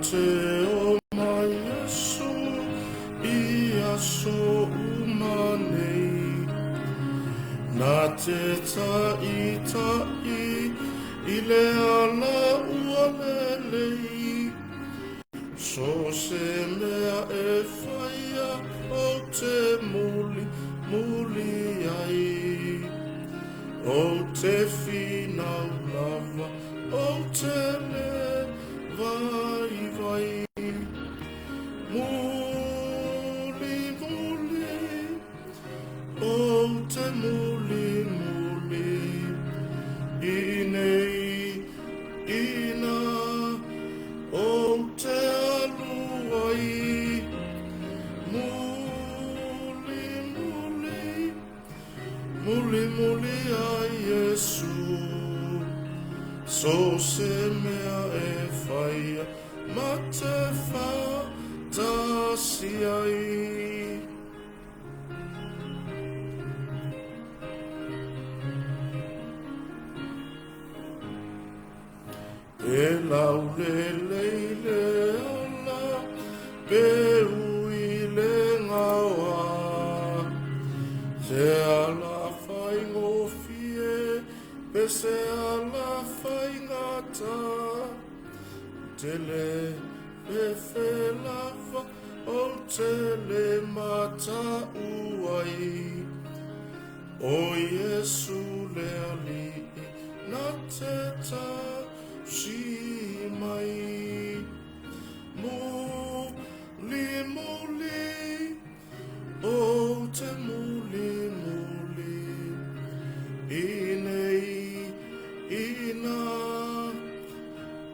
te o mai Iesu i aso uma nei. Na te taʻitaʻi i le ala ua lelei. So se mea e whaia o te muli, muli ai. O te whinau lava, o te le vai vai. Muli, muli, o te muli, muli. I nei Ina ou te alu ai, muli, muli, muli, muli ai Iesu. So se mea e whaia ma te whatasi ai. E laulelei le ala, pe ui le gaoa. Se ala faigofie, pe se ala faigata. Tele fefe lava ou te le mataʻu ai. O Iesu le Alii na te tausi mai. Muli, muli, o te muli, muli, i nei ina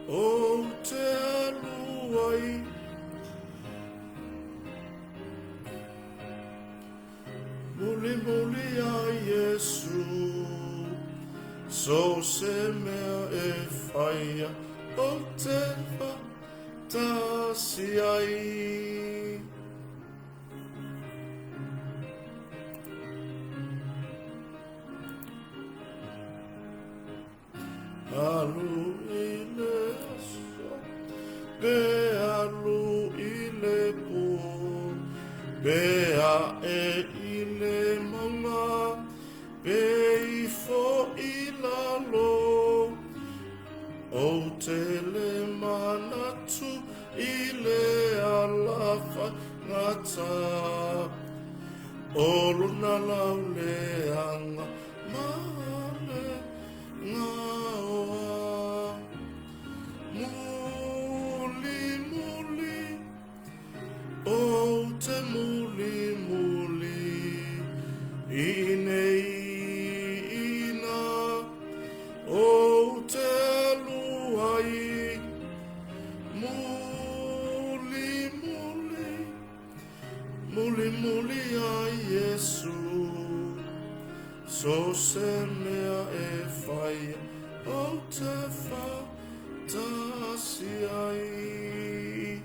o te alu ai. Muli muli a Iesu, so se mea e whaia o te whatasi ai. Alu i le aso, pe alu i le pō, pe ae i le maunga, pe ifo i lalo. Ou te le manatu i le ala faigata, o lona lauleaga ma le Ngaoa. Muli, muli, ou te muli, muli, i nei ina, ou te alu ai. Muli, muli, muli, muli ai Iesu. So se mea e whai o te whatasi ai.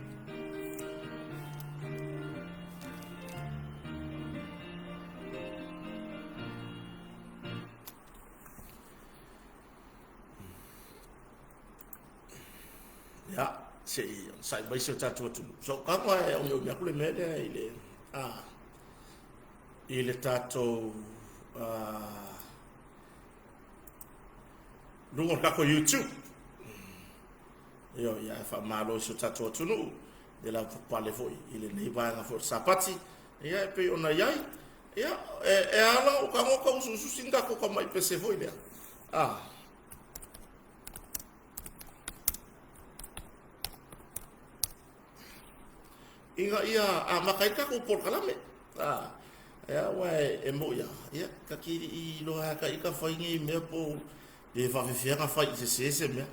Ia, se i sai mai se o tātou atunuu. So, ka koe e omi omi aku le mea lea i le, ah, i le tātou luga o le kākou YouTube. Io, ia e whaamalo i so tātou atunuu, le lau pale foi i lenei vaega foi o le Sapati. Ia, e pei ona iai, ia, e, e ala o ka ngoka usuususi ni kākou ka mai pese foi lea. Ah. Ina ia amata ai tatou polokalame. A, ia, aua e, e moʻi lava, ia, ta te i loa ka ika fai nei mea po pe faafefea na fai i sese se mea.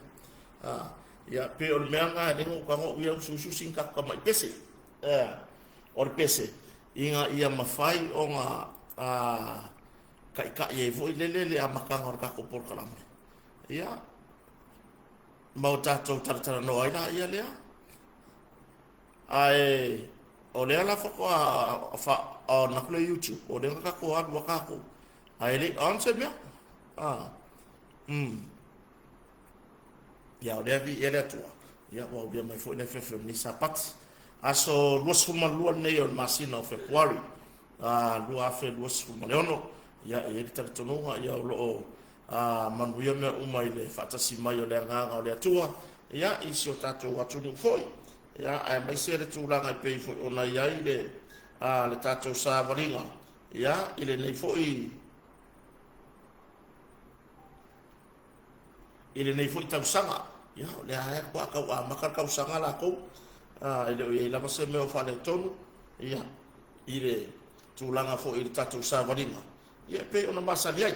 A, ia, pe o le mea na e lengo ka ngou ia usuususi ni tatou tamai pese. Ea, o le pese, ina ia mafai ona a, taʻitaʻi ai foi lele le amataga o le tatou polokalame. Ia, ma o tatou talatalanoa ai laia lea. Ae o lea la faatoa fa ona atu le YouTube, o lea na tatou alu a tatou. Ae le i on se mea. Ah. Mm. Ia o lea vi e le Atua. Ia, ua aulia mai foi le afiafi o lenei Sapati. Aso 22 lenei o le masina o Fepuari, 2026. Ia, e i ai le talitonuga, ia, o lo o manuia mea uma i le faatasi mai o le Agaga o le Atua, ia, i si o tatou atunuu foi. Ia, aemaise le tulaga e pei foi ona i ai le, le tatou savaliga, ia, i lenei foi i lenei foi tausaga. Ia, o lea lava faatoa tau amata le tausaga latou, e le o i ai lava se mea o faaletonu, ia, i le tulaga foi i le tatou savaliga, ia, e pei ona masani ai.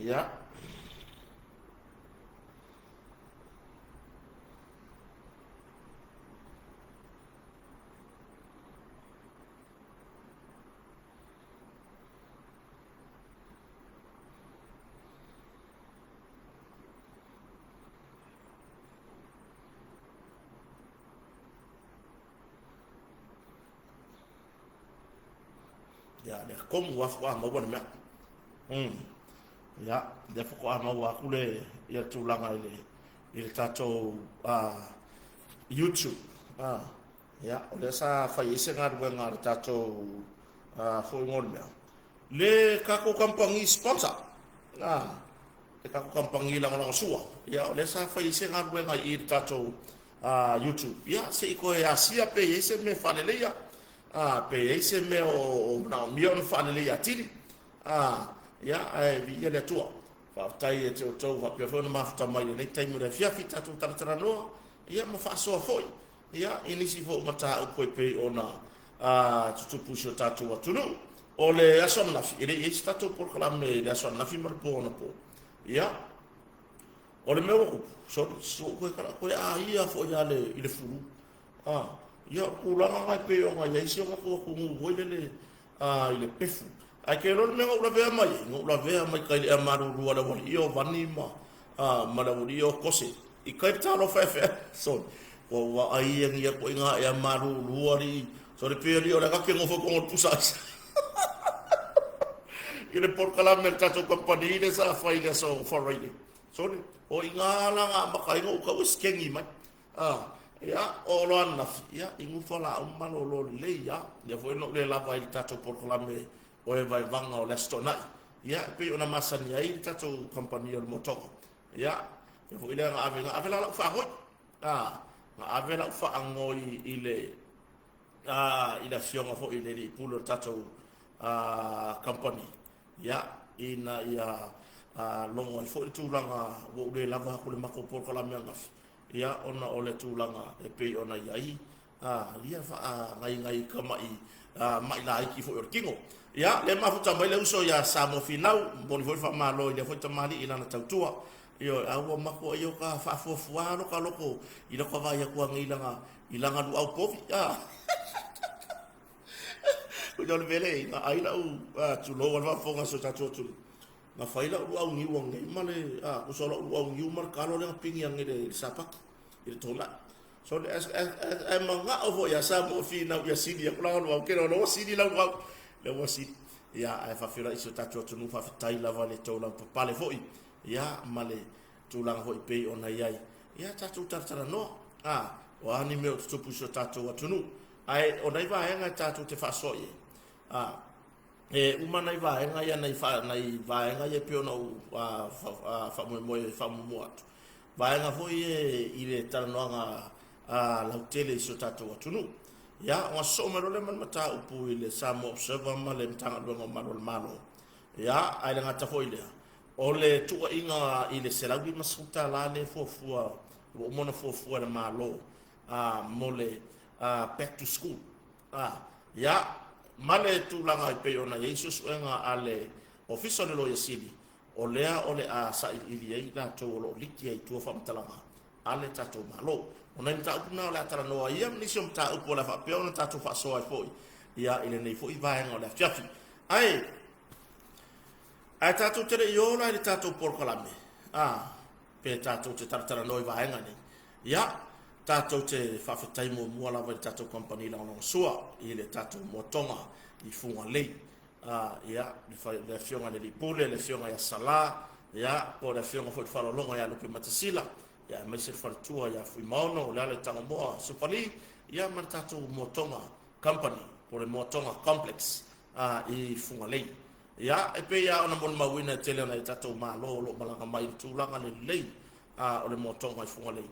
Ia. Ia, lea tonu lava faatoa maua le mea. Ia, lea faatoa maua atu le ia tulaga i le i le tatou YouTube. Ia, o lea sa fai ai se galuega a le tatou foi ngo le mea. Le tatou kamupani sponsor. Le tatou kamupani lagolagosua. Ia, o lea sa fai ai se galuega i le tatou YouTube. Ia, se i toe asia pe i ai se mea faaleleia. Pe i ai se mea o manaomia ona faaleleia atili. Ia, ae viia le Atua. Faafetai ia te outou faapea foi ona mafuta mai i lenei taimi o le afiafi tatou talatalanoa, ia ma faasoa foi, ia, i nisi foi o mataupu e pei ona tutupu i si o tatou atunuu. O le aso ananafi, e le i i ai se tatou polokalame i le aso ananafi ma le po anapo. Ia, o le mea ua tupu, sorry, ua ou toe toe aia foi lava i le fulu. Ia, o le tulaga lena e pei ona i ai si o tatou atunuu foi lele i le pefu. Ae te iloa le mea na ou lavea mai ai, na ou lavea mai tai i le ea malulu a le aualii ia o Vani ma, ma le aualii ia o Kose. I tai le talofa e fea, sorry, ua ou vaai ia ituaiga ea malulu alii, sorry, pei alii o lea ta te nofo i totonu o le pusa aisa. I le polokalame a le tatou kamupani lea sa fai i le aso Faraile. Sorry, o i ina la na amata ai ona ou tau e sikeni mai. Ia, oo loa ananafi, ia, i gufa laau ma malolo lelei lava. Lea foi na ou le lava ai i le tatou polokalame o e vaevaga o le Aso Toonai. Ia, e pei ona masani ai le tatou kamupani o le Motoka. Ia, lea foi lea na ave, na ave la lau faanoi. Na ave lau faanoi i le i le afioga foi i le alii pule o le tatou kamupani, ia, ina ia logo ai foi le tulaga ua ou le lava atu i le matou polokalame ananafi, ia, ona o le tulaga e pei ona i ai ia faagaigai ma'i ma'i laiti foi o le tino. Ia, lea e mafuta mai le uso ia Samoa Finau, momoli foi le faamalo i lea foi tamalii i lana tautua. Ioe, a ua matuai o ta faafuafua lota loto i lota vaai atu anei i lana i lana luau povi. O le mea lea i na ai lau tulou a le faafofoga a si o tatou atunuu. Na fai lau luau niu anei ma le tusa o lau luau niu ma le talo lea na pigi anei i le Sapati i le Toonai. So ae manao foi ia Samoa finau ia sili atu lana luau, ke lea ua sili lau luau. Lea ua sili. Ia ae faafeiloai i si o tatou atunuu, faafetai lava le tou lavapapale foi. Ia ma le tulaga foi pei ona i ai. Ia tatou talatalanoa. O a ni mea o tutupu i si o tatou atunuu. Ae o nai vaega e tatou te faasoa i ai. E uma nai vaega ia, nai, fa, nai vaega ia e pei ona ou faamoemoe e faamuamua atu. Vaega foi e i le talanoaga lautele i si o tatou atunuu. Ia, ona sosoo mai loa lea ma le mataupu i le Samoa Observer ma le Matagaluega o Malu o le Malo. Ia, ae le gata foi i lea, o le tuuaiga i le $150 lea e fuafua, ua uma ona fuafua e le Malo mo le back to school. Ia, ma le tulaga e pei ona i ai suesuega a le Ofisa o le Loia Sili, o lea o le a sailiili ai latou o lo o liki ai i tua faamatalaga a le tatou Malo. O nai mataupu na o le a talanoa ai ia ma nisi o mataupu o le a faapea ona tatou faasoa ai foi ia i lenei foi vaega o le afiafi. Ae tatou te le i o la i le tatou polokalame, pe tatou te talatalanoa i vaega nei, ia, tatou te faafetai muamua lava i le tatou kamupani lagolagosua i le tatou moatoga. i Fugalei. Ia, le Afioga i le Alii Pule, le Afioga ia Sala, ia, po o le Afioga foi i le Faaaloaloga ia Lupematasila, ia, aemaise le faletua ia Fuimaono, o Leala i Tagomoa, Supali, ia, ma le tatou Moatoga Company, po o le Moatoga Complex i Fugalei. Ia, e pei lava ona molimauina e tele o nai o tatou Malo o lo o malaga mai i le tulaga lelei o le moatoga i Fugalei.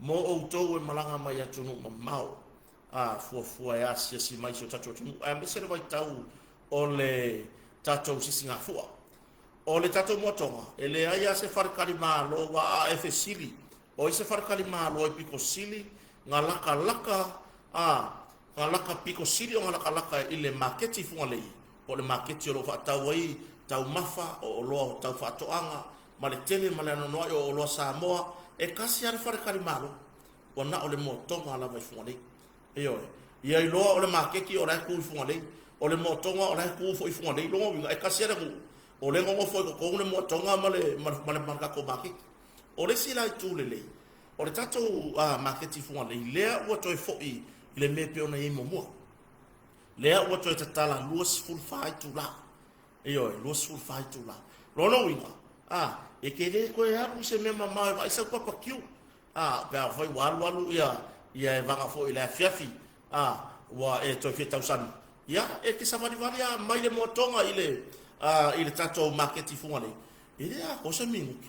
Mo outou e malaga mai i atunuu mamao, fuafua e asiasi mai i si o tatou atunuu, aemaise le vaitau o le tatou sisigafua. O le tatou moatoga, e leai lava se faletalimalo, aua a e fesili, o ai se faletalimalo e pito sili na latalata a na laka pito sili ona latalata i le maketi i Fugalei, po o le maketi o lo o faatau ai taumafa o oloa o tau faatoaga ma le tele ma le anoanoai o oloa Samoa, e tasi lava le faletalimalo, ua na o le moatoga lava i Fugalei. Ioe. Ia iloa o le maketi o la e tu i Fugalei, o le moatoga o la e tu foi i Fugalei. Lona uiga, e tasi lava le nuu, o lea e nonofo i totonu le moatoga ma le tatou maketi. O le isi la itu lelei, o le tatou maketi i Fugalei, lea ua toe foi i le mea e pei ona i ai muamua. Lea ua toe tatala 24 itula. Ioe, 24 itula. Lona uiga, e te le toe alu i se mea mamao e vaai sau papakiu. Pe afai ua alu alu ia, ia e vaga foi i le afiafi, ua e toe fia tausami, ia, e te savalivali lava mai le moatoga i le, i le tatou maketi i Fugalei, e le atoa se minute.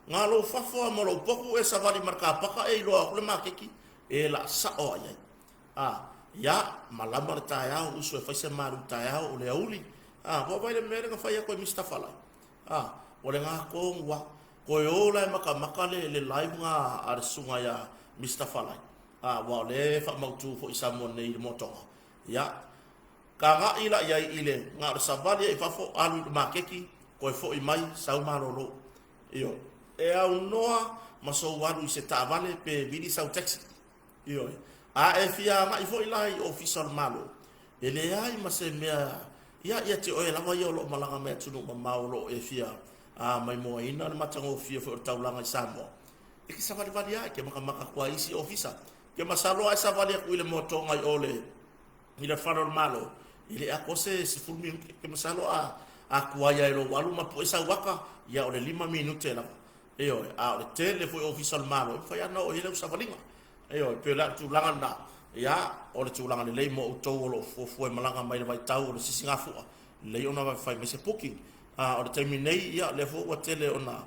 Na lou fafo lava ma lou potu e savali ma le kapaka e iloa atu le maketi, e laa sao lava i ai. Ia, malama le taeao, uso e fai se malu taeao o le aoauli. Ua vaai le mea lea na fai atu e Mr. Falai. O lena tonu lava. Toe o la e matamata le live na a le susuga ia Mr. Falai. Aua o lea e faamautu foi i Samoa nei i le moatoga. Ia, tagai la i ai i le, na o le savali i fafo, alu i le maketi, toe foi mai, sau malolo. Ioe. E aunoa ma sou alu i se taavale pe vili sau taxi. Ioe. A e fia agai foi la i Ofisa o le Malo, e leai ma se mea, ia, ia te oe lava ia o lo o malaga mai atunuu mamao o lo o e fia maimoaina le matagofie foi o le taulaga i Samoa, e te savalivali lava, e te matamata atu lava i isi ofisa. Ke masalo a e savali atu i le moatoga i o le i le fale o le Malo, e le atoa se 10 minute. Ke masalo a tuai lava i lou alu ma pue sau ata, ia o le 5 minute lava. Ioe, a o le tele foi o ofisa o le Malo, e mafai lava ona oo i ai lau savaliga. Ioe, pei o le tulaga lena. Ia, o le tulaga lelei mo outou o lo o fuafua e malaga mai le vaitau o le sisigafua, lelei ona fai mai se booking. O le taimi nei, ia, lea foi ua tele ona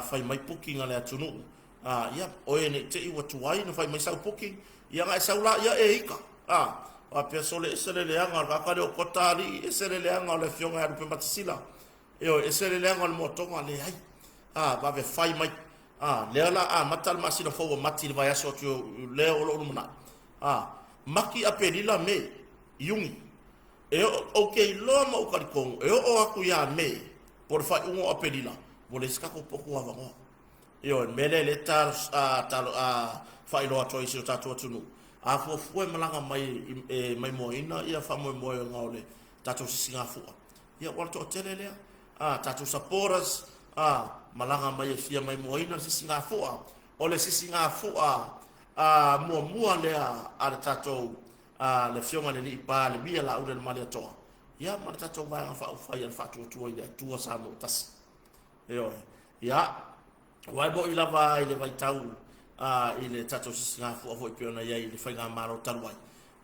fai mai booking a le atunuu. Ia, oe nei te i ua tuai na fai mai sau booking, ia na e sau la, ia e ika. Faapea sole ese le leaga o le tagata lea o Kota alii, ese le leaga o le Afioga ia Lupematasila. Ioe, ese le leaga o le moatoga, leai. Vave fai mai. Lea la amata le masina fou o Mati i le vaiaso atu lea o lo o lumanai. Mati, Aperila, Me, Iuni. E o, ou te iloa ma ou talitonu, e oo atu ia Me, po o le faaiuga o Aperila, ua leai se tatou potu avanoa. Ioe, mea lea lea talo, faailoa atu ai i si o tatou atunuu. A fuafua e malaga mai e maimoaina ia faamoemoega o le tatou sisigafua, ia ua le toatele lea. Tatou supporters, malaga mai e fia maimoaina le sisigafua. O le sisigafua muamua lea a le tatou le Afioga i le Alii Palemia Laauli le Malietoa, ia ma le tatou Vaega Faaupufai a le Faatuatua i le Atua Samoa Tasi. Ioe. Ia, aua e moni lava i le vaitau i le tatou sisigafua foi pei ona i ai i le faigamalo talu ai,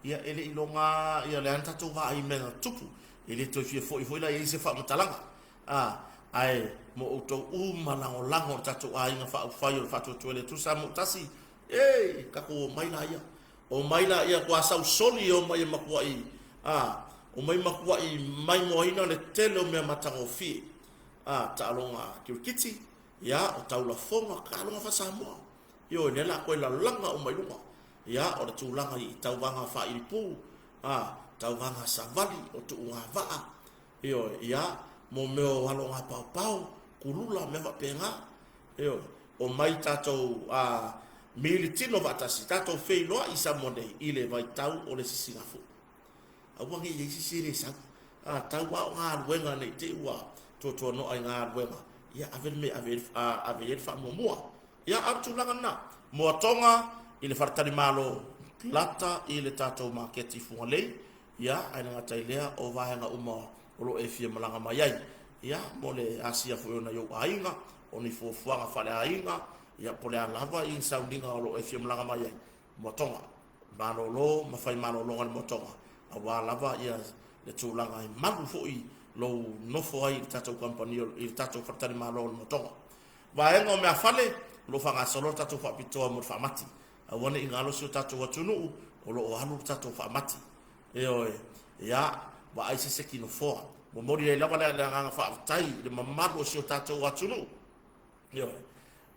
ia e le i iloga ia le a na tatou vaai i mea na tupu, e le toe fia foi foi la i ai se faamatalaga. Ae mo outou uma lagolago o le tatou aiga faaupufai o le Faatuatua i le Atua Samoa Tasi, e tatou omai laia. Omai laia ua sau soli e omai e matuai, omai matuai maimoaina le tele o mea matagofie. Taaloga kirikiti, ia, o taulafoga, taaloga faa-Samoa. Ioe, lea la toe lalaga uma i luga. Ia, o le tulaga i tauvaga faailipu, tauvaga savali, o tuuga vaa, ioe, ia, mo mea o aloga paopao, kulula, mea faapena. Ioe, omai tatou militino faatasi, tatou feiloai i Samoa nei i le vaitau o le sisigafua. Aua ne i i ai se isi e le sau. Tau lava o galuega ne i te i ua tuatuanoa i galuega, ia ave le mea e ave i ai le faamuamua. Ia, a o le tulaga lena. Moatoga i le faletalimalo lata i le tatou maketi i Fugalei. Ia, ae le gata i lea, o vaega uma o lo o e fia malaga mai ai, ia, mo le asia foi o nai ou aiga, o ni fuafuaga faaleaiga, ia, po o le a lava i ni sauniga o lo o e fia malaga mai ai, Moatoga, malolo ma fai malologa i le Moatoga, aua lava ia le tulaga e malu foi lou nofo ai i le tatou kamupani i le tatou faletalimalo o le Moatoga. Vaega o meafale, o lo o faagasolo le tatou faapitoa mo le faamati. Aua ne i galo si o tatou atunuu o lo o alu le tatou faamati. Ioe, ia, vaai se seki nofoa. Momoli ai lava le agaga faafetai i le mamalu o si o tatou atunuu. Ioe.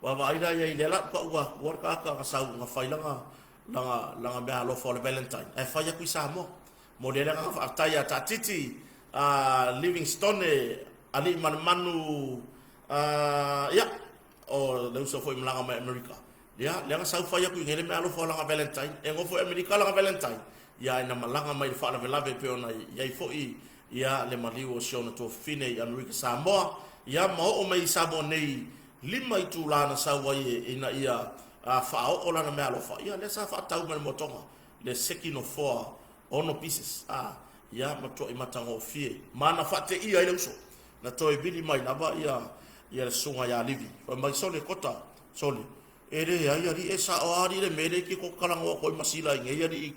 Vaavaai la i ai i lea la ua ua le tagata na sau na fai lana lana lana meaalofa o le Valentine ae fai atu i Samoa. Momoli ai le agaga faafetai ia Taatiti, a Livingstone, Aliimalemanu, a ia, o le uso foi malaga mai Amerika. Ia, lea na sau fai atu i inei le meaalofa o lana Valentine. E nofo i Amerika lana Valentine, ia ae na malaga mai i le faalavelave e pei ona i ai foi ia le maliu o si ona tuafafine i Amerika Samoa, ia ma oo mai i Samoa nei 5 itula na sau ai ina ia faaoo lana meaalofa, ia lea sa faatau mai le motoga le seki nofoa 6 pieces, a ia matuai matagofie ma na faateia ai le uso. Na toe vili mai lava ia ia le susuga ia Livi, fai mai, Sole kota, sole, e leai alii e sao lava alii le mea lea e te talanoa atu ai ma sila i nei alii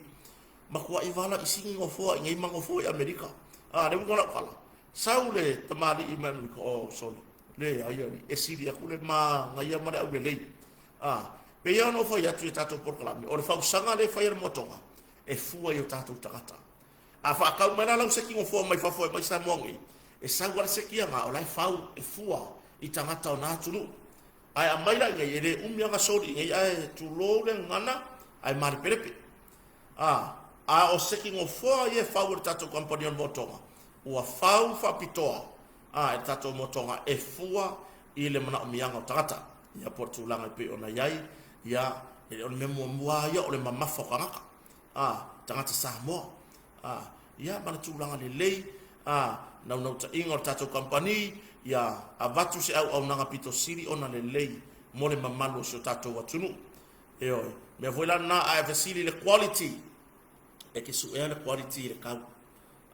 matuai vala i sini nofoa i nei ma nofoa i Amerika. A, le uiga o lau tala, sau le tamalii mai Amerika, oh, sole, leai alii, e sili atu le manaia ma le aulelei. A, pei lava ona ou fai atu i a tatou polokalame, o le fausaga lea e fai e le moatoga, e fua i o tatou tagata. A faatau mai la lau seki nofoa mai fafo e mai Samoa nei, e sau lava le seki aga o la e fau e fua i tagata o na atunuu. Ae aumai la i inei, e le umi lava soli i inei ae tulou le gagana ae malepelepe. A, a o seki nofoa ia e fau e le tatou kamupani o le moatoga, ua fau faapitoa a e le tatou moatoga e fua i le manaomiaga o tagata. Ia po o le tulaga e pei ona i ai, ia, e le o le mea muamua lava ia o le mamafa o tagata. A, tagata Samoa. A, ia ma le tulaga lelei, a, naunautaiga o le tatou kamupani, ia avatu se auaunaga pito sili ona lelei mo le mamalu o si o tatou atunuu. Ioe, mea foi la lena a e fesili i le quality, e te suea le quality i le kau.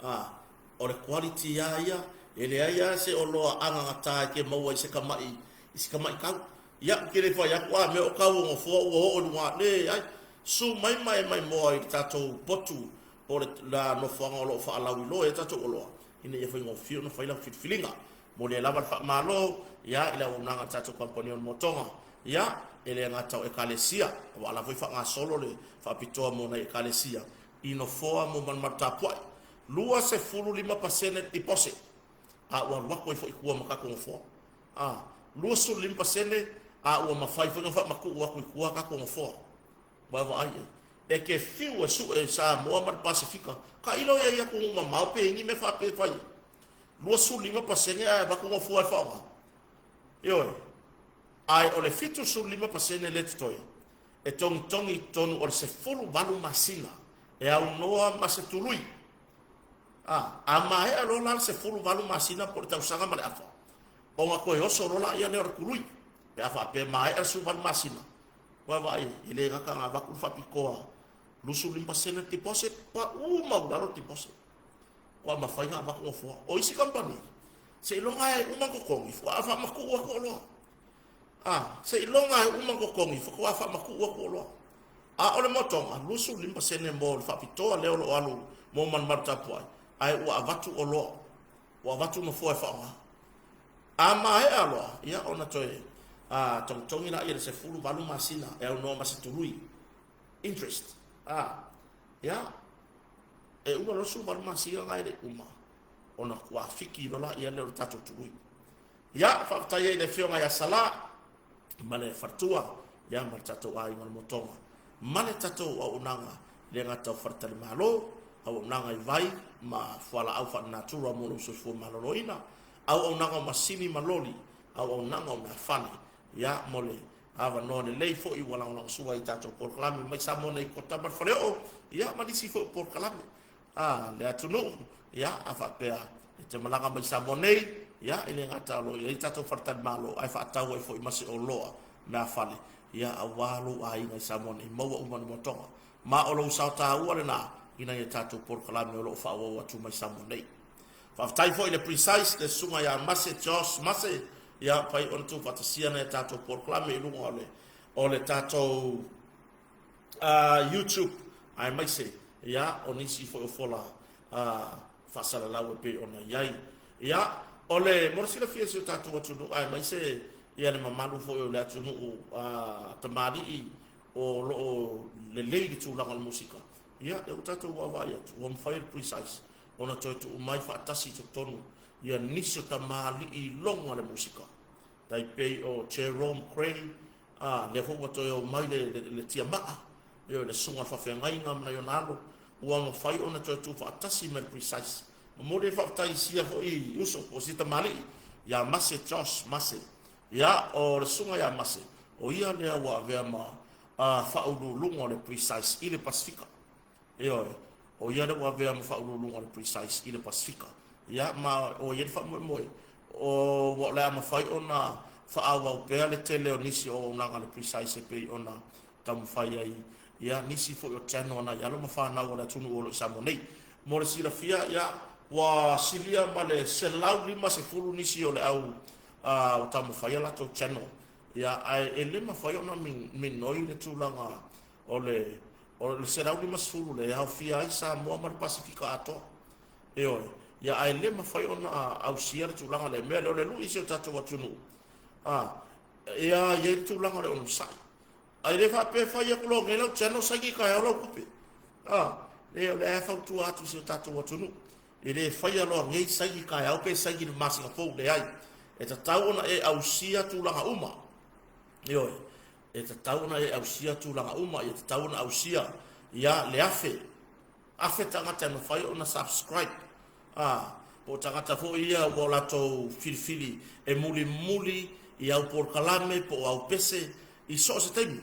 A, o le quality lava ia, e leai lava se oloa agagata e te maua i se tamai, i se tamai kau. Ia, ou te le fai atu, a mea o kau o nofoa ua oo i luga, leai. Su mai ma e maimoa i le tatou potu po o le nofoaga o lo o faalauiloa ai a tatou oloa, ina ia faigofie ona fai lau filifiliga. Momoli ai lava le faamalo, ia, i le auaunaga a le tatou kamupani o le Motoga. Ia, e le gata o Ekalesia, aua o la foi faagasolo le faapitoa mo nai Ekalesia i nofoa mo malumalu tapuai. 25% le deposit, a ua alu atu ai foi i tua ma tatou nofoa. A, 25% a ua mafai foi ona faamatuu atu i tua tatou nofoa. Ua vaai i ai. E te fiu e sue i Samoa ma le Pasefika, tailo i ai atunuu mamao pe i ai ni mea faapea e fai ai. 25% ae avatu nofoa e faaaoga. Ioe. Ae o le 75% lea e totoe, e togitogi i totonu o le 18 masina e aunoa ma se tului. A, a maea loa la le 18 masina po o le tausaga ma le afa, ona toe oso loa laia lea o le tului. Pe a faapea e maea le 18 masina, ua vaai, e le gata ona avatu le faapitoa 25% le deposit, pau maualalo le deposit. Ua mafai ona avatu nofoa. O isi kamupani, seiloga e uma totogi, faatoa faamatuu atu oloa. A, seiloga e uma totogi, faatoa faamatuu atu oloa. A o le motoga, 25% mo le faapitoa lea o lo o alu mo malumalu tapuai, ae ua avatu oloa, ua avatu nofoa e faaaoga. A maea loa, ia ona toe togitogi lea i le 18 masina e aunoa ma se tului, interest. A, ia, e uma loa le 18 masina na e le i uma, ona tuafiki loa lea o le tatou tului. Ia, faafetai ai i le Afioga ia Sala ma le faletua, ia ma le tatou aiga o le Motoga, ma le tatou auaunaga e le gata o faletalimalo, auaunaga i vai ma fualaau faalenatura mo lou soifua maloloina, auaunaga o masini ma loli, auaunaga o meafale, ia mo le avanoa lelei foi ua lagolagosua ai i tatou polokalame mai Samoa nei Kota ma le Faleoo, ia ma nisi foi o polokalame a le atunuu, ia, a faapea e te malaga mai Samoa nei, ia, e le gata o lo o i ai tatou faletalimalo, ae faatau ai foi ma se oloa meafale, ia, aua lou aiga i Samoa nei, maua uma le motoga. Ma o lou sao taua lena i nai a tatou polokalame o lo o faaauau atu mai Samoa nei. Faafetai foi i le Precise, le susuga ia Mase Josh Mase, ia pai ona tuufaatasia nai a tatou polokalame i luga o le o le tatou YouTube aemaise ia o nisi foi o fola faasalalau e pei ona i ai. Ia, o le mo le silafia e si o tatou atunuu aemaise ia le mamalu foi o le atunuu tamalii o lo o lelei le tulaga o le musika, ia, lea ua tatou vaavaai atu, ua mafai e le Precise ona toe tuu mai faatasi i totonu ia nisi o tamalii iloga le musika, tai pei o Jerome Cray, a, lea foi ua toe omai le, le, le tiamaa, ioe, le susuga i le faafeagaiga ma nai ona alo, ua mafai ona toe tuufaatasi ma le Precise. Momoli le faafetai i sia foi uso po o sia tamalii ia Mase Josh Mase. Ia, o le susuga ia Mase, o ia lea ua avea ma faauluuluga o le Precise i le Pasefika. Ioe, o ia lea ua avea ma faauluuluga o le Precise i le Pasefika. Ia, ma ua i ai le faamoemoe, o, ua o le a mafai ona faaauau pea le tele o nisi o auaunaga a le Precise e pei ona taumafai ai ia nisi foi o channel a nai alo ma fanau a le atunuu o lo o i Samoa nei. Mo le silafia, ia, ua silia ma le 150 nisi o le au ua taumafai a latou channel, ia, ae e le mafai ona minoi le tulaga o le o le 150 lea e aofia ai Samoa ma le Pasefika atoa. Ioe, ia ae le mafai ona ausia le tulaga lea. Mea lea o le lui i si o tatou atunuu, a, ia i ai le tulaga o le onosai. Ae le faapea e fai atu loa nei lau channel saini taeao lau tupe. A, le o lea e fautua atu i si o tatou atunuu. E le faia loa nei saini taeao pe saini i le masina fou, leai. E tatau ona e ausia tulaga uma. Ioe, e tatau ona e ausia tulaga uma, ia tatau ona ausia ia le afe, afe tagata e mafai ona subscribe, a, po o tagata foi ia ua latou filifili e mulimuli i au polokalame po o au pese i so o se taimi.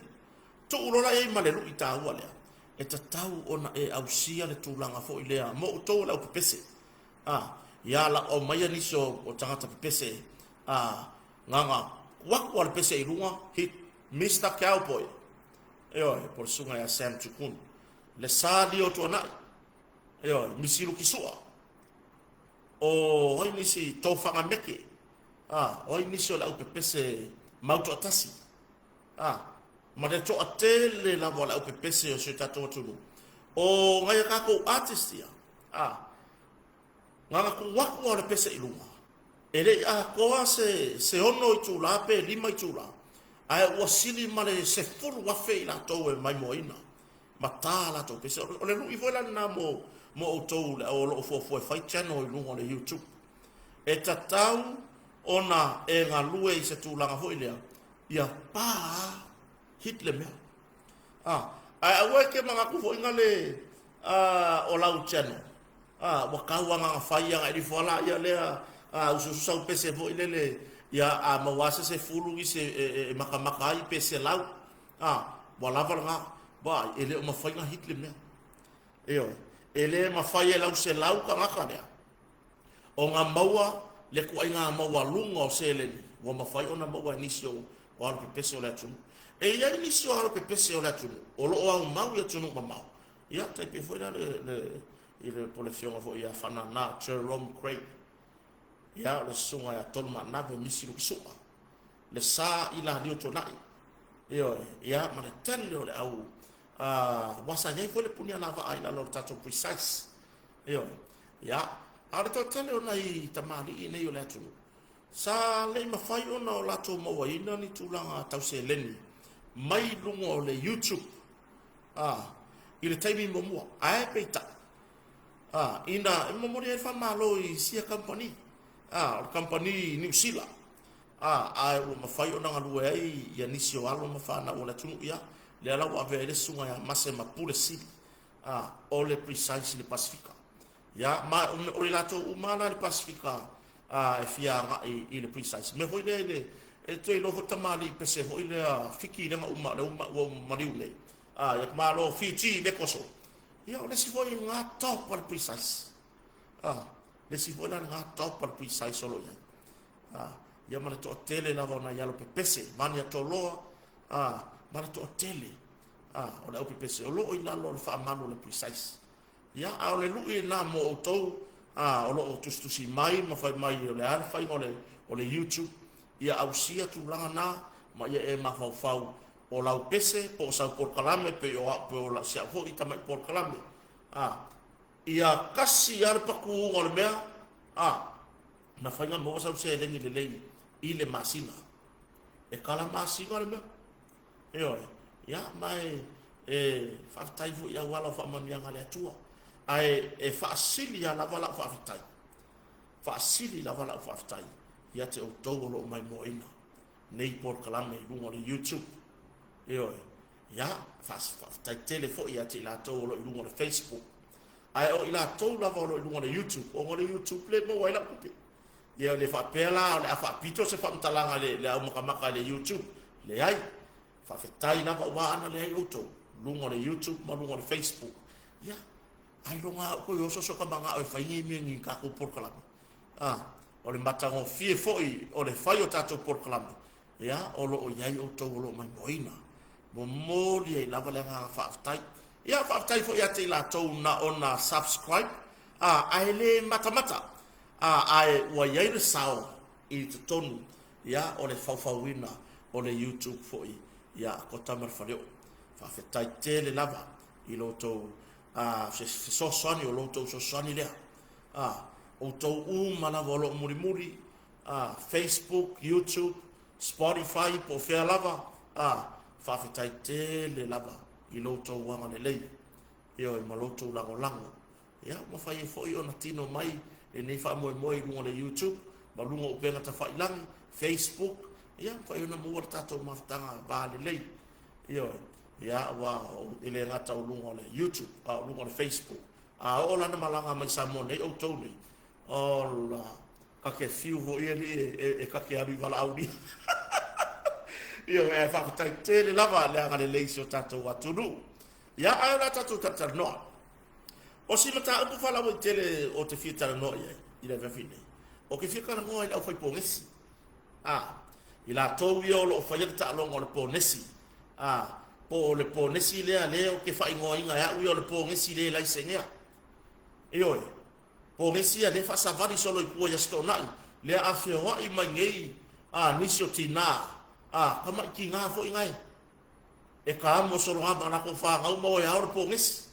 Tuu loa la i ai ma le lui taua lea, e tatau ona e ausia le tulaga foi lea mo outou o le au pepese. A, ia la aumaia nisi o, o tagata pepese, a, gaga kuaku a le pese i luga, hit Mr. Cowboy. Ioe, po o le susuga ia Sam Tukun. Le sa lio tuanai. Ioe, Misilu Kisua. O ai nisi tofaga meke. A, o ai nisi o le au pepese mau toatasi. A, ma le toatele lava o le au pepese o si o tatou atunuu. O ngai a tatou artist ia. A, gaga kuaku a o le pese i luga. E le i atoa se, se 6 itula pe 5 itula, ae ua sili ma le 10,000 i latou e maimoaina ma tā latou pese. O le lui foi la lena mo, mo outou le au o lo o fuafua e fai channel i luga o le YouTube. E tatau ona e galue i se tulaga foi lea, ia pā hit le mea. Ah, ae aua e te manatu foi na le o lau channel. Ah, ua tau agaga fai aga i ifo ala ia lea ah, usuusu sau pese foi lele ia a maua se 10 nisi e, e, e makamaka ai pe 100. Ah, ua lava lena. Ba, e le o mafai na hit le mea. Ioe, e le mafai e lau 100 tagata lea ona maua le tuaiga maualuga o seleni ua mafai ona maua e nisi o, o alo pepese o le atunuu. E i ai nisi o alo pepese o le atunuu o lo o aumau i atunuu mamao. Ia, tai pei foi la le, le, i le po le afioga foi ia Fanana, Jerome Craig. Ia, o le susuga ia Tolu Maanave, Misi Lukisu'a. Le sa i la lio tuanai. Ioe, ia, ma le tele o le au, ua sa i ai foi le puni alavaa i lalo o le tatou Precise. Ioe, ia, a o le toatele o nai tamalii nei o le atunuu, sa le i mafai ona o latou mauaina ni tulaga tau seleni mai luga o le YouTube a, i le taimi muamua. Ae peitai, a, ina e momoli ai le faamalo i sia kamupani, a, o le kamupani Niu Sila, a, ae ua mafai ona galue ai ia nisi o alo ma fanau o le atunuu, ia, lea la ua avea ai le susuga ia Mase ma Pule Sili, a, o le Precise i le Pasefika. Ia, ma o i latou uma la i le Pasefika a, e fia agai i le Precise. Mea foi lea i le, e toe iloa foi tamalii pese foi lea Fiki lea na uma, lea uma, ua maliu nei. A, ia malo Fiji le koso. Ia, o le isi foi ngā top a le Precise. A, le isi foi la ngā top a le Precise o lo o i ai. A, ia ma le toatele lava o nai alo pepese, mani a toloa, a, ma le toatele. A, o le au pepese o lo o i lalo o le faamalu o le Precise. Ia, a o le lu'i lena mo outou a, o lo o tusitusi mai ma fai mai o le a le faiga o le YouTube, ia ausia tulaga na ma ia e mafaufau o lau pese po o sau polokalame pei o au, po o si au foi tamai polokalame. A, ia kasi lava le patuga o le mea, a, na faiga maua sau seleni lelei i le masina. E kala masina le mea. Ioe. Ia, ma e faafetai foi i auala o faamanuiaga a le Atua. Ae e faasili lava lava lau faafetai. Faasili lava lau faafetai ia te outou o lo o maimoaina nei polokalame i luga o le YouTube. Ioe. Ia, faafetai tele foi ia te i latou o lo o i luga o le Facebook. Ae o i latou lava o lo o i luga o le YouTube, ona o le YouTube lea e maua ai lau tupe. Ia le faapea la o le a faapito se faamatalaga i le au makamaka i le YouTube. Leai. Faafetai lava ua ana leai outou, luga o le YouTube ma luga o le Facebook. Ia, ailoga au koe oso so ka manga'o e fai nei mea ni tatou polokalame. Ah, o le matagofie foi o le fai o tatou polokalame, ia, o lo o i ai outou o lo o maimoaina. Momoli ai lava le agaga faafetai. Ia, faafetai foi ia te i latou na ona subscribe, ah, ae le matamata. Ah, ae ua i ai le sao i totonu, ia, o le faufauina o le YouTube foi, ia, a Kota ma le Faleoo. Faafetai tele lava i lo outou fesoasoani, o lo outou fesoasoani lea. Outou uma lava o lo o mulimuli, Facebook, YouTube, Spotify, po o fea lava, faafetai tele lava i lo outou agalelei, ioe, ma lo outou lagolago. Ia, ua mafai ai foi ona tino mai lenei faamoemoe i luga o le YouTube ma luga o upega tafailagi, Facebook, ia, mafai ona maua le tatou mafutaga va lelei. Ioe, ia, aua e le gata o luga o le YouTube, a o luga o le Facebook. A oo lana malaga mai Samoa nei outou nei, ola, ka ke fiu foi alii e ka ke alu i valaaulia. Ioe, ae faafetai tele lava le agalelei i si o tatou atunuu. Ia, ae o le a tatou talatalanoa. O si mataupu faalauaitele o te fia talanoa i ai i le afiafi nei, o ke fia talanoa i le aufai pogesi. A, i latou ia o lo o faia le taaloga o le ponesi. A, po o le ponesi lea lea ou te faaigoaina e au ia o le pogesi le laisenea. Ioe, pogesi ia lea e faasavali solo i tua i Aso Toonai, lea a feoai mai nei a nisi o tinā, a, tamai tinā foi nae, e ka amo solo lava ma latou fanau ma o e ao le pogesi.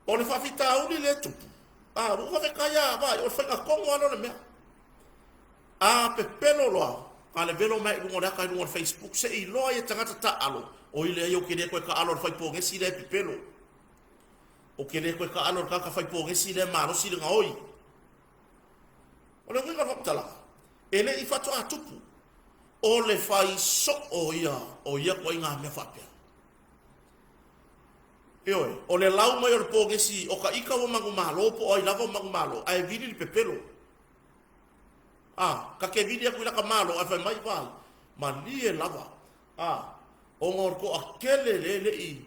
O le faafitauli lea e tupu, a, ua faafetai lava, vaai, o le faiga tonu lava lea o le mea. A pepelo loa, ka le velo mai i luga o le ata i luga o le Facebook, se i iloa ai e tagata taaalo, oi leai ou te le toe taaalo i le fai pogesi lea e pepelo. Ou te le toe taaalo i le tagata fai pogesi lea e malosi le gaoi. O le uiga o le faamatalaga, e le i faatoa tupu, o le fai soo ia o ia ituaiga mea faapea. Ioe, o le lau mai o le pogesi o ka ika ua manumalo po o ai lava ua manumalo, ae vili le pepelo. A, ka ke vili aku i laka malo ae fai mai, vaai, malie lava. A, ona o le toatele le le i.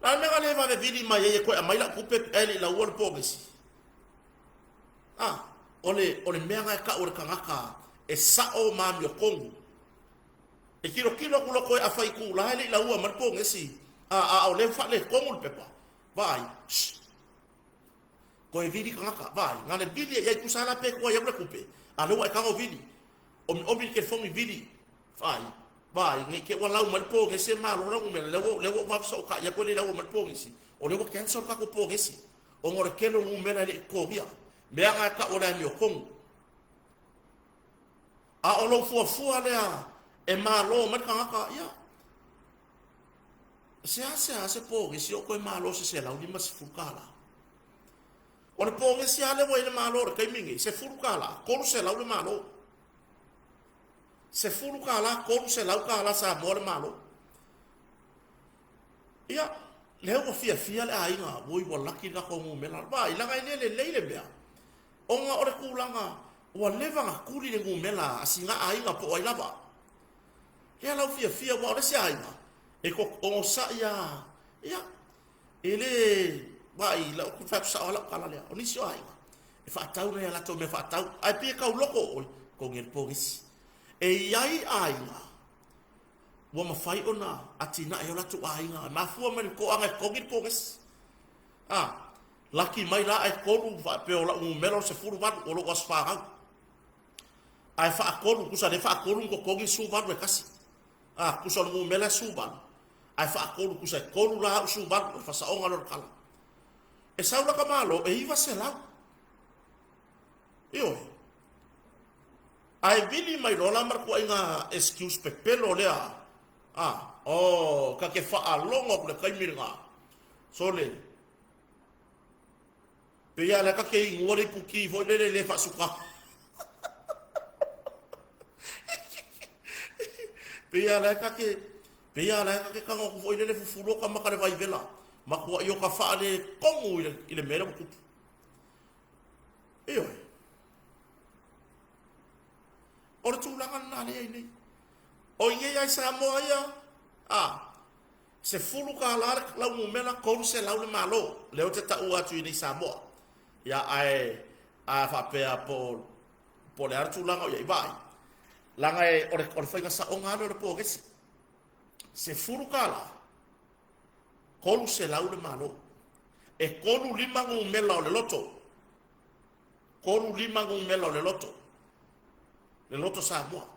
La le mea na le vave vili mai ai e toe aumai lau tupe ae le i laua le pogesi. A, o le, o le mea na e tau o le tagata e sao ma amiotonu. E tilotilo atu loa toe afa itula e le i laua mai le pogesi, a, a o lea ua faaletonu le pepa. Vaai, shh. Toe vili tagata, vaai, na le vili e iai tusa la pe tuai atu le tupe, a lea ua e tago vili. Omiomi le telefoni vili, vaai, vaai, nei te ua lau mai le pogesi e malo lau numera, lea ua, lea ua ou vave fesootai atu e le i laua mai le pogesi, o lea ua cancel le tatou pogesi, ona o le tele o numera e le i totogia. Mea na e tau o le amiotonu. A o lou fuafua lea e malo mai le tagata, ia, seasea se pogesi o toe malo se $150. O le pogesi lava lea ua i ai le malo i le taimi lenei, $10, $300 le malo. $10, $300 Samoa le malo. Ia, lea ua fiafia le aiga, oi ua laki le latou numera. Vaai, leaga e le lelei le mea, ona o le tulaga ua leva ona tuli le numera a sina aiga po o ai lava. Lea la ua fiafia, aua o le isi aiga, e onosai lava, ia, e le, vaai, ou te fai atu sao lava lau tala lea, o nisi o aiga, e faatau nai a latou mea faatau, ae pei e tauloko oi, togi e le pogisi. E i ai aiga ua mafai ona atinae ai o latou aiga, e mafua mai le toaga e togi le pogisi. A, laki mai la ae 3 faapea o lau numera o le 18 o lou aso fanau. Ae faatolu, tusa lea faatolu ona totogi le 18 e tasi. A, tusa o le numera e 18, ae faatolu, tusa e 3 la au 18, o le faasaoga lea o le tala. E sau la ka Malo e 900. Ioe. Ae vili mai loa la ma le tuuaiga excuse pepelo lea. A, oh, ta te faalogo atu i le taimi lena. Sole, pei lava o lea ta te inua le iputi foi lele le faasuka. Pei lava o lea ta te, pei lava o lea ta te tago atu foi lele fufulu ota maka i le vaivela. Matuai ota faaletonu i le mea lea ua tupu. Ioe. O le tulaga lena lea e i ai nei. O i nei lava i Samoa ia, a, $10 le lau numera, 300 le Malo. Lea ou te taua atu i nei i Samoa. Ia, ae a faapea po o le a le tulaga o i ai, vaai, leaga e, o le, o le faiga saoga lava lea o le pogesi. $10, 300 le Malo. E 35 numera o le loto. 35 numera o le loto. Le loto Samoa.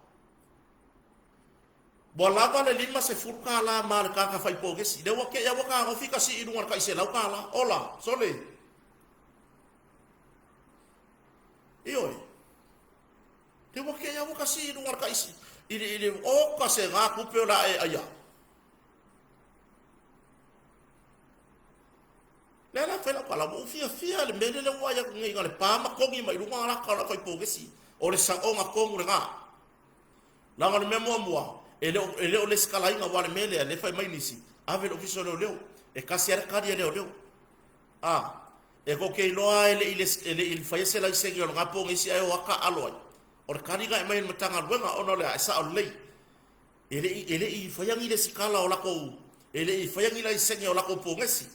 Ua lava le $50 ma le tagata fai pogesi. Lea ua te i lava ua tagofi ka sii i luga o le tai $100. Ola, sole. Ioe. Lea ua te i lava ua ka sii i luga o le tai i le, i le, oka se gā tupe o le a e aia. Lea la e fai lau tala, ua ou fiafia i le mea lea ua vaai atu nei na o le pa ma togi mai luga laka o le aufaipougesi. O le saoga tonu lena. Leaga o le mea muamua, e le o, e le o lesitalaina, aua o le mea lea, lea e fai mai nisi, ave i le Ofisa o Leoleo. E tasi lava le tali a leoleo. A, e tou te iloa e le i, e le i faia se laisene o lena pogesi ae o ata alo ai. O le tali na e aumai e le Matagaluega, ona o le a, e sao lelei. E le i, e le i faia ni lesitala o latou, e le i faia ni laisene o latou pogesi.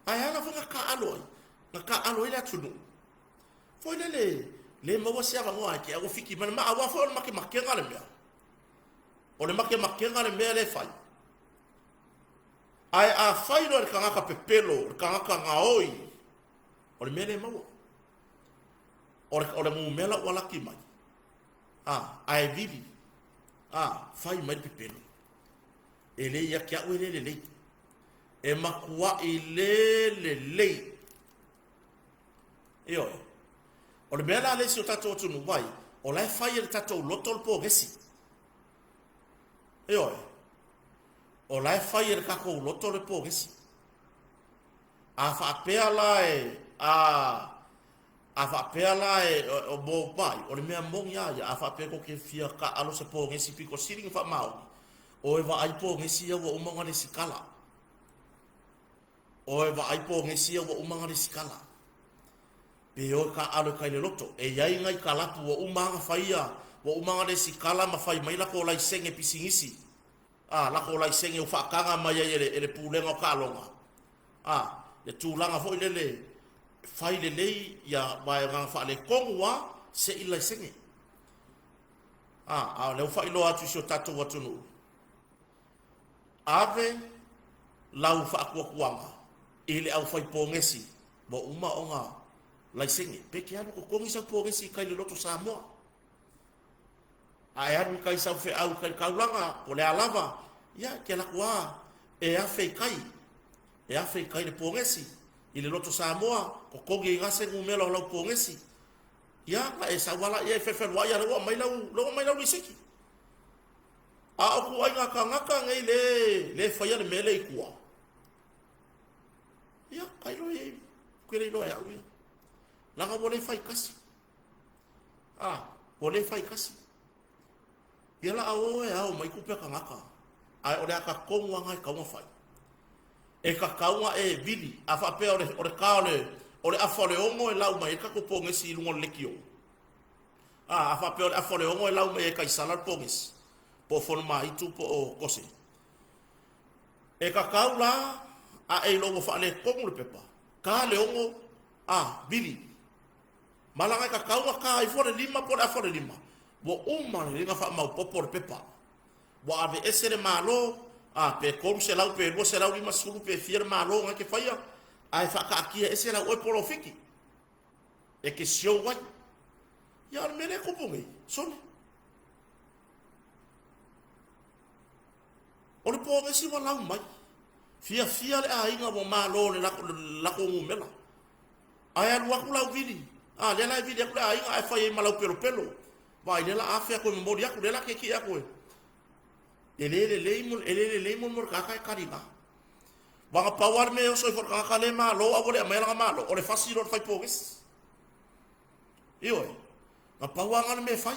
Ae ala foi na taaalo ai, na taaalo ai le atunuu. Foi lele, le maua se avanoa ae te i ua fiki mai le maa, aua foi o le makemakega le mea. O le makemakega le mea lea e fai. Ae a fai loa e le tagata pepelo, le tagata gaoi, o le mea le maua. O le, o le numera ua laki mai. A, ae vili. A, fai mai le pepelo. E le ia te au e le lelei. E matuai le lelei. Ioe. O le mea la lea i si o tatou atunuu vai, o la e fai e le tatou loto le pogesi. Ioe. O la e fai e le tatou loto le pogesi. A faapea la e, a, a faapea la e, o, mo vai, o le mea moni a ia, a faapea tou te fia taaalo se pogesi pito sili ona faamaoni, o e vaai pogesi ia ua uma ona lesitala. O e vaai pogesi ia ua uma ona lesitala. Pe o e taaalo e kai le loto. E i ai nai kalapu ua uma ona faia, ua uma ona lesitala ma fai mai latou laisene pisinisi. A, latou laisene ua faataga mai ai e le, e le Pulega o Taaloga. A, le tulaga foi lele, fai lelei ia vaega faaletonu a se i laisene. A, a o lea ua faailoa atu i si o tatou atunuu, ave lau faatuatuaga i le aufaipogesi ua uma ona laisene. Pe te alu totogi sau pogesi i tai i le Loto Samoa. A e alu i tai sau feau i tai i le taulaga, po o le a lava, ia, e te alu atu lava e afe i tai, e afe i tai le pogesi i le Loto Samoa, totogi ai lava se numera o lau pogesi. Ia, ona e sau lava lea e fefeluai a o lea ua aumai lau, lea ua aumai lau lisiti. A o ituaiga tagata nei le, le faia le mea lea i tua, ia, tailo i ai, ou te le iloa e au ia. Leaga ua le fai tasi. A, ua le fai tasi. Ia la a o e ao mai tupe a tagata, ae o le ata tonu lava lena e tatau ona fai. E tatau ona e vili, a faapea o le, o le ta o le, o le afa o le 6 e lau mai ai le tatou pogesi i luga o le lekiō. A, a faapea o le afa o le 6 e lau mai ai e Kaisala le pogesi, po o Fonomaitu po o Kose. E tatau la a e iloa ua faaletonu le pepa, ta le 6, a, vili. Ma laga e tatau ona ta ifo le 5 po o le afa o le 5, ua uma lelei ona faamaopoopo le pepa. Ua aveese le Malo, a, pe 300 pe 250 pe fia le Malo na e te faia, Ae faakaatia ese lau oe polofiti e te show ai. Ia o le mea lea e tupu nei, sole. O le pogesi ua lau mai. Fiafia le aiga ua malo le latou numera. Ae alu atu lau vili. A, lea la e vili atu le aiga ae fai ai ma lau pelopelo. Vaai lea la afe atu e momoli atu, lea la tietie atu e. E le lelei mo, e le lelei mo le tagata e tali na. Vaga pau lava le mea e oso ifo le tagata lea e malo ae ua le aumaia lana malo, o le fasi loa o le fai pogesi. Ioe, na pau lava na o le mea e fai.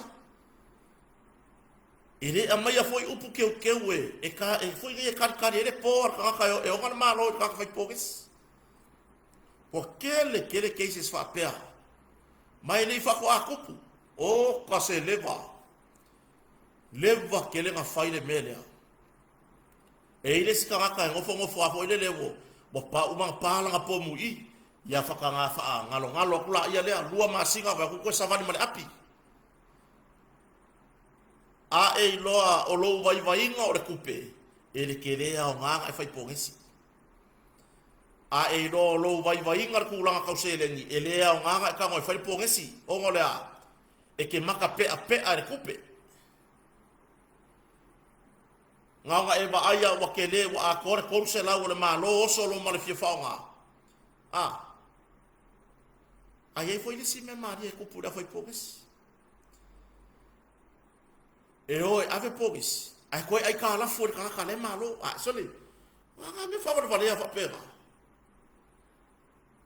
E le aumaia foi upu keukeu e, e, ka, e foi nei e talitali ai le po a le tagata e ona le malo i le tagata fai pogesi. Ua tele tele cases faapea. Ma e le i faatoa tupu. O ka se leva. Leva tele na fai le mea lea. E i le isi tagata e nofonofo lava foi lele ua, ua pa uma na pa lana pomu i i. Ia whakangā wha ngalo ngalo aku la ia lea, lua masina wa ku koe savali ma le api. A e iloa o lou vaivaiga o le tupe, e le tele aoga na e fai pogesi. A e iloa o lou vaivaiga le tulaga tau seleni, e le aoga na e tago e fai le pogesi, ona o le a? E te maka peapea i le tupe. Na ona e vaai a ua tele ua atoa le 300 o le Malo oso loa ma le fia faaaoga. A. A i ai foi le isi mea malie e tupu i le au fai pogesi. E o e ave pogesi, ae toe aitalafu e le tagata la e malo. A, sole, a mea faavalevalea faapena.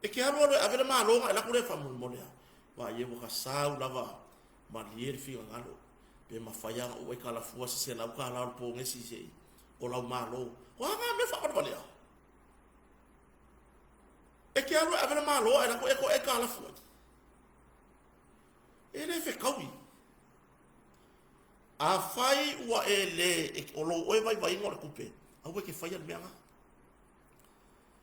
E te alu alu e ave le malo na e laku lea faamolemole a. Vaai e ua ka sau lava malie le finagalo. Pe mafai lava ona ou aitalafua se $100 o le pogesi se i o lau malo. O a na mea faavalevalea? E te alu e ave le malo ae laku e toe aitalafu ai. E le fetaui. Afai ua e le, o lou oe vaivaiga o le tupe, aua e te faia le mea lena.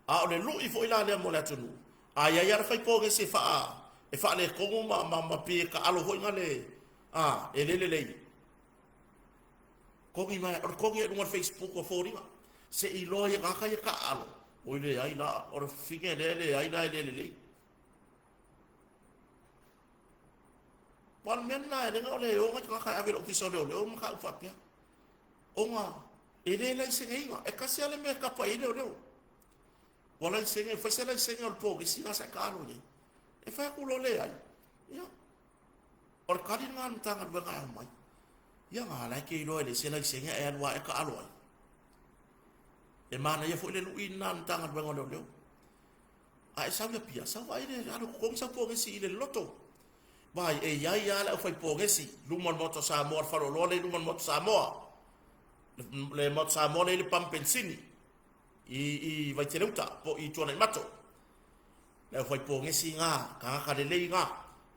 A o le lui foi la lea mo le atunuu, a i ai lava le fai pogesi e faa, e faaletonu ma, ma, ma pei e taalo foi na le, a, e le lelei. Togi mai, o le togi i luga o le Facebook o foliga. Se i iloa ai e tagata ia taaalo, oi leai la, o le fine lea e leai la e le lelei. Aua o le mea lena e leaga o le o nai tagata e ave i le Ofisa o Leoleo ma mataupu faapea. Ona e le laiseneina. E tasi lava le mea e tapa i ai leoleo. Ua laisene, fai se laisene o le pogisi la sa e taalo i ai. E fai atu loa leai. Ia, o le tali lena a le Matagaluega e aumai. Ia, na la e te iloa e leai se laisene ae alu lava e taalo ai. E manaia foi le lui lena a le Matagaluega o Leoleo. A e sau i Apia, sau vaai le alu totogi sau pogesi i le loto. Vaai, e i ai lava le aufai pogesi luma o le Maota o Samoa, le faleoloa lea i luma o le Maota o Samoa. Le Maota o Samoa lea i le pamu penisini i, i Vaiteleuta, po i Tuanaimato. Le aufai pogesi ngā, tagata lelei ngā,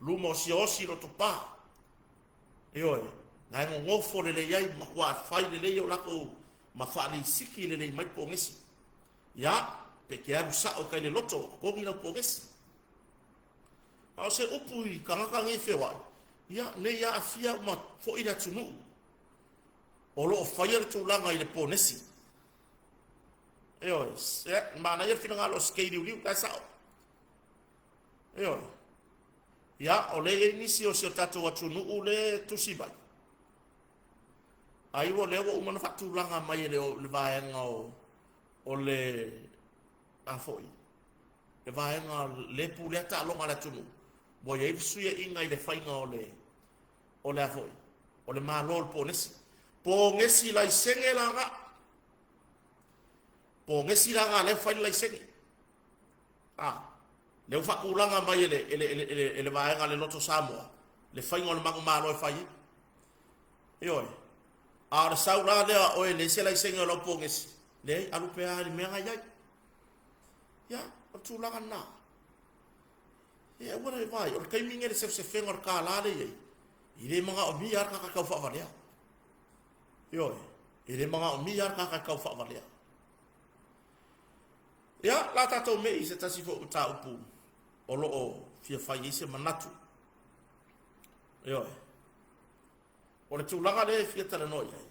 luma o Siaosi loto pa. Ioe, na e nonofo lelei ai, matua fai lelei o latou ma faaleisiki lelei mai pogesi. Ia, pe te alu sa'o kai le loto, totogi lau pogesi. A o se upu i tagata nei feoai, ia, ne i aafia uma foi le atunuu o lo o faia le tulaga i le ponesi. Ioe, ia, manaia le finagalo o Skei Liuliu, la e sa'o. Ioe. Ia, o lea e i ai nisi o si o tatou atunuu le tusi mai. Ai ua lea ua uma ona faatulaga mai e le, le vaega o, o le a foi, le vaega le pulea taaloga a le atunuu, ua i ai le fesuiaiga i le faiga o le, o le a foi, o le malo o le ponesi. Ponesi laisene la na. Ponesi la na lea fai le laisene. A, lea ua faatulaga mai e le, e le, e le, e le, e le vaega a le Loto Samoa, le faiga o le manumalo e fai ai. Ioe. A o le sau la lea o e leai se laisene o lau pogesi, leai, alu pea i le mea na i ai. Ia, o le tulaga lena. E aua le vaai, o le taimi lenei i le sefesefega o le kālā lea e i ai, e le manaomia lava le tagata e tau faavalea. Ioe, e le manaomia lava le tagata e tau faavalea. Ia, o le a tatou me'i i se tasi foi o mataupu o lo o fia fai ai se manatu. Ioe. O le tulaga lea e fia talanoa i ai,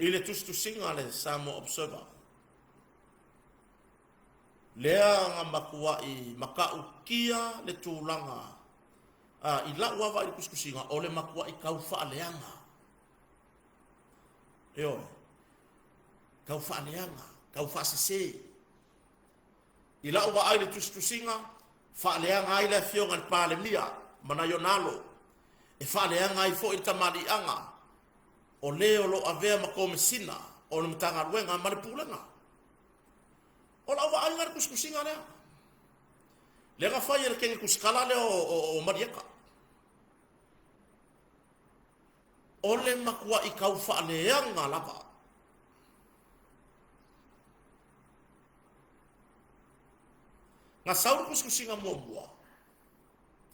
i le tusitusiga a le Samoa Observer, Lea na matuaʻi mataʻutia le tulaga a i laʻu lava i le tusitusiga o le matuaʻi tau faaleaga. Ioe, tau faaleaga, tau faasese. I lau vaai i le tusitusiga, faaleaga ai le afioga i le Palemia ma nai ona alo, e faaleaga ai foi le tamaliiaga o le o lo o avea ma Komesina o le Matagaluega ma le Pulega. O lau vaaiga i le tusitusiga lea, lea na fai e le teine tusikala lea o Malieta. O le matuai tau faaleaga lava. Na sau le tusitusiga muamua,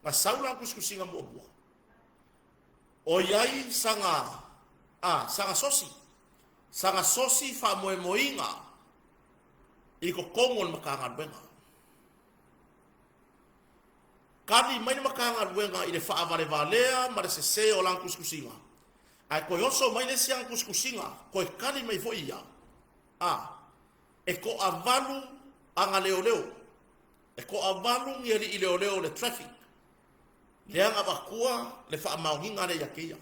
na sau lana tusitusiga muamua, o i ai sana, a, sana sosi, sana sosi faamoemoeina i totonu o le Matagaluega. Kali mai le Matagaluega i le faavalevalea ma le sese o lana tusitusiga, ae toe oso mai le isi ana tusitusiga, toe kali mai foi ia, a, e toavalu ana leoleo, e toavalu ni alii leoleo o le traffic, lea na avatua le faamaoniga lea ia te ia.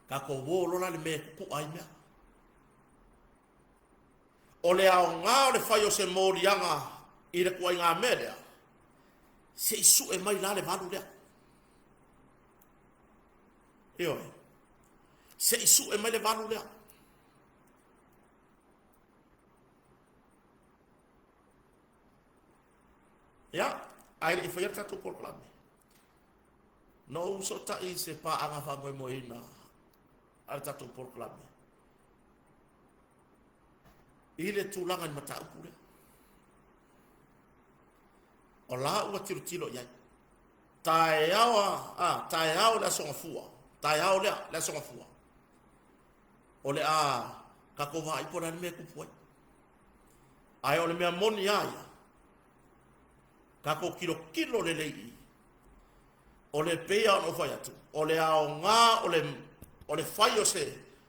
Tatou o loa la i le mea e tutu'a ai mea. O le aoga o le fai o se moliaga i le tuaiga mea lea, se i sue mai la le valu lea. Ioe. Se i sue mai le valu lea. Ia, ae le i faia le tatou polokalame. Na ou fesootai i se paaga faamoemoeina a le tatou polokalame i le tulaga i le mataupu lea. O la ua tilotilo i ai. Taeao a, taeao le Aso Gafua, taeao lea, le Aso Gafua. O le a tatou vaai po o le a le mea e tupu ai. Ae o le mea moni a ia, tatou tilotilo lelei i i. O le pei lava ona ou fai atu, o le aoga o le, o le fai o se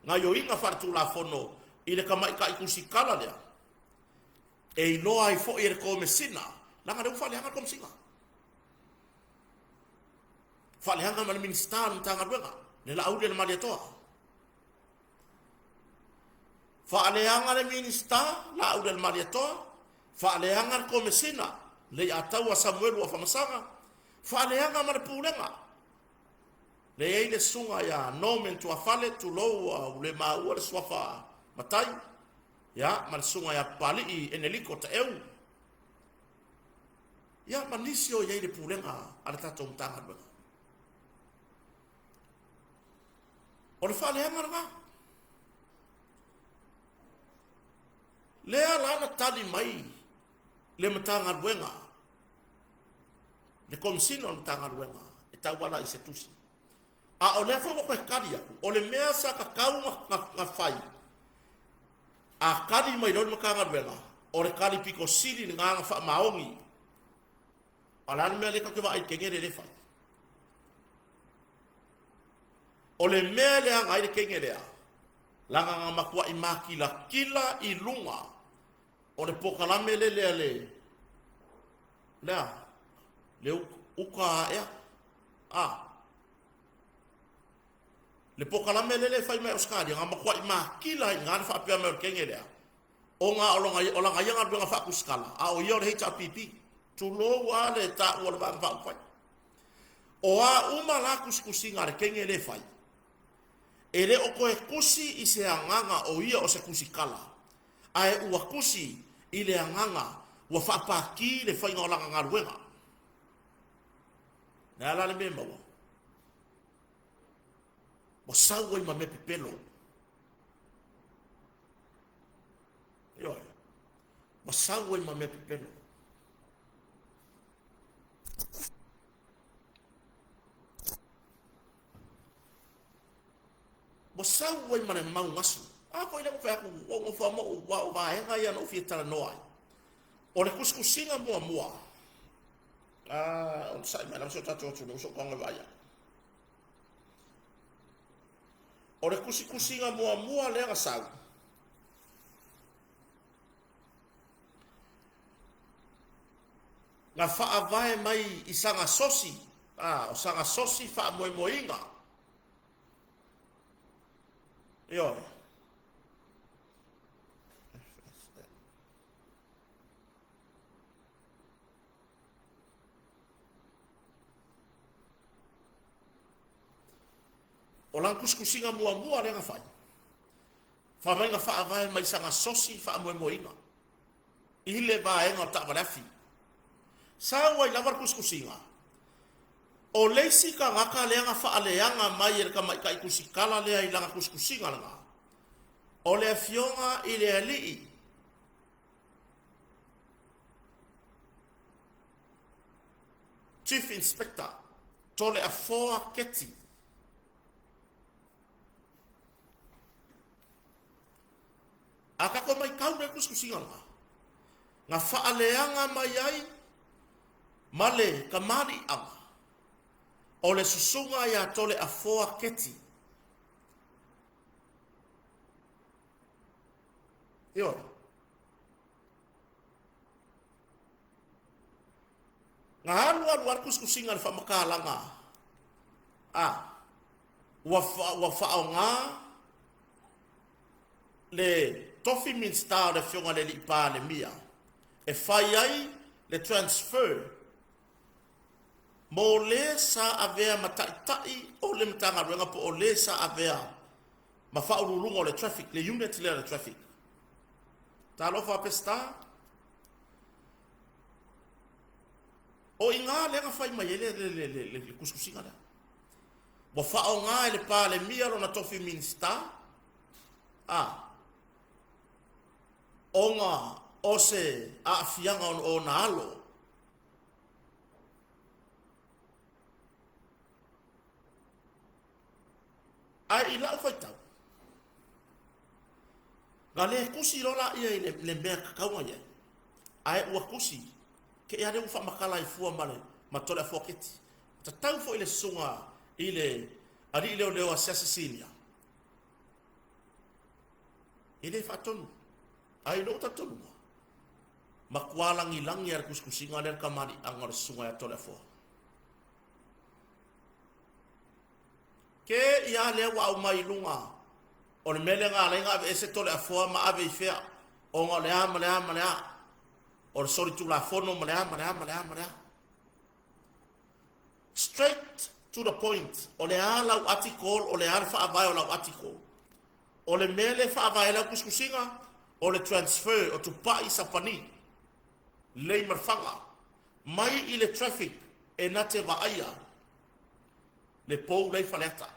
gaioiga faaletulafono i le tamaitai tusitala lea, e iloa ai foi e le Komesina, leaga o lea ua faaleaga le Komesina. Faaleaga ma le Minisita o le Matagaluega, le Laauli a le Malietoa. Faaleaga le Minisita, Laauli a le Malietoa, faaleaga le Komesina, Leiataua Samuelu Afamasaga, faaleaga ma le Pulega. Lea e i ai le susuga ia Norman Tuafale, tulou ua le maua le suafa matai, ia, ma le susuga ia Papalii Eneliko Taeu, ia, ma nisi o i ai i le Pulega a le tatou Matagaluega. O le faaleaga lena. Lea la na tali mai le Matagaluega, le Komesina o le Matagaluega e tauala i se tusi. A o lea foi ua toe tali atu, o le mea sa tatau na fai, a tali mai loa le Matagaluega, o le tali pito sili lena na faamaoni. A o le a le mea lea tatou te vaai i le teine lea e le fai? O le mea e leaga ai le teine lea, leaga na matuai makilatila i luga o le polokalame lele a le, lea, le uka ea, a, le polokalame lele e fai mai Ausetalia, na matuai matila ai i ina le faapea mai o le teine lea, ona o lana ia galuega faatusitala, a o ia o le HRPP. Tulou lava le taua o le Vaega Faaupufai. O a uma la tusitusiga a le teine lea e fai, e le o toe tusi i se agaga o ia o se tusitala, ae ua tusi i le agaga ua faapati le faiga o lana galuega. O le a la le mea e maua? Ua sau ai ma mea pepelo. Ioe. Ua sau ai ma mea pepelo. Ua sau ai ma le mau gasu. A foi lea ua fai atu, ua ou nofo lava ma ou, aua o vaega ia na ou fia talanoa ai. O le tusitusiga muamua, a, onosai mai lava si o tatou atunuu se i ou tago e vaai atu. O le tusitusiga muamua lea na sau, Na faavae mai i sana sosi, a, o sana sosi faamoemoeina. Ioe. O lana tusitusiga muamua lea na fai, fai mai na faavae mai sana sosi faamoemoeina i le vaega o taavale afi. Sau ai lava le tusitusiga, o le isi tagata lea na faaleaga mai e le tamaitai tusitala lea i lana tusitusiga lena, o le afioga i le alii Chief Inspector Toleafoa Keti. A tatou maitau lea tusitusiga lena, na faaleaga mai ai ma le kamaliiaga o le susuga ia Toleafoa Keti. Ioe. Na alu alu lava le tusitusiga i le faamatalaga a ua ua faaaoga le tofi Minisita o le Afioga i le Alii Palemia e fai ai le transfer mo le sa avea ma taitai o le Matagaluega po o le sa avea ma faauluuluga o le traffic, le unit lea o le traffic. Talofa Peseta. O i ina lea na fai mai ai le tusitusiga lea. Ua faaaoga e le Palemia lona tofi Minisita a ona o se aafiaga o ona alo. Ae i lau faitau, na le tusi loa laia i le mea tatau ona i ai, ae ua tusi, te i lava lea ua faamatala ai fua ma le ma Toleafoa Keti. Tatau foi le susuga i le alii leoleo asiasi sinia, e le faatonu. Ae i lou talitonuga, matua lagilagi lava le tusitusiga lea le kamaliiaga o le susuga ia Toleafoa. Ke ia lea ua aumai i luga o le mea lea na ala ai ona aveese Toleafoa ma ave i fea, ona o le a ma le a ma le a, o le solitulafono ma le a ma le a ma le a ma le a. Straight to the point, o le a lau article, o le a le faavae o lau article. O le mea lea e faavae ai lau tusitusiga, o le transfer o Tupai Sapani, Leimalfaga, mai i le traffic e na te vaaia le pou la i Faleata.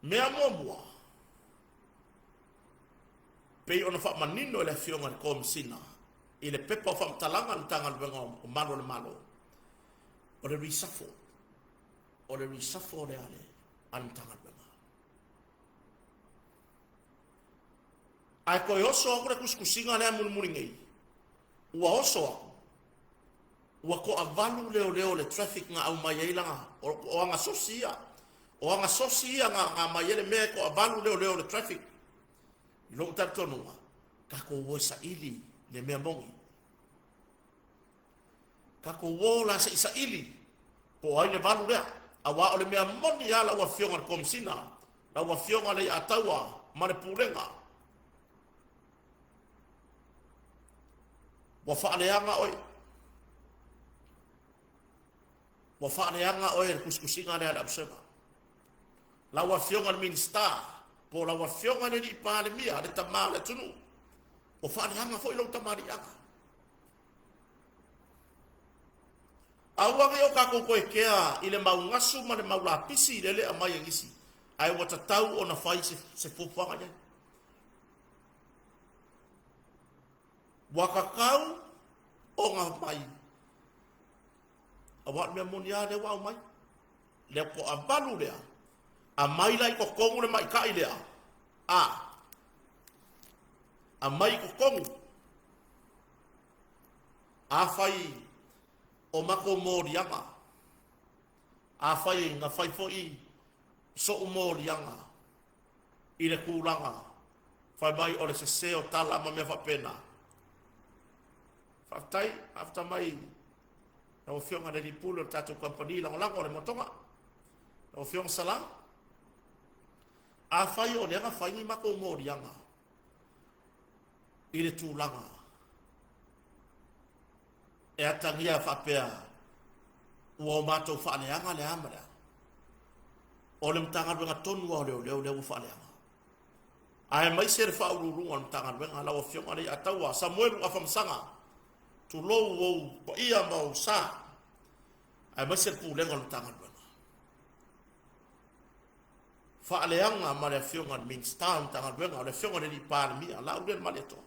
Mea muamua, pei ona faamanino e le Afioga i le Komesina i le pepa o faamatalaga a le Matagaluega o Malu o le Malo, o le reshuffle, o le reshuffle lea a le Matagaluega. Ae toe oso aku le tusitusiga lea mulimuli nei, ua oso aku, ua toavalu leoleo o le traffic na aumai ai lana, o aga sosi ia, o aga sosi ia na aumai ai le mea e toavalu leoleo o le traffic. I lou talitonuga, tatou o e saili le mea moni. Tatou o la se i saili po o ai le valu lea, aua o le mea moni lava lau Afioga i le Komesina, lau Afioga Leiataua ma le Pulega, ua faaleaga oe, ua faaleaga oe e le tusitusiga lea a le Observer. Lau Afioga i le Minisita, po o lau Afioga i le Alii Palemia, le tama o le atunuu, ua faaleaga foi lou tamaliiaga. Aua ne i o tatou toe kea i le mau gasu ma le mau lapisi i le le aumai e nisi, ae ua tatau ona fai se fuafuaga i ai. Ua tatau ona mai, aua o le mea moni lava lea ua aumai, le toavalu lea, aumai la i totonu le maitai lea, a aumai i totonu. Afai o matou moliaga, afai na fai foi so'u moliaga i le tulaga fai mai o le sese o tala ma mea faapena. Faafetai, amata mai lau Afioga i le Alii Pule o le tatou kamupani lagolago o le Motoga, lau Afioga Sala. Afai o lea na fai ni matou moliaga i le tulaga e atagia faapea ua o matou faaleaga le a ma le a, o le Matagaluega tonu lava o Leoleo lea ua faaleaga. Aemaise le Faauluuluga o le Matagaluega, lau Afioga Leiataua Samuelu Afamasaga, tulou ou paia ma ou sa, aemaise le Pulega o le Matagaluega. Faaleaga ma le Afioga i le Minisita o le Matagaluega, o le Afioga i le Palemia, Laulelei Malietoa.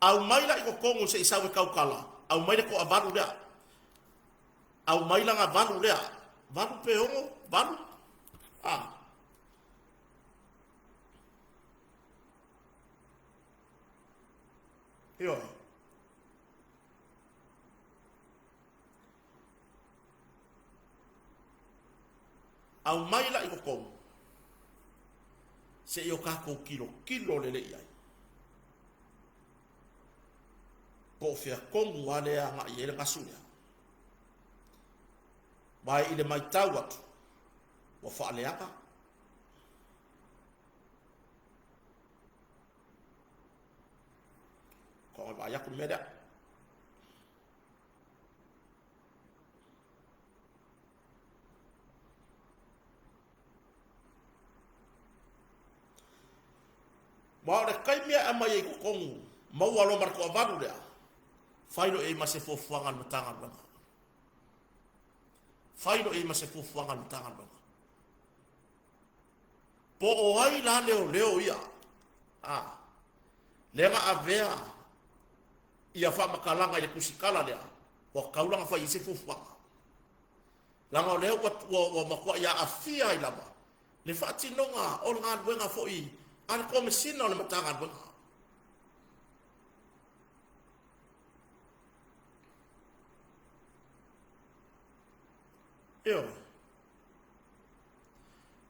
Aumai la i totonu se i sau e tautala, aumai le toavalu lea. Aumai lana valu lea. Valu pe ono, valu. Ah. Ioe. Aumai la i totonu se i o tatou tilotilo lelei i ai. Po o fea tonu lava lea e agai i ai le gasu lea. Aua i le matau atu, ua faaleaga. Ko vaai atu le mea lea. Ma o le taimi e aumai ai i totonu, maua loa ma le toavalu lea, fai loa i ai ma se fuafuaga a le Matagaluega. Fai loa i ai ma se fuafuaga a le Matagaluega. Po o ai la leoleo ia, a, lea na avea ia faamatalaga i le tusitala lea, ua tatau la ona fai i ai se fuafuaga. Leaga o lea ua, ua, ua matuai aafia ai lava le faatinoga o le galuega foi a le Komesina o le Matagaluega. Ioe.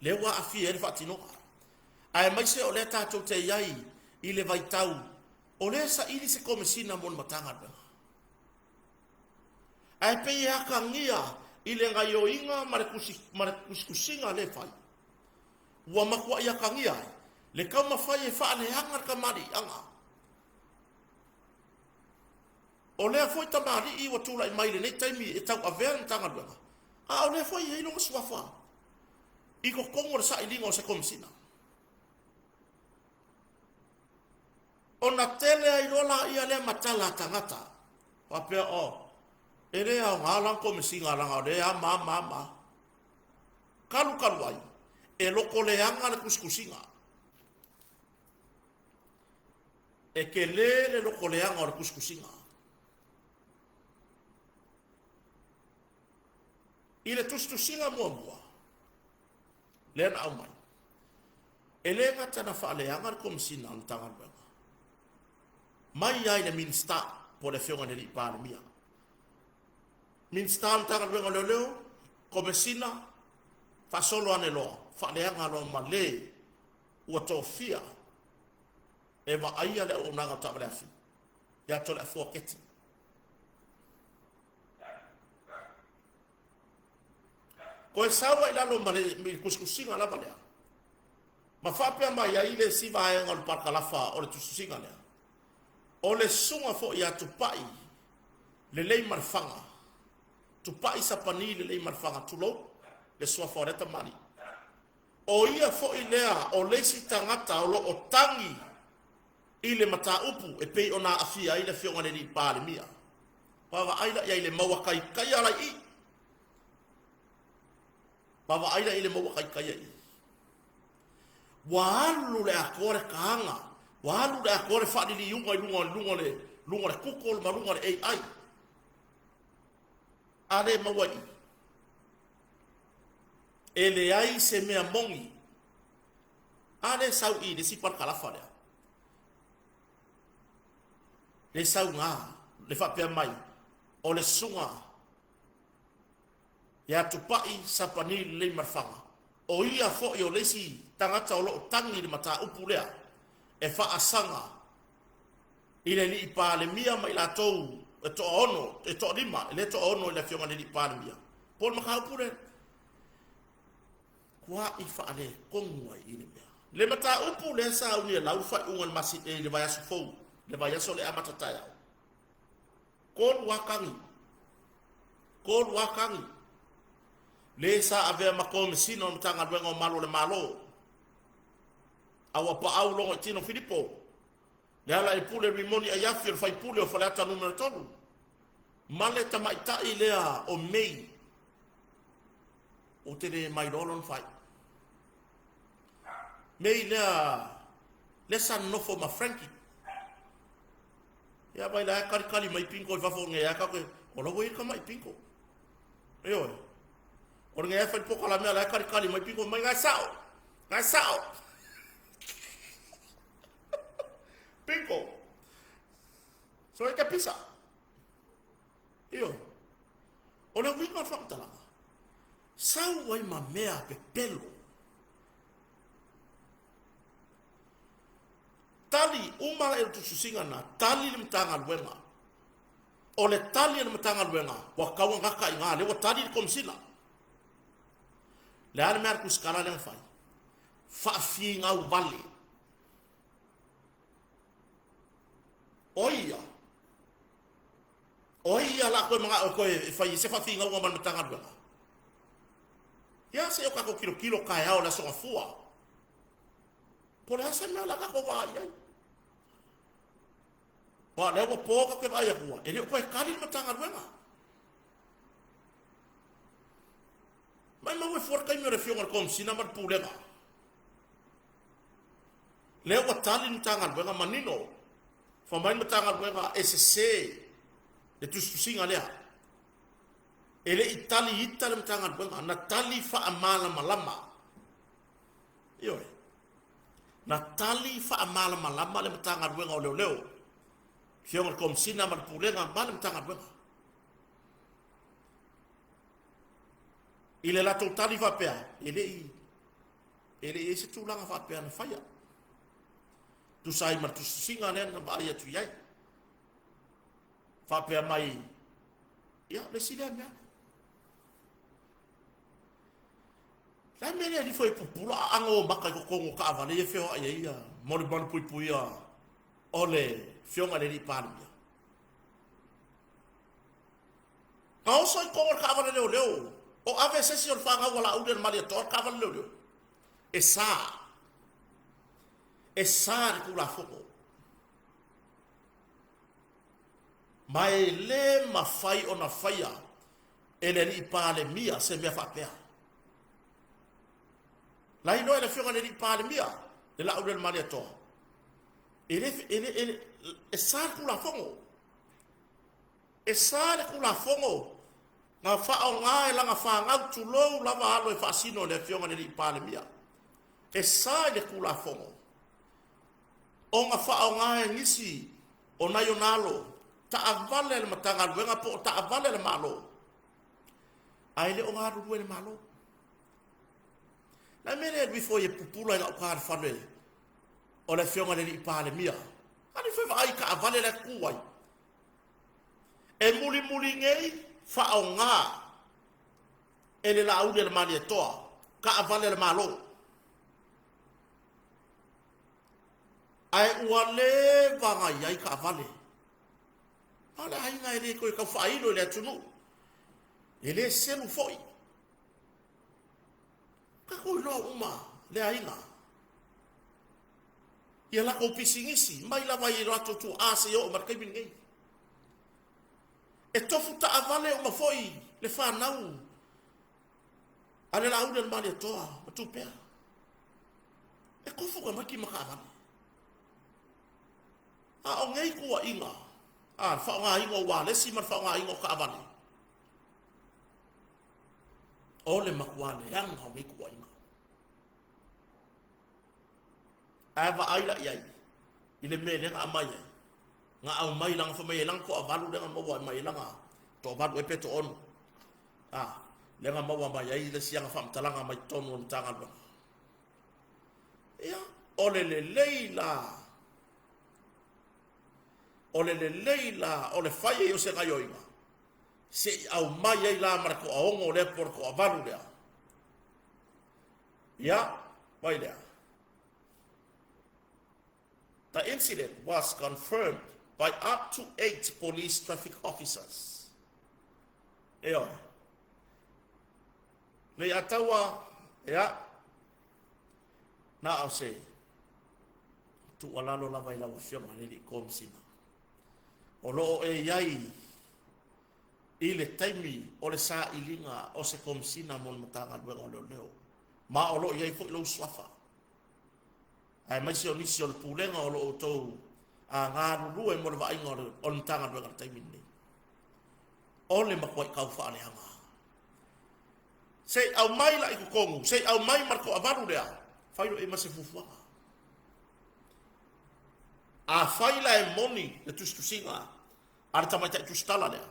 Lea ua aafia ai le faatinoga. Aemaise o lea tatou te i ai i le vaitau o lea e saili se Komesina mo le Matagaluega. Ae pei e atagia i le gaioiga ma le, tusi, ma le tusitusiga lea e fai, ua matuai atagia ai le taumafai e faaleaga le tamaliiaga. O lea foi tamalii ua tulai mai i lenei taimi e tauavea le Matagaluega, a o lea foi e i ai lona suafa i totonu o le sailiga o se Komesina. Ona tele ai loa laia lea ma tala a tagata, faapea, oh, e le aoga la Komesina leaga o lea e ama ama ama. Talu talu ai, e lotoleaga le tusitusiga. E tele le lotoleaga o le tusitusiga. I le tusitusiga muamua, lea na aumai, e le gata na faaleaga le Komesina o le Matagaluega, mai lava i le Minisita po o le Afioga i le Alii Palemia, Minisita o le Matagaluega o Leoleo, Komesina, faasolo ane loa, faaleaga loa ma le ua tofia e vaaia le auaunaga o taavaleafi ia Toleafoa Keti. Toe sau ai lalo ma le tusitusiga lava lea, ma faapea mai ai le isi vaega o le parakalafa o le tusitusiga lea, o le susuga foi ia Tupai Leleimarefaga, Tupai Sapani Leleimarefaga, tulou le suafa o lea tamalii, o ia foi lea o le isi tagata o lo o tagi i le mataupu e pei ona aafia ai le Afioga i le Alii Palemia. Vaavaai la i ai le maua taitaia la i i. Vaavaai la i le maua taitaia i i. Ua alu le atoa le taga, ua alu le atoa le faaliliuga i luga, luga le, luga le Google ma luga le AI. A le maua i i. E leai se mea moni. A le sau i le isi parakalafa lea. Le sauga, le faapea mai, o le susuga ia Tupai Sapani Leleimarefaga, o ia foi o le isi tagata o lo o tagi i le mataupu lea e faasaga I le Alii Palemia ma i latou e toaono, e toalima, e le toaono i le Afioga i le Alii Palemia, po o le mataupu lea, tuai faaletonu ai i le mea. Le mataupu lea sa uni e lau le faaiuga i le masi, i le vaiaso fou, le vaiaso o le amata taeao. Tolu lava tagi, tolu lava tagi, le sa avea ma Komesina o le Matagaluega o Malu o le Malo, a ua paau logo i tino Filipo, le ala i pule Rimoni Aiafi o le faipule o Faleata Nu.3, ma le tamaitai lea o Mei, ou te le mailoa lona fai. Mei lea, lea sa nonofo ma Frankie. Ia vai la kali kali mai pinko i fafo nge ka ke o la wei ka mai pinko. E oi. O le nge fa poko la mea la kali kali mai pinko mai ngai sao. Ngai sao. Pinko. So e ka pisa. Io. O le uiga o le faamatalaga. Sau ai ma mea pepelo. Tali uma la e tusisiga na tali le Matagaluega. O le tali a le Matagaluega ua tau gata i ina lea ua tali le Komesina. Le a le mea a le tusitala lea na fai? Faafinau vale. O ia. O ia la koe mga o koe e fai se faafinauga ma le Matagaluega. Ia se o kako kilo kilo kaeao le aso gafua. Po le asa mea la kako vaai ai. Wa lea ua po ka koe vaai atua. E le o koe tali le Matagaluega. Mai mau e fua le taimi o le afioga i le Komesina ma le Pulega. Lea ua tali le Matagaluega manino. Fa mai le Matagaluega e sese le tusitusiga lea. E le i tali ita le Matagaluega, na tali faamalamalama. Ioe. Na tali faamalamalama le Matagaluega o Leoleo. Afioga i le Komesina ma le Pulega ma le Matagaluega. I le latou tali faapea, e le i i ai se tulaga faapea na faia. Tusa ai ma le tusitusiga lea na vaai atu i ai. Faapea mai, ia, le isi lea mea. Le mea lea alifo e pupula a ago o maka i totonu o taavale ia feoai ai ia mo le malupuipuia o le Afioga i le Alii Palemia. Na oso i totonu o le taavale leoleo, o ave se isi o le fanau a Laauli a le Malietoa le taavale leoleo. E sa. E sa le Tulafono. Ma e le mafai ona faia e le Alii Palemia se mea faapea. La iloa e le Afioga i le Alii Palemia, le Laauli a le Malietoa. E le, e le, e le, e sa le Tulafono. E sa le Tulafono na faaaoga e lana fanau tulou lava alo e faasino le Afioga i le Alii Palemia. E sa i le Tulafono ona faaaoga e nisi o nai ona alo taavale a le Matagaluega po o taavale a le Malo, ae le o galulue i le Malo. La mea lea e alu ifo ai e pupula i gauta le fale o le Afioga i le Alii Palemia. Alu ifo e vaai i taavale la e tu ai. E mulimuli nei faaaoga e le Laauli a le Malietoa taavale a le Malo. Ae ua leva ona i ai taavale. A o le aiga e le toe tau faailo i le atunuu. E le selu foi. Tatou iloa uma le aiga. Ia latou pisinisi, mai lava i latou tuaa seia oo ma le taimi lenei. E tofu taavale uma foi le fanau a le Laauli a le Malietoa ma Tupea. E tofu tamaiti ma taavale. A o nei tuuaiga, a le faaaogaina o ualesi ma le faaaogaina o taavale, o le matua leaga o nei tuuaiga. Ae vaai la i ai, i le mea lea na aumai ai. Na aumai lana fai mai e lana toavalu lea na maua mai e lana toavalu e pe toaono. A, lea na maua mai ai le siaga faamatalaga mai totonu o le Matagaluega. Ia, o le lelei la. O le lelei la o le fai ai o se gaioiga, se i aumai ai la ma le toaono lea po o le toavalu lea. Ia, vai lea. The incident was confirmed by up to 8 police traffic officers. Ioe. Nei a taua, ia, na o se tuualalo lava i lau Afioga i le Alii Komesina. O lo o e i ai i le taimi o le sailiga o se Komesina mo le Matagaluega o Leoleo, ma o lo o i ai foi lou suafa, aemaise o nisi o le Pulega o lo o outou galulue mo le vaaiga o le Matagaluega i le taimi lenei. O le matuai taufaaleaga. Se i aumai la i totonu, se i aumai ma le toavalu lea, fai loa i ai ma se fuafuaga. Afai la e moni le tusitusiga a le tamaitai tusitala lea,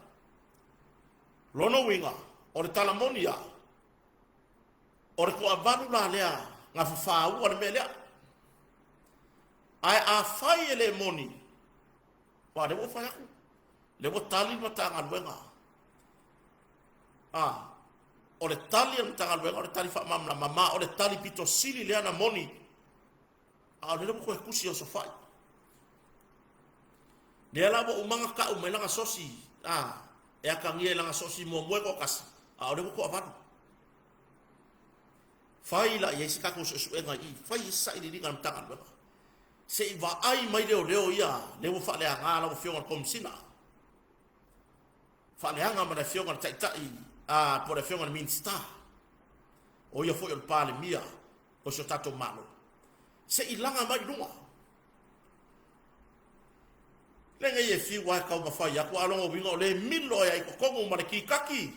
lona uiga, o le tala moni lava, o le toavalu la lea na fafaua le mea lea. Ae afai e le moni, aua o lea ua ou fai atu, o lea ua tali le Matagaluega. A, o le tali a le Matagaluega o le tali faamalamalama, ma o le tali pito sili lea na moni, a o lea ua toe tusi e osofai. Lea la ua uma ona tau mai lana sosi, a, e atagia i lana sosi muamua e toatasi, a o lea ua toavalu. Fai la i ai se tatou suesuega i i, fai i se sailiiliga a le Matagaluega. Se i vaai mai leoleo ia, lea ua faaleaga lau Afioga i le Komesina. Faaleaga ma le Afioga i le Taitai, a, po o le Afioga i le Minisita, o ia foi o le Palemia o si o tatou Malo. Se i laga mai i luga. Lenei e fiu lava e taumafai atu, a o lona uiga o lea e milo ai i totonu ma le kikaki.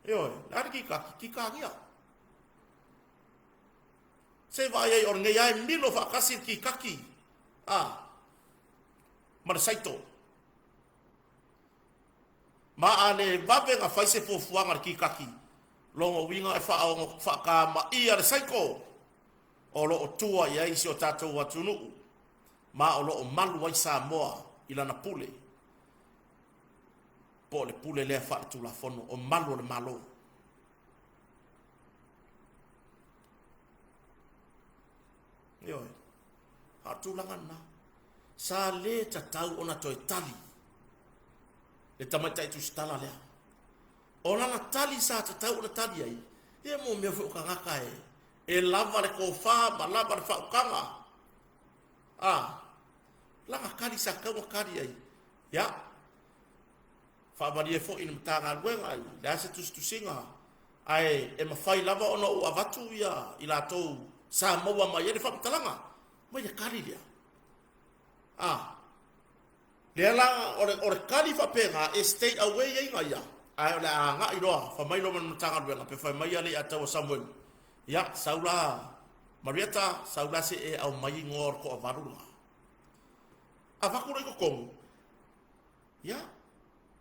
Ioe, le a le kikaki? Kikagia. Se i vaai ai o lenei lava e milo faatasi le kikaki, a, ma le saito. Ma a le vave na fai se fuafuaga a le kikaki, lona uiga e faaono faatamaia le saiko o lo o tua i ai si o tatou atunuu ma o lo o malu ai Samoa i lana pule, po o le pule lea faaletulafono o malu o le Malo. Ioe, a o le tulaga lena, sa le tatau ona toe tali le tamaitai tusitala lea. O lana tali sa tatau ona tali ai, ia mo mea foi o tagata e, e lava le tofa ma lava le faautaga. A, lana tali sa tatau ona tali ai, ia, faamalie foi i le Matagaluega i le a se tusitusiga, ae e mafai lava ona ou avatu ia i latou sa maua mai ai le faamatalaga mai le tali lea. A, lea la o le, o le tali faapena e stay away ai na ia, ae o le a agai loa, fai mai loa ma le Matagaluega, pe fai mai Leiataua Samuelu, ia, sau la Marietta, sau la se e aumai igoa o le toavalu lena. Avatu loa i totonu, Ia,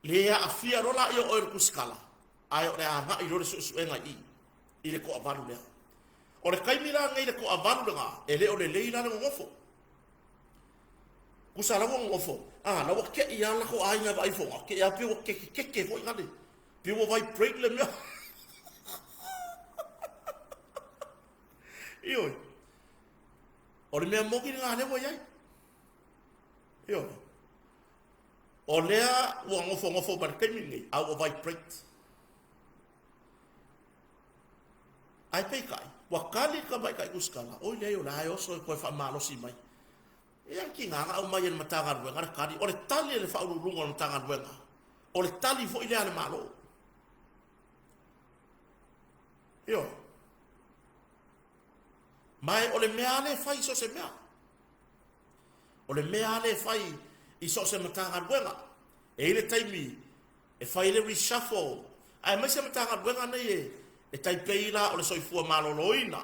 le aafia loa laia o oe i le tusitala, ae o le agai loa le suesuega i i, i le toavalu lea. O le taimi la lenei i le toavalu lena, e le o lelei la le nonofo. Tusa la ua nonofo, a, la ua tei lava lako aiga e vaai foga, tei lava pei ua kekekeke foi nale, pei ua vibrate le mea. Ioe. O le mea moni lena lea ua i ai. Ioe. O lea ua nofonofo mai le taimi lenei, a ua vibrate. Ae peitai, ua tali le tamaitai tusitala, oi leai o la e oso e toe faamalosi mai. Ia tiga na aumai e le Matagaluega le tali, o le tali a le Faauluuluga o le Matagaluega, o le tali foi lea a le Malo. Ioe. Ma o le mea lava lea e fai i so o se mea. O le mea lava lea e fai i so o se Matagaluega. E i ai le taimi e fai ai le reshuffle, aemaise Matagaluega nei e, e tai pei la o le Soifua Maloloina,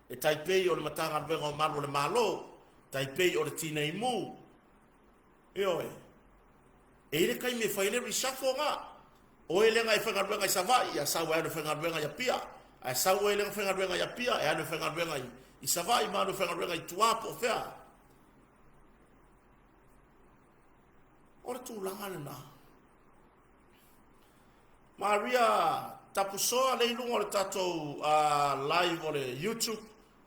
e tai pei o le Matagaluega o Malu o le Malo, tai pei o le Tinei Mu. Ioe. E i ai le taimi e fai ai le reshuffle na. O oe lea na e faigaluega i Savaii, ia sau e alu e faigaluega i Apia. Ae sau oe lea na faigaluega i Apia, e alu e faigaluega i, i Savaii ma alu e faigaluega i tua po o fea. tulaga lena. Maria Tapusoa lea i luga o le tatou live o le YouTube.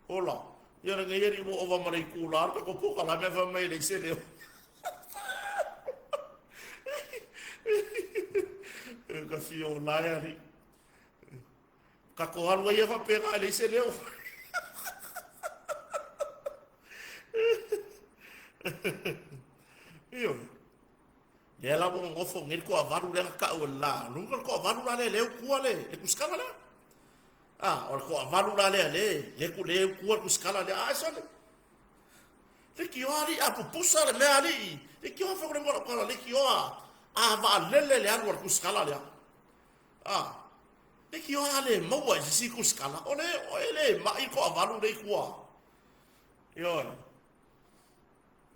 Ola, ia lenei alii ua ova ma le itula o le tatou polokalame ae fai mai e leai se leo. E ka fia ola e alii. Tatou alu ai ia faapena e leai se leo. Ioe. Lea la ua nonofo nei le toavalu lea na tau e le la luga le toavalu la lea lea utua le le kusikala lea. Ah, o le toavalu la lea le le ku le utua le kusikala lea. Ah, sole. Leitioa alii a pupusa le mea alii. Leitioa fai le mola kala leitioa a vaalele le alu a le kusikala lea. Ah, leitioa le maua i se si kusikala. O le o e le mai toavalu le itua. Ioe.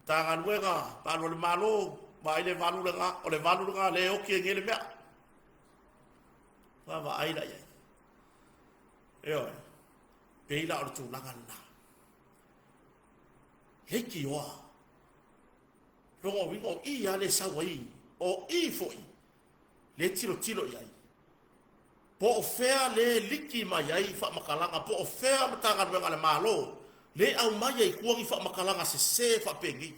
Matagaluega, Palu a le Malo, vaai le valu lena, o le valu lena lea e oti ai nei le mea. Vaavaai la i ai. Ioe, pei la o le tulaga lena. Leitioa. Lona uiga o i lava le sau ai, o i foi le tilotilo i ai. Po o fea le liki mai ai faamatalaga, po o fea Matagaluega a le Malo le aumai ai i tua ni faamatalaga sese faapenei.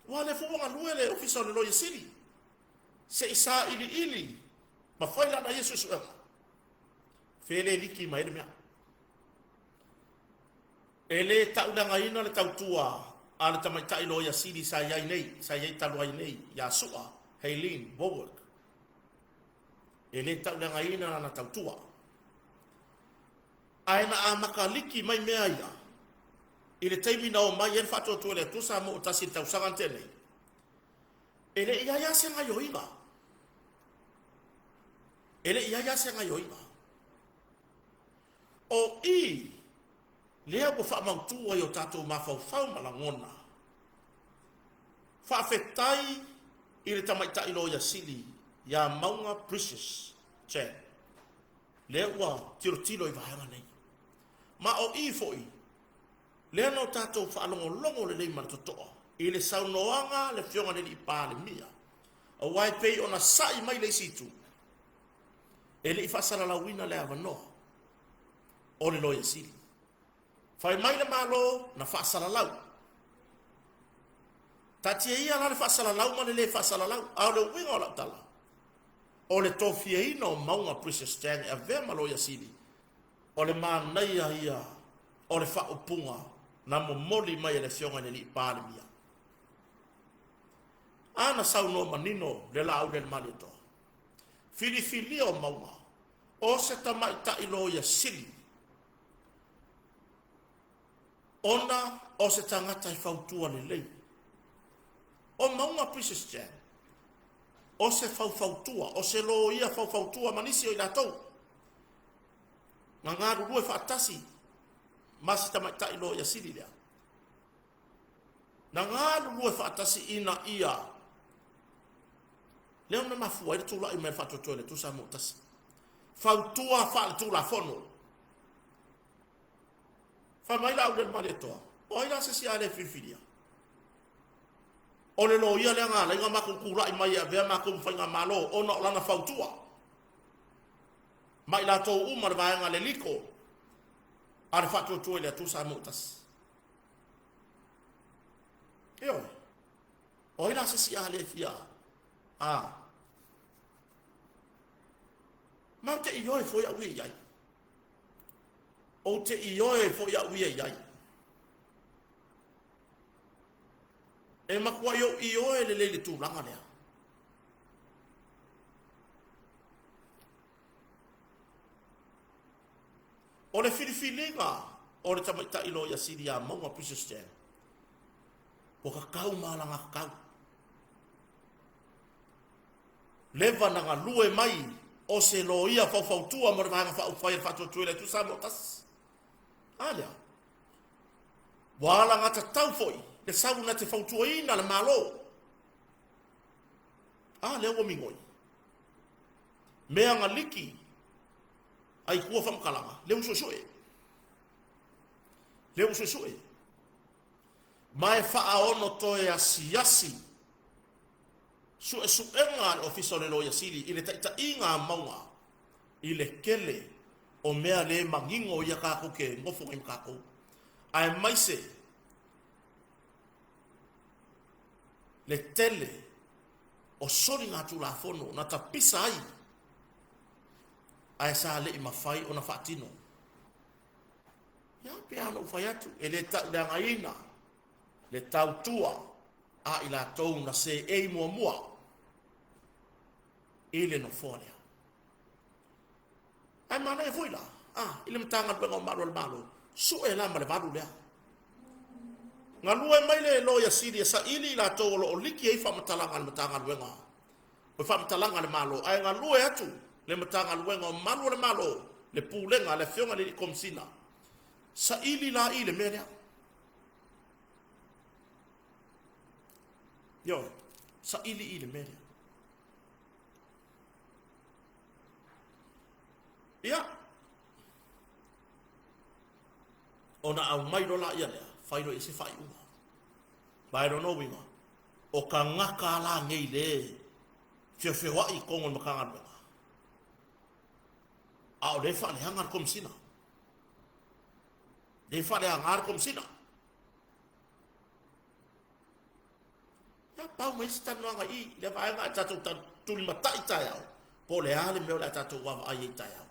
Aua o lea foi ua galue le Ofisa o le Loia Sili se i sailiili ma fai lana ia suesuega, fea le liki mai ai le mea. E le tauleagaina le tautua a le tamaitai Loia Sili sa i ai nei, sa i ai talu ai nei, ia Su'a Haylene Wallwork. E le tauleagaina lana tautua. Ae na amata liki mai mea ia i le taimi na omai ai le Faatuatua i le Atua Samoa ua tasi i le tausaga na tea nei. E le i ai lava se gaioiga. E le i ai lava se gaioiga. O i lea ua faamautu ai o tatou mafaufau ma lagona. Faafetai i le tamaitai loia sili ia Mauga Precious Chan, lea ua tilotilo i vaega nei. Ma o i foi lea na o tatou faalogologo lelei ma le totoa i le saunoaga a le Afioga i le Alii Palemia, aua e pei ona sa'i mai le isi itu, e le i faasalalauina le avanoa o le Loia Sili. Fai mai le Malo na faasalalau. Taatia ia la le faasalalau ma le le faasalalau, a o le uiga o lau tala, o le tofiaina o Mauga Precious Chang e avea ma Loia Sili, o le manaia ia o le faaupuga na momoli mai e le Afioga i le Alii Palemia. A na saunoa manino le Laauli a le Malietoa, Filifilia o Mauga, o se tamaitai loia sili, ona o se tagata e fautua lelei. O Mauga Princess Jan, o se faufautua, o se loia faufautua ma nisi o i latou na galulue faatasi ma si tamaitai loia sili lea. Na galulue faatasi ina ia lea na mafua ai le tulai mai le faatuatua i le Atua Samoa tasi. Fautua faaletulafono. Fai mai la au le Malietoa, o ai la se isi a le filifilia? O le loia lea na ala ai ona matou tulai mai e avea matou ma faigamalo ona o lana fautua ma i latou uma le vaega le liko a le faatuatua i le Atua Samoa tasi. Ioe. O ai la se isi a le fia a Ma ou te ioe foi au ia i ai. Ou te ioe foi au ia i ai. E matuai ou ioe lelei i le tulaga lea. O le filifiliga o le tamaitai loia sili ia Mauga Precious Jam, ua tatau ma alagatatau. Leva na galue mai o se loia faufautua mo le Vaega Faaupufai a le Faatuatua i le Atua Samoa Tasi. A lea, ua alagatatau foi le sau na te fautuaina le Malo. A lea ua migoi. Mea na liki ai tua faamatalaga, lea ua suesue. Lea ua suesue. Ma e faaono toe asiasi Suesuega a le Ofisa o le Loia Sili i le taitaiga a mauga i le tele o mea le manino ia tatou te nofo nei ma tatou, aemaise le tele o soligatulafono na tapisa ai ae sa le i mafai ona faatino. Ia, pei lava ona ou fai atu, e le tauleagaina le tautua a i latou na seei muamua i le nofoa lea. Ae manaia foi la, i le Matagaluega o Malu a le Malo, sue la ma le valu lea. Galue mai le Loia Sili e saili i latou o lo o liki ai faamatalaga a le Matagaluega, o faamatalaga a le Malo, ae galue atu le Matagaluega o Malu a le Malo, le Pulega a le Afioga i le Alii Komesina, saili la i le mea lea. Ioe, saili i le mea lea. Ia, ona aumai loa laia lea, fai loa i ai se faaiuga. Ma e lona uiga, o tagata la nei le feofeoai i totonu o le Matagaluega, a o lea e faaleaga le Komesina. Lea e faaleaga le Komesina. Ia, pau mai se talanoaga i i lea vaega ae tatou tulimatai taeao, po o le a le mea o le a tatou vaavaai ai taeao.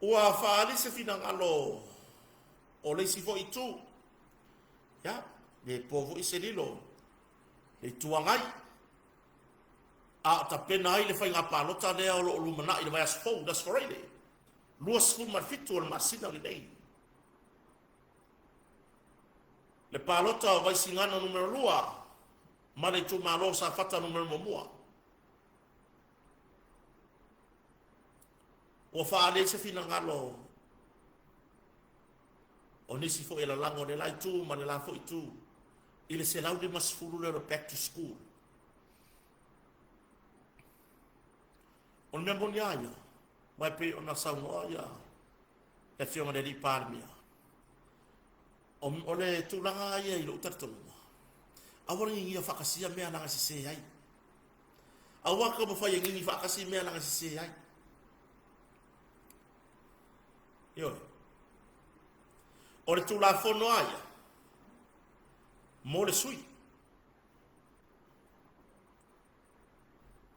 Ua faaali se finagalo o le isi foi itu, ia, le po foi se lilo, le Itu Agai, a o tapena ai le faiga palota lea o lo o lumanai i le vaiaso fou, le Aso Faraile, 27 o le masina lenei. Le palota o Vaisigano Nu.2 ma le itumalo o Safata Nu.1. Ua faaali ai se finagalo o nisi foi e lalago le la itu ma le la foi itu i le 150 lea o le back to school. O le mea moni lava ia, aua e pei ona saunoa ia le Afioga i le Alii Palemia, o le tulaga lava ia i lou talitonuga, aua le gigia faatasia mea leaga e sese ai. Aua te taumafai e gigi faatasi mea leaga e sese ai. Ioe. O le Tulafono lava ia, mo le sui.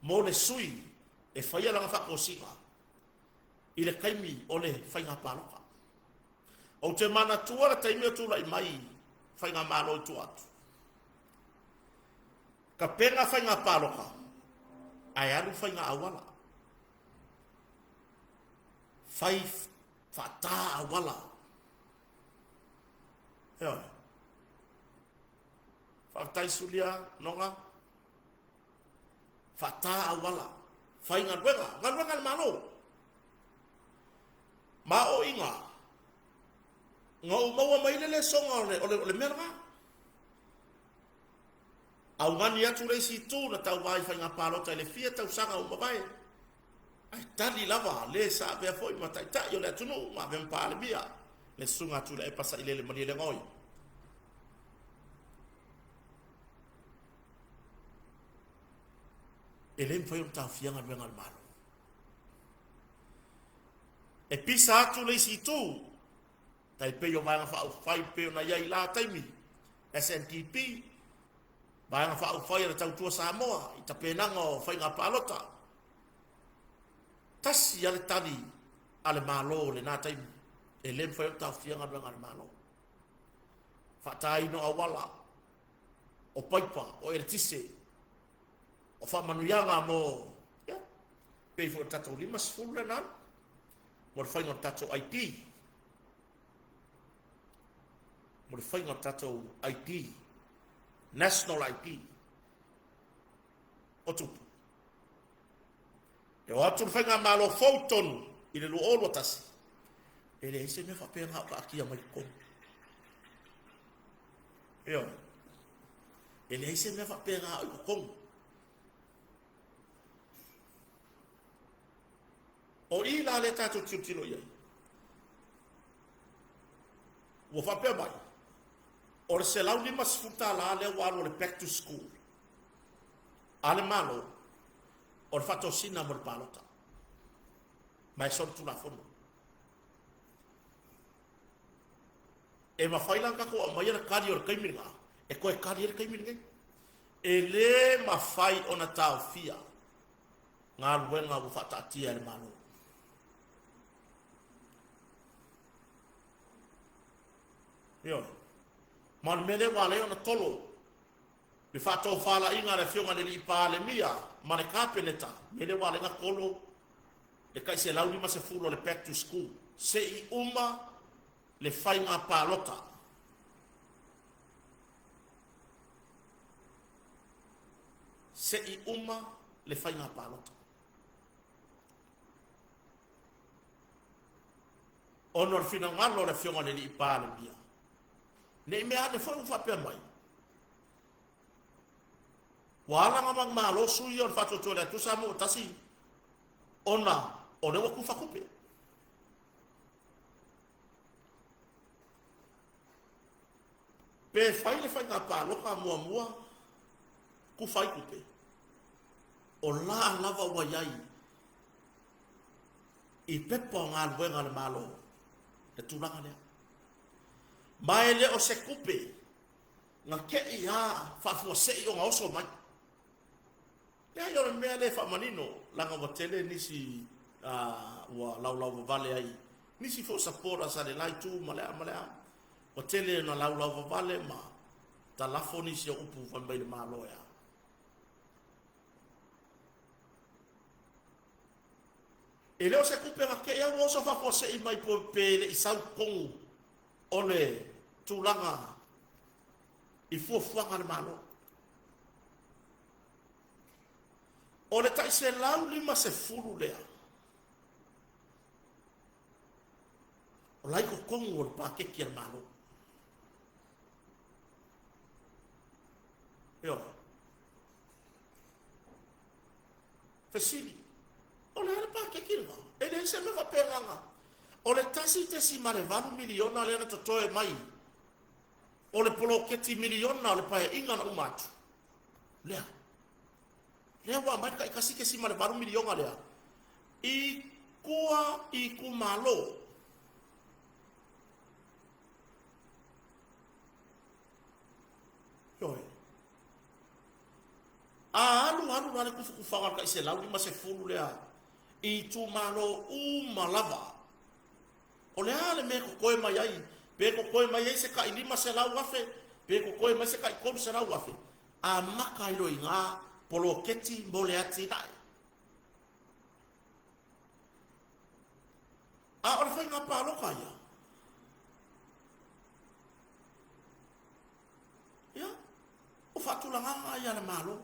Mo le sui e faia lana faatosina i le taimi o le faiga palota. Ou te manatua le taimi o tulai mai faigamalo i tua atu. Tapena faiga palota, ae alu faiga auala. Fai faata auala. Ioe. Faafetai Sulia Noga. Faata auala. Fai galuega. Galuega a le Malo. Ma o iga, na ou maua mai le lesona o le, o le, o le mea lena. Augani atu le isi itu na tauva i faiga palota i le fia tausaga ua mavae, ae tali lava le sa avea foi ma taitai o le atunuu ma avea ma Palemia, le Susuga a Tuilaepa Sailele Malielegaoi. E le mafai ona taofia galuega a le Malo. E pisa atu le isi itu, tai pei o Vaega Faaupufai pei ona i ai i la taimi, SNDP, Vaega Faaupufai a le Tautua Samoa i tapenaga o faiga palota. Tasi lava le tali a le Malo o lena taimi, e le mafai ona taofia galuega a le Malo. Faataina o auala, o paipa, o eletise, o faamanuiaga mo, ia, pei foi o le tatou 50 lea na alu, mo le faiga o le tatou ID. Mo le faiga o le tatou ID, National ID, o tupu. E o atu le faigamalo fou tonu i le 2021, e leai se mea faapena o taatia mai totonu. Ioe. E leai se mea faapena o i totonu. O i la lea tatou tilotilo i ai. Ua faapea mai, O le $150 lea ua alu o le back to school a le Malo, o le faatosina mo le palota. Ma e solitulafono. E mafai la ona tatou aumaia le tali o le taimi lena e toe tali ai le taimi lenei. E le mafai ona taofia galuega ua faataatia e le Malo. Ioe. Ma o le mea lea ua ala ai ona tolo le faatofalaiga a le Afioga i le Alii Palemia ma le Kapeneta, mea lea ua ala ai ona tolo le tai 150 o le back to school, se i uma le faiga palota. Se i uma le faiga palota. Ona o le finagalo o le Afioga i le Alii Palemia, ne i mea ane foi ua faapea mai, ua ala ona manumalo sui ia o le Faatuatua i le Atua Samoa ua Tasi ona o lea ua tufa tupe. Pe fai le faiga palota muamua, tufa ai tupe, o la lava ua i ai i pepa o galuega a le Malo le tulaga lea. Ma e le o se tupe na te i a faafuasei ona oso mai. Leai, o le mea lea e faamanino, leaga ua tele nisi ua laulauvavale ai, nisi foi o supporters a le la itu ma le a ma le a, ua tele ona laulauvavale ma talafo nisi o upu fai mai le Malo e a. E le o se tupe na te i a ua oso faafuasei mai pe le i sau totonu o le tulaga i fuafuaga a le Malo. O le tai 150 lea, o la i totonu o le paketi a le Malo. Ioe. Fesili, o le a le paketi lena? E leai se mea faapena. O le 1.8 miliona lea na totoe mai o le poloketi miliona o le paeaiga na uma atu. Lea. Lea ua aumai le tai 1.8 miliona lea i tua i itumalo. Ioe. A alu alu la le tufutufaga o le tai 150 lea i itumalo uma lava, o le a le mea e totoe mai ai? Pe totoe mai ai se tai 500,000, pe totoe mai se tai 300,000, amata ai loa i ina poloketi mo le atinae. A o le faiga palota ia, ia, o faatulagaga ia a le Malo.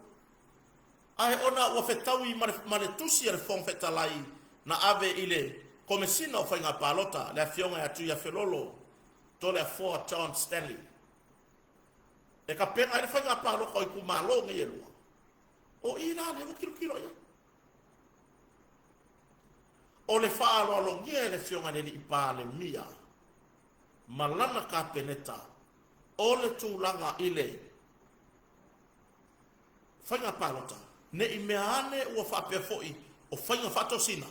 Ae ona ua fetaui ma le tusi a le Fofoga Fetalai na ave i le Komesina o Faiga Palota, le Afioga ia Tuiafelolo Toleafoa John Stanley, e tapena ai le faiga palota o itumalo nei e lua, o i la lea ua tilotilo i ai. O le faaaloalogia e le Afioga i le Alii Palemia ma lana Kapeneta o le tulaga i le faiga palota, ne i mea ane ua faapea foi o faiga faatosina,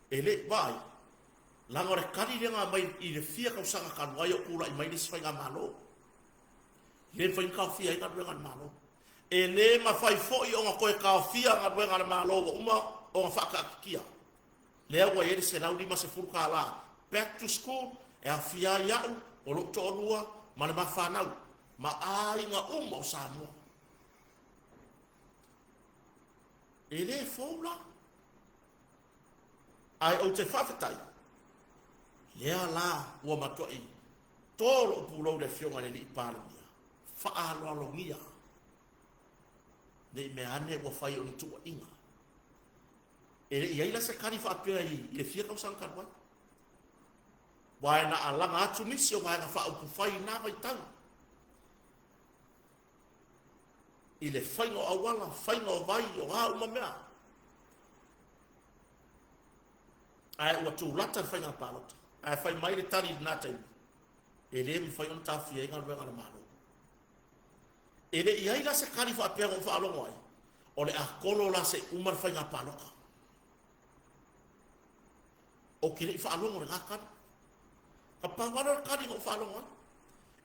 e le i vaai, leaga o le tali lea na aumai i le fia tausaga talu ai o tulai mai le isi faigamalo. E le mafai ona taofia ai galuega a le Malo. E le mafai foi ona toe taofia galuega a le Malo ua uma ona faataatitia. Lea ua i ai le $150 back to school e aofia ai au, o lou toalua ma le ma fanau ma aiga uma o Samoa. E le fou la. Ae ou te faafetai, lea la ua matuai to lou pulou i le Afioga i le Alii Palemia, faaaloalogia, ne i mea ane ua fai o ni tuuaiga. E le i ai la se tali faapea i le fia tausaga talu ai. Aua na alaga atu nisi o Vaega Faaupufai i na vaitau i le faiga o auala, faiga o vai, o a uma mea. Ae ua tulata le faiga palota. Ae fai mai le tali i lena taimi, e le mafai ona taofia ai galuega a le Malo. E le i ai la se kali faapea na ou faalogo ai, o le a kolo la se i uma le faiga palota. Ou te le i faalogo i lena kali. Na pau lava lea o le kali na ou faalogo ai,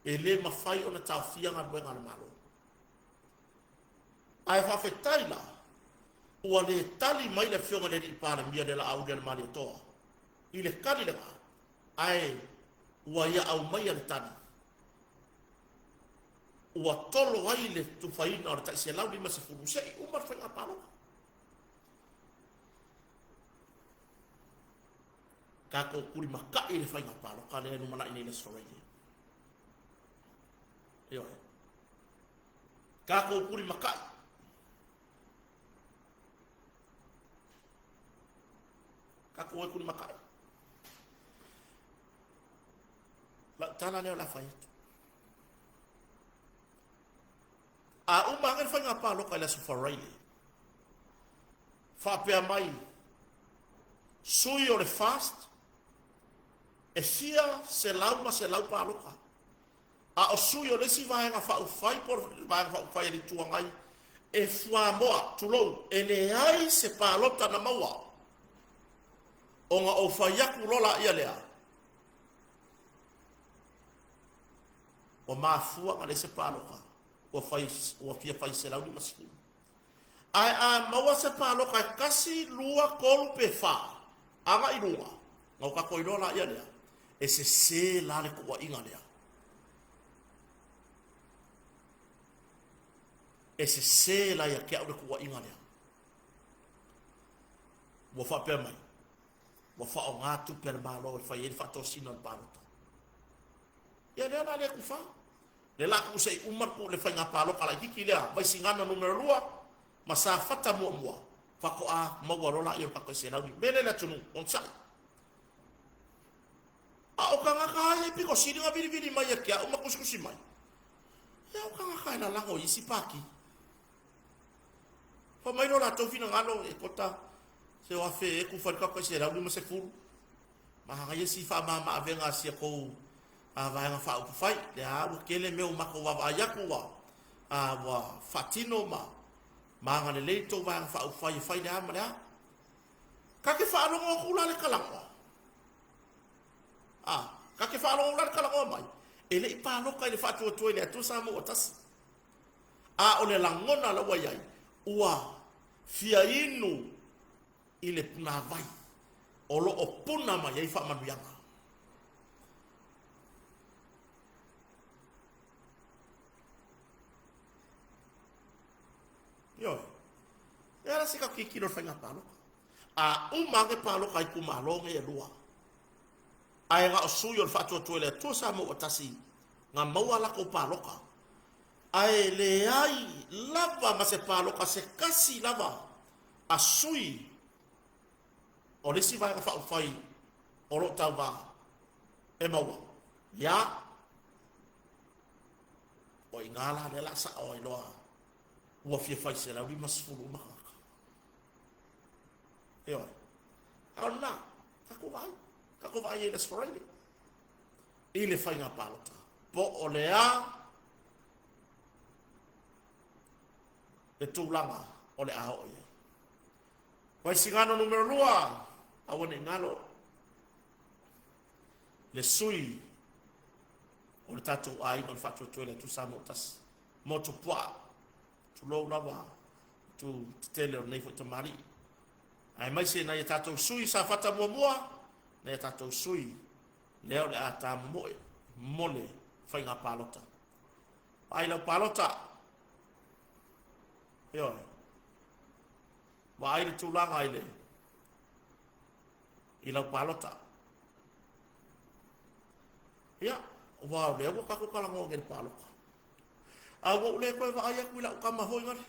e le mafai ona taofia galuega a le Malo. Ae faafetai la, ua le tali mai le Afioga i le Alii Palemia le Laaulialemalietoa i le kali lena, ae ua ia aumaia le tali ua tolo ai le tufaina o le tai 150 se i uma le faiga palota. Tatou tulimatai i le faiga palota lea e lumanai nei i le Aso Faraile. Ioe. Tatou tulimatai. Tatou e tulimatai. Lau tala lea o le a fai atu. A uma ane le faiga palota i le Aso Faraile, faapea mai sui o le FAST e fia selau ma selau palota, a o sui o le isi vaega faaupufai po o le vaega faaupufai a le Itu Agai e fuamoa, tulou, e leai se palota na maua, ona ou fai atu loa laia lea, ua mafua ona leai se palota, ua fai, ua fia fai 150. Ae a maua se palota e 1, 2, 3 pe 4 agai i luga, ona o tatou iloa laia lea, e sese la le tuuaiga lea. E sese la ia te au le tuuaiga lea. Ua faapea mai, ua faaaoga tupe a le Malo e fai ai le faatosina o le palota. Ia lea la le tufa. Le la tuu se i uma le faiga palota laitiiti lea, Vaisigano numera 2 ma Safata muamua, faatoa maua loa laia o le tatou 100. Mele le atunuu, onosai. A o tagata lava ia e pito sili ona vilivili mai ia te au ma tusitusi mai, ia o tagata e lalago i isi pati. Fai mai lo latou finagalo, e kota se o afe e tufa i le tatou 150. Manaia si faamama-avega a si a tou vaega faaupufai. Lea ua tele mea ua matou vaavaai atu ua ua faatino ma ma agalelei tou vaega faaupufai e fai le a ma le a. Ta te faalogo atu la le talanoa. A, ta te faalogo la le talanoa mai, e le i palota i le Faatuatua i le Atua Samoa ua tasi. A o le lagona la ua i ai, ua fia inu i le punāvai o lo o puna mai ai faamanuiaga. Ioe. E ala se tatou tilotilo i le faiga palota. A uma ane palota a itumalo nei e lua, ae na o sui o le Faatuatua i le Atua Samoa ua tasi na maua a latou palota, ae leai lava ma se palota se tasi lava a sui o le isi vaega faaupufai o lo o tauva e maua, ia, o i ina la lea o le a sao ai loa ua fia fai 150 uma tagata. Ioe. A o lena, tatou vaai, tatou vaai ai i le Aso Faraile i le faiga palota. Po o le a le tulaga o le a oo i ai. Vaisigano numera 2, aua ne i galo le sui o le tatou aiga o le Faatuatua i le Atua Samoa ua tasi, Motupuaa, tulou lava tu tetele o lenei foi tamalii, aemaise nai a tatou sui Safata muamua, nai a tatou sui lea o le a tamomoe mo le faiga palota. Vaai lau palota, ioe, vaai le tulaga i le i lau palota. Ia, aua o lea ua tatou talanoa nei i le palota. A ua ou le toe vaai atu i lau tama foi lale.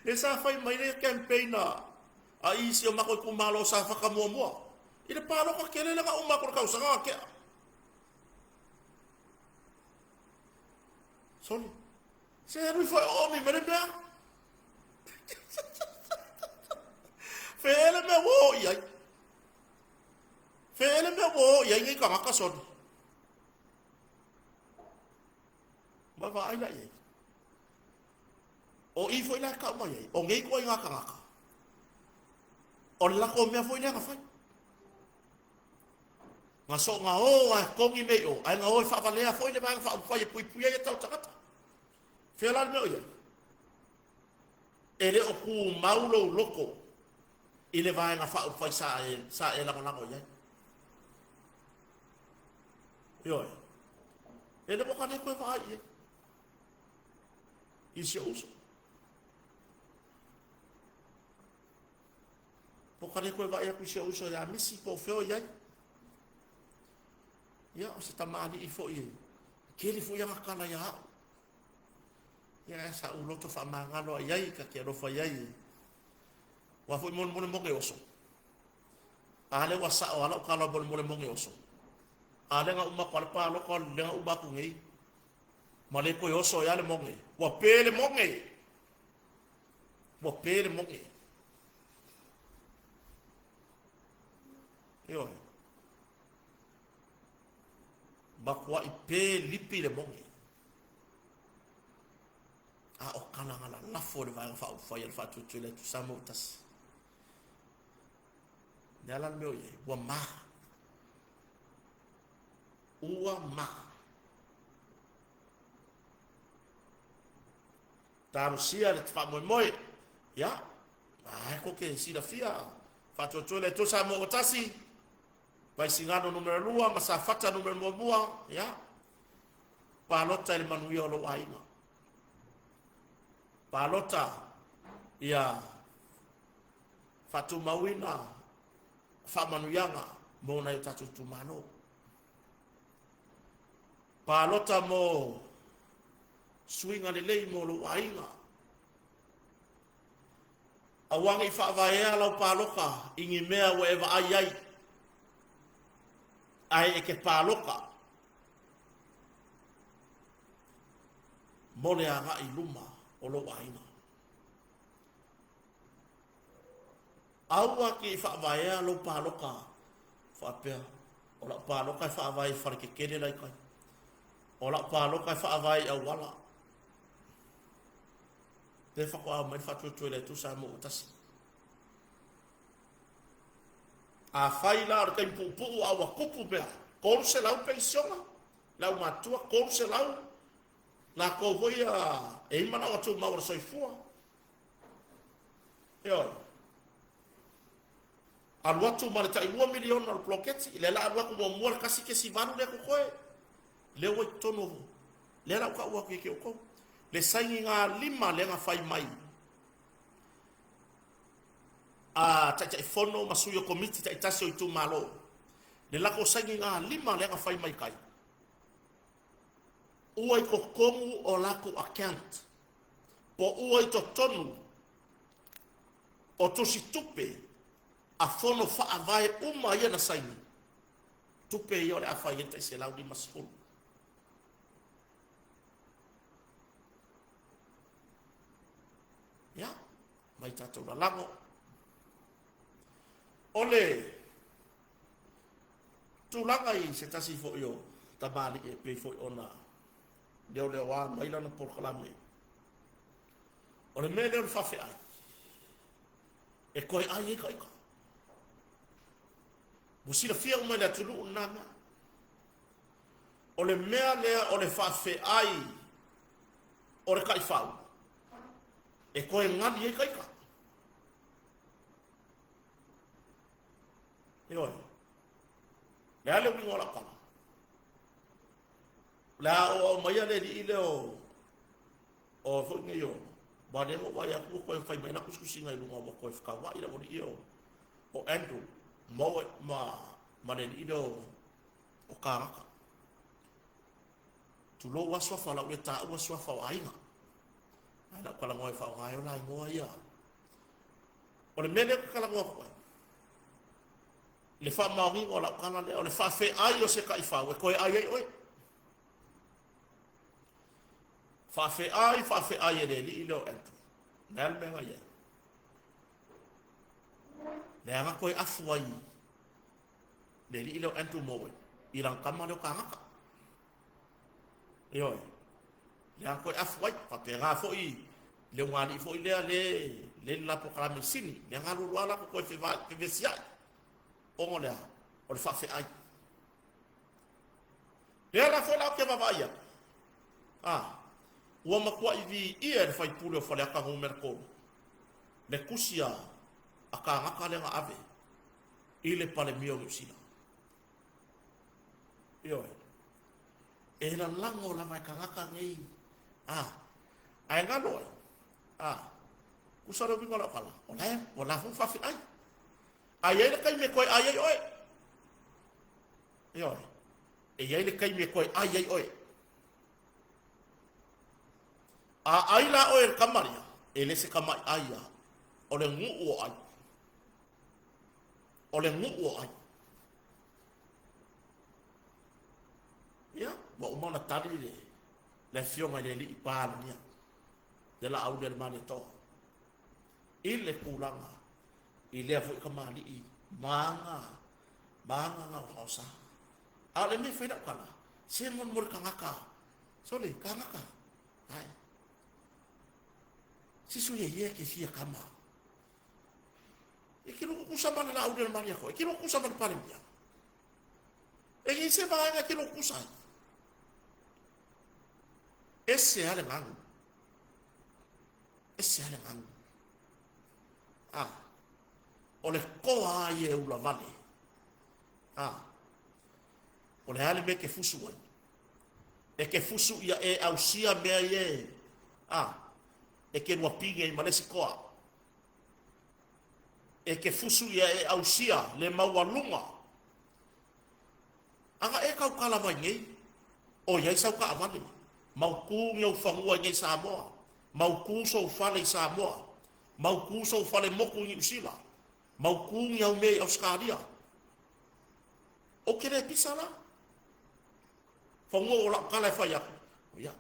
Lea sa fai mai le campaign a isi o matou itumalo sa faka muamua. I le palota tele lea na uma atu le tausaga na tea. Soli. Se alu ifo e oomi mai le mea. Fea le mea ua oo i ai. Fea le mea ua oo i ai nei tagata soli. Ma vaai la i ai. O i foi la e tau mai ai, o nei ituaiga tagata, o le latou mea foi lea na fai. Na soona o lava e togi mea i o, ae na o e faavalea foi le Vaega Faaupufai e puipuia ai a tatou tagata. Fea la le mea o i ai? E le o tumau lou loto i le Vaega Faaupufai sa e, sa e lagolago i ai. Ioe. E le o ka le toe vaai i ai i si ou uso. Po o ka le toe vaai atu i si ou uso ia Misi po o fea o i ai. Ia, o se tamalii foi e tele foi ana tala ia au. Ia, ae sa ou loto faamagalo lava i ai, ta te alofa i ai. Aua foi molemole moge oso. A lea ua sao lava lau tala molemole moge oso. A lea na uma atu lava le palota, lea na uma atu nei. Ma le toe oso ai lava le moge. Ua pe le moge! Ua pe le moge. Ioe. Matuai pe lipi le moge. A o tala na lalafo e le Vaega Faaupufai a le Faatuatua i le Atu Samoa ua tasi. O le a la le mea o i ai? Ua ma. Ua ma. Talosia le faamoemoe. Ia, a e koke silafia. Faatuatua le Atua Samoa ua tasi. Vaisigano numera 2 ma Safata numera 1. Ia, palota i le manuia o lou aiga. Palota ia faatumauina faamanuiaga mo nai o tatou itumalo. Palota mo suiga lelei mo lou aiga. Aua ne i faavaea lau palota i ni mea ua e vaai ai, ae e te palota mo le agai i luma o lou aiga. Aua ne i faavaea lou palota faapea, o lau palota e faavae i fale tetele la i tai. O lau palota e faavae i auala. Lea faatoa omai le faatuatua i le Atua Samoa ua tasi. Afai la o le taimi puupuu a ua tupu mea, 300 penisiona, le aumatutua, 300, latou foi ia e i ai manaoga tumau o le soifua. Ioe. Alu atu ma le tai $2 miliona o le poloketi, lea la alu atu muamua le 1.8 lea totoe. Lea ua i totonu o lea la ua tau atu ia te outou. Le sainigalima lea na fai mai a Taitaifono ma sui o Komiti taitasi o itumalo. Le latou sainigalima lea na fai mai tai. Ua i totonu o latou account. Po ua i totonu o tusitupe a fono faavae uma ia na saini, tupe ia o le a fai ai le tai 150. Ia, mai tatou lalago. O le tulaga i se tasi foi o tamalii e pei foi ona leoleoa mai lana polokalame, o le mea lea o le faafeai, e toe ai ai ka ita. Ua silafia uma e le atunuu lena mea. O le mea lea o le faafeai o le taifau, e toe gali ai ka ita. Ioe. Le a le uiga o lau tala? O le a aoao maia le alii lea o o foi nei o aua lea ua ou vaai atu ua toe fai mai la tusitusiga i luga ua toe fetauai le aualii ia o Andrew Mowat ma ma le alii lea o Karaka. Tulou lava suafa o le a ou le taua suafa o aiga. Ae na ou talanoa e faaaoga ai o la igoa ia. O le mea lea ou te talanoa atu ai, le faamaoniga o lau tala lea, o le faafeai o se taifau e toe ai ai oe. Faafeai, faafeai e le alii lea o Andrew. O le a le mea na i ai? Leaga toe afu ai le alii lea o Andrew Mowat i lana tama lea o Kanaka. Ioe. Leaga toe afu ai. Faapena foi Le ugali'i foi lea le le le la polokalame sini, lea na alu alu lava latou toe fevesiai, ona o le a? O le faafeai. Lea la foi la ou te vaavaai atu, a, ua matuai viia e le faipule o Faleata Nu.3 le tusi a a kānaka lea na ave i le Palemia o Niu Sila. Ioe. E lalago lava e tagata nei, a, ae galo ai, a, tusa le uiga o lau tala, o la e, o la foi faafeai. A i ai le taimi e toe ai ai oe. Ioe. E i ai le taimi e toe ai ai oe. A ai la oe e le tama lea, e le se tama'i ai a, o le nu'u o ai. O le nu'u o ai. Ia, ua uma ona tali le, le afioga i le alii Palemia, le Laauli a le Malietoa, i le tulaga i lea foi kamali'i ma aga, ma aga gaogaosa. A o le mea e fai lau tala, se mo le tagata, sole, tagata, ai. Sisu ia ia ke fia kama. E ke loko kusa ma le Laauli a le Malietoa, e ke loko kusa ma le Palemia. E i se vaega ke loko kusa ai. Ese a le gagu. Ese a le gagu. A, o le koa ai e ula vale. A, o le a le mea ke fusu ai. E ke fusu ia e ausia mea ie. A, e ke lua pine i ma le isi koa. E ke fusu ia e ausia le maualuga. Aga e tautala mai nei, o i ai sau taavale, mautu ni ou fanua i nei Samoa, mautu sou fale i Samoa, mautu sou fale motu i Niu Sila, mautu ni au mea i Ausetalia. Ou te le pisa la. Fanua o lau tala e fai atu. Ia,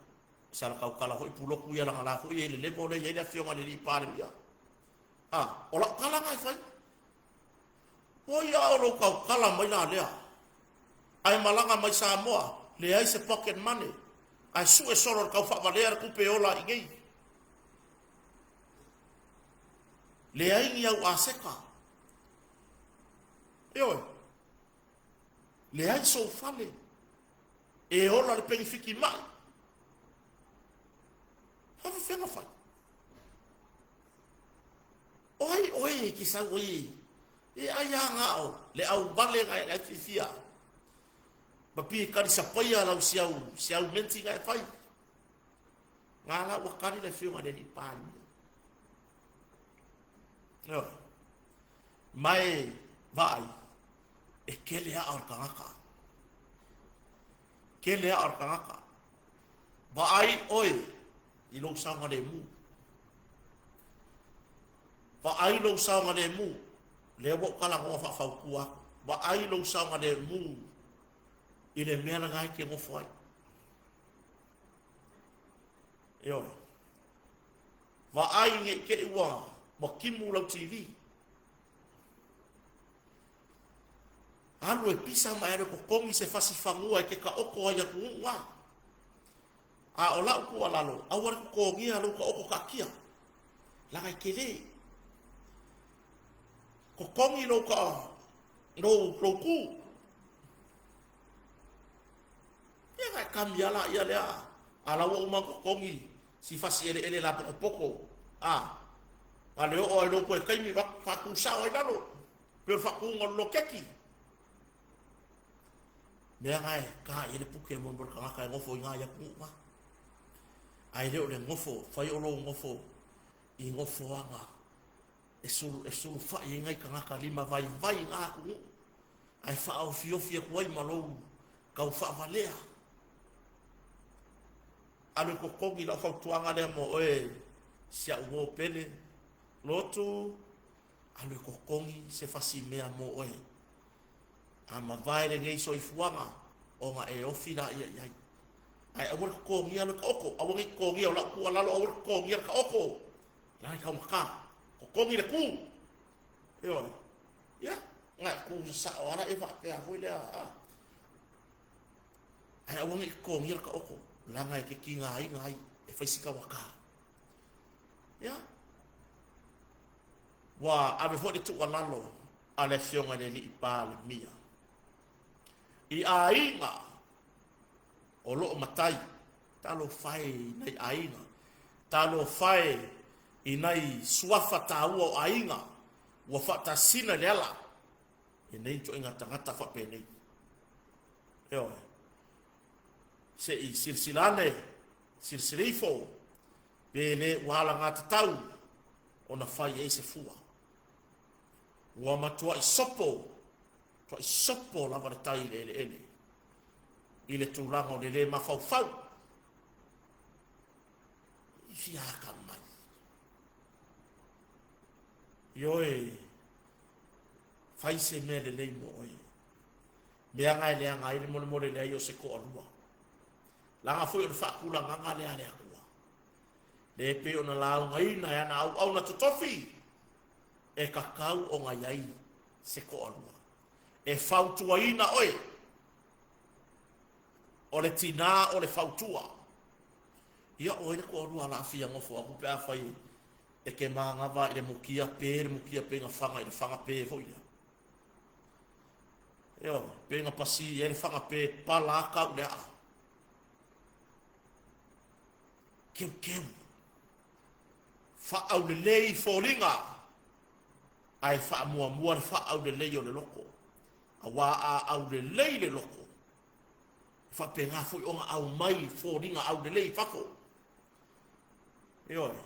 sala tautala foi puloku ia langa la foi e le level le i ai le afioga i le alii Palemia. A, o lau tala na e fai. Oi a o lou tautala mai la lea. Ae malaga mai Samoa, leai se pocket money. Ae sue solo le tau faavalea le tupe e ola i nei. Leai ni au aseta. Ioe. Leai sou fale. E ola le penifiti mai. Faafefea fai. O ai oe e ke sau ai e ai a ngao le au vale ngai ngai fifia. Ma pi kali sapaia lau siau siau menti ngai fai. Ngā la ua kali le fioga le ni pāni. Ioe. Mai vaai e kele a o le tagata. Kele a o le tagata. Vaai oe i lou saogalemu. Vaai lou saogalemu. Lea ua ou talanoa faafautua atu. Vaai lou saogalemu i le mea lena e te nofo ai. Ioe. Vaai ne i te i ua, ua timu lau TV. Alu e pisa ma e alu e totogi se fasi fanua e te taoto ai atunuu a. A o lau tuualalo, aua le totogia lou taoto taatia. Leaga e tele. Totogi lou ta, lou, lou ku. Ia na e kami ala ia lea. A la ua uma ona totogi si fasi eleele la pokopoko. A, a le oo ai lou toe taimi, faatusao ai lalo. Pei o le faatuga o le loketi. Mea na e ka i ai le puke mo le tagata e nofo i na i atunuu na. Ae le o le nofo, fai o lou nofo i nofoaga e sulu, e sulufai ai nai tagata limavaivai i na atunuu, ae faaofiofi atu ai ma lou tau faavalea. Alu e totogi lau fautuaga lea mo oe si au uo pele, lotu, alu e totogi se fasi mea mo oe. A mavae lenei soifuaga, ona e ofi laia i ai. Ae aua le totogia le taoto, aua ne i totogia, o lau tuualalo, aua le totogia le taoto. Leaga e taugata, totogi le ku. Ioe. Ia, na e ku sasao ala e faapea foi lea. A. Ae aua ne i totogia le taoto, leaga e te tigaina ai, e fai si tauata. Ia. Ua ave foi le tuualalo a le Afioga i le Alii Palemia i aiga o lo o matai, talofa e i nai aiga, talofa e i nai suafa taua o aiga ua faatasina i le ala i nei ituaiga tagata faapenei. Ioe. Se i silasila ane, silasila ifo, pe le ua alagatatau ona fai ai se fua. Ua matuai sopo, matuai sopo lava le tai i le eleele i le tulaga o le le mafaufau i fia atamai. Ioe, fai se mea lelei mo oe. Leaga e leaga ai le molemole leai o se toalua. Leaga foi o le faatulagaga lea a le Atua. Le pei ona laugaina e ana auauna totofi, e tatau ona i ai se toalua. E fautuaina oe, o le tinā o le fautua. Ia o ai le toalua la fia nofo atu pe afai e te manava i le mutia pe le mutia pe na faga i le faga pe foi lea. Ioe, pe na pasi i ai le faga pe pala a tau le aa. Keukeu. Faaaulelei foliga ae faamuamua le faaaulelei o le loto. Aua a aulelei le loto, e faapena foi ona aumai foliga aulelei i fafo. Ioe.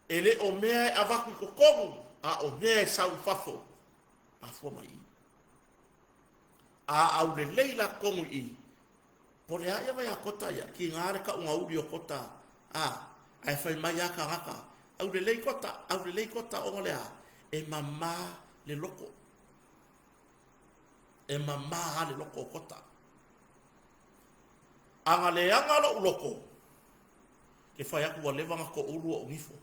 E le o mea e avatu i totonu, a o mea e sau i fafo, afua mai i. A aulelei la totonu i i, po o le a ia vai a kota ia, tiga le tauga uli o kota, a, ae fai mai a tagata, aulelei kota, aulelei kota, ona o le a? E mama le loko. E mama lava le loko o kota. A na leaga lou loko, ke fai atu ua leva ona toulu ou nifo.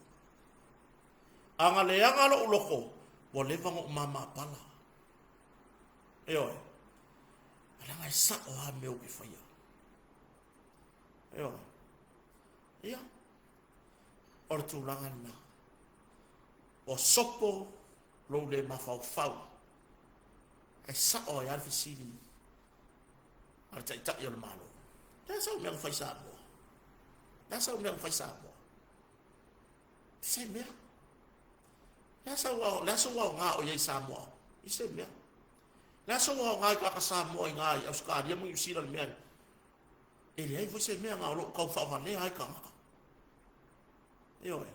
A na leaga lou loko, ua leva ona ou mama pala. Ioe. Leaga e sao lava mea ou te faia. Ioe. Ia, o le tulaga lena. Ua sopo lou le mafaufau. Ae sao ai lava le fesili a le Taitai o le Malo. Le a sau mea na fai Samoa? Le a sau mea na fai Samoa? Se mea. Le a sau, le a sou aoga o i ai Samoa? I se mea. Le a sou aoga i tagata Samoa i i Ausetalia ma Niu Sila le mea e leai foi se mea na o loo tau faavalea ai tagata. Ioe.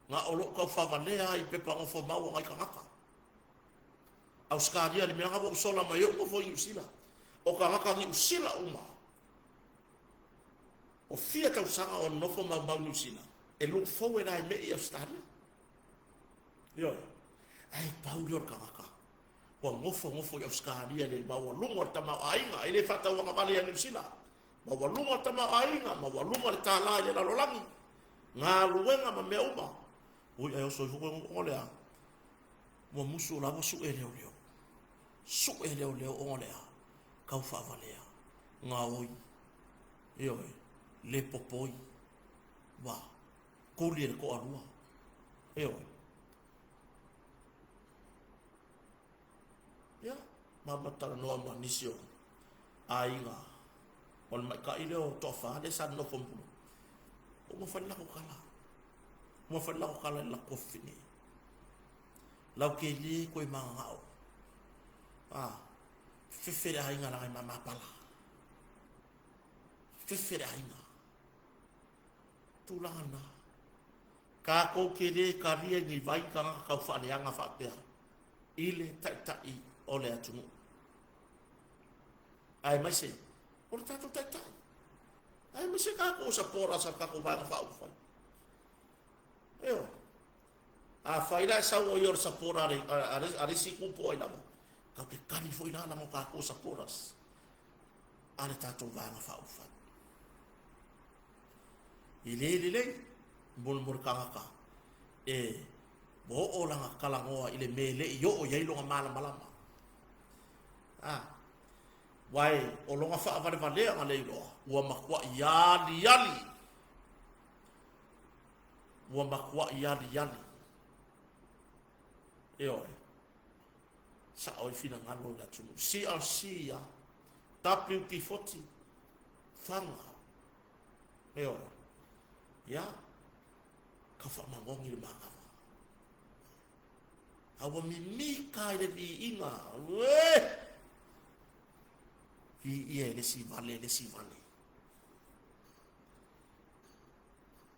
Na o loo tau faavalea ai pepa nofo mau a nai tagata. Ausetalia le mea na ua ou sola mai ai ou nofo i Niu Sila. O tagata Niu Sila uma. O fia tausaga o nofo maumau Niu Sila, e look forward ai me i Ausetalia. Ioe. Ae pau lea o le tagata ua nofonofo i Ausetalia i le maualuga o le tamaoaiga, e le faatauagavale ia Niu Sila. Maualuga le tamaoaiga, maualuga le tālā i le lalolagi, galuega ma mea uma. Ui ae oso ifo koe o le a? Ua musu la ua sue leoleo. Sue leoleo o le a? Kau faavalea, gaoi, ioe, le popoi, ua kuli e le toalua. Ioe. Ia, ma ma talanoa ma nisi o aiga o le maita'i lea o Toafa lea sa nonofo ma Pulou. Ua fai le latou tala. Ua fai le latou tala i le latou fine. Lau te le koe mananao. Ah, fefe le aiga leaga e mama pala. Fefe le aiga. Tulaga na. Tatou te le talia i ni vai tagata tau faaleaga faapea i le Taitai o le atunuu. Aemaise o le tatou Taitai. Aemaise tatou supporters a le tatou Vaega Faaupufai. Ioe. Afai la e sau o ia o le supporter a le isi itu po o ai lava, tatou te tali foi la leaga o tatou supporters a le tatou Vaega Faaupufai. E le lelei mo le tagata e ua oo lana talanoa i le mea e le i oo i ai lona malamalama. A, aua o lona faavalevalea na le iloa, ua matuai aliali. Ua matuaʻi aliali. Ioe. Sao ai finagalo o le atunuu. CRC ia. WP40. Faga. Ioe. Ia. Ka faamagogi le manava. A ua mimita i le viiga. Ue! Viia e le isi vale, le isi vale.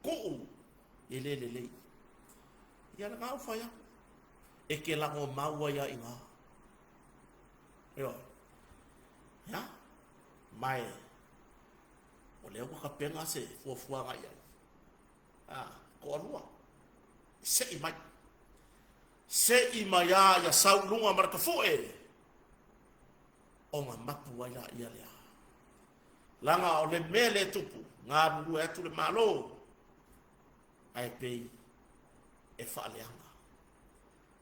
Kuu e le lelei. Ia lena ua fai atu. E te lago mau ai a i ina. Ioe. Ia, ma e, o lea ua tapena se fuafuaga i ai. A, toalua. Sei mai. Sei mai a ia sau i luga ma le tafue. Ona mapu ai laia lea. Leaga o le mea lea e tupu, galulue atu le Malo, ae pei e faaleaga.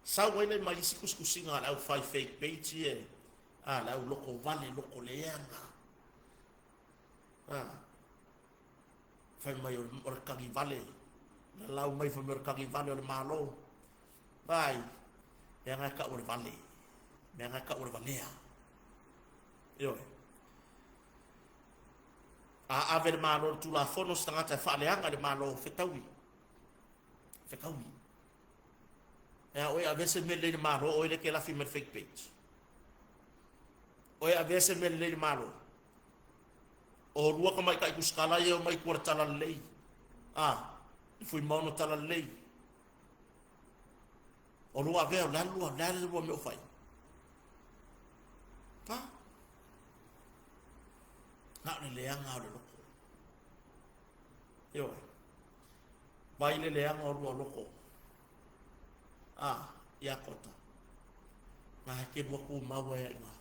Sau ai lea ma isi tusitusiga a le aufai fake page ia, a le au lotovale, lotoleaga. A, fai mai o le tagivale, lalau mai fai mai o le tagivale o le Malo. Vaai, mea na e tau o le vale, mea na e tau o le valea. Ioe. A ave le Malo le Tulafono se tagata e faaleaga i le Malo, fetaui. Fetaui. E a oe avea se mea lelei i le Malo, oe lea e te lafi mai le fake page. Oe avea se mea lelei i le Malo. O lua tamaitai tusitala ia e omai i tua i le talalelei. A, le Fuimaono talalelei. O lua avea, o le a le lua, o le a le lua mea o fai? Ha? Na o le leaga o le loko. Ioe. Vai le leaga o lua loko. A, ia kota. Ngā he ke lua kūmau ai ai ngā.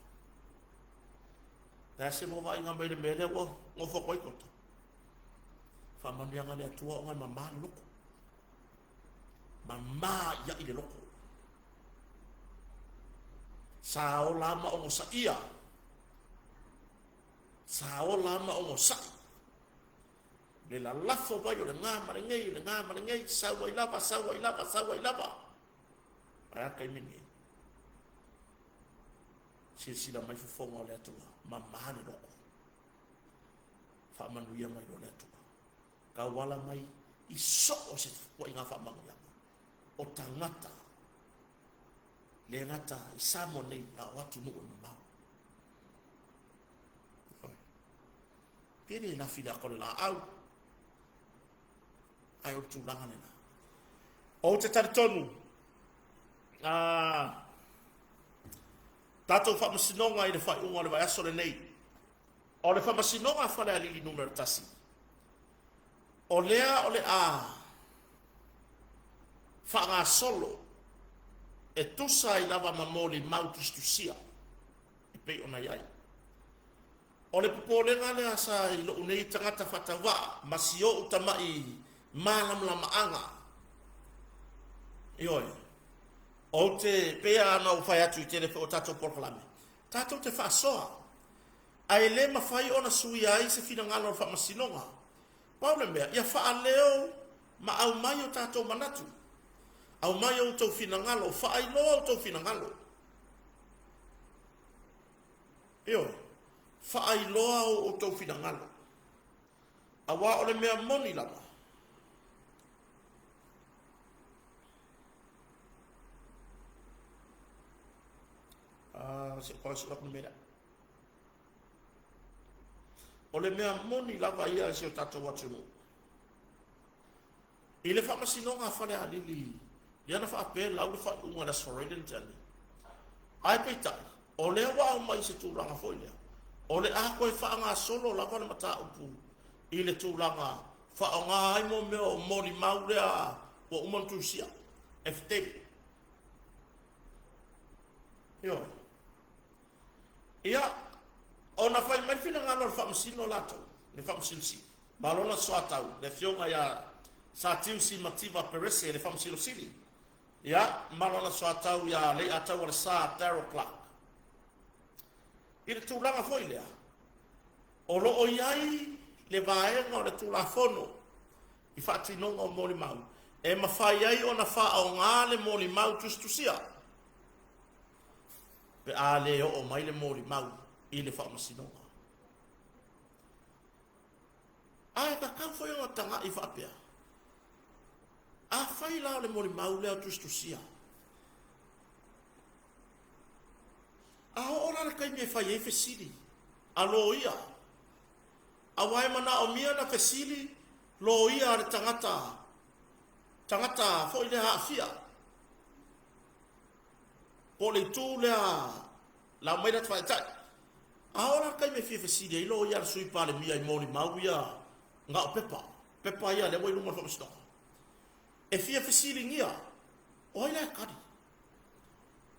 Le a se lua vaaiga mai le mea lea ua nofo atu ai kota. Faamanuiaga le Atua ona e mamā le loko. Mamā iaʻi le loko. Sa ola ma ogosaia. Sa ola ma ogosaʻi. Le lalafo mai o le gā ma le gei, le gā ma le gei, sau ai lava, sau ai lava, sau ai lava. Ae a le taimi lenei? Silasila mai fofoga o le Atua, mamā le loko. Faamanuia mai loa le Atua. Tauala mai i so o se ituaiga faamanuiaga o tagata, le gata i Samoa nei, a o atunuu e mamao. Pe le lafi le ata o le laau, ae o le tulaga lena. Ou te talitonu, tatou faamasinoga i le faaiuga o le vaiaso lenei, O le Faamasinoga a Falealili Numera 1, o lea o le a faagasolo e tusa ai lava ma molimau tusitusia e pei ona i ai. O le popolega lea sa i lou nei tagata faatauvaa ma si ou tama'i malamalamaaga, ioe, ou te, pei lava ona ou fai atu i tele foi o tatou polokalame, tatou te faasoa Ae le mafai ona suia ai se finagalo o le Faamasinoga. Pau le mea, ia faaleo ma aumai o tatou manatu. Aumai outou finagalo, faailoa outou finagalo. Ioe, faailoa outou finagalo. Aua o le mea moni lava, se i koe atu le mea lea. O le mea moni lava ia i si o tatou atunuu. I le faamasinoga a Falealili, lea na faapea lau le faaiuga i le Aso Faraile na tea nei. Ae peitai, o lea ua aumai i se tulaga foi lea, o le a toe faagasolo lava le mataupu i le tulaga faaaoga ai mo mea o molimau lea ua uma ona tusia, affidavit. Ioe. Ia, ona fai mai le finagalo o le Faamasino latou, le Faamasino Sili, ma lona soatau, le Afioga ia Satiusi Mativa Perese, le Faamasino Sili, ia, ma lona soatau ia Leiataualesa Daryl Clark. I le tulaga foi lea, o lo o i ai le vaega o le Tulafono i faatinoga o molimau E mafai ai ona faaaoga le molimau tusitusia pe a le oo mai le molimau i le faamasinoga. Ae tatau foi ona tagai faapea, afai la o le molimau lea o tusitusia, a oo la le taimi e fai ai fesili a loia, aua e manaomia na fesili loia a le tagata, tagata foi lea aafia, po o le itu lea la aumai le ata faataitai. A oo la le taimi e fia fesili ai loia a le Sui Palemia i molimau ia na o pepa, pepa ia lea ua i luma o le faamasinoga, e fia fesiligia, o ai la e tali?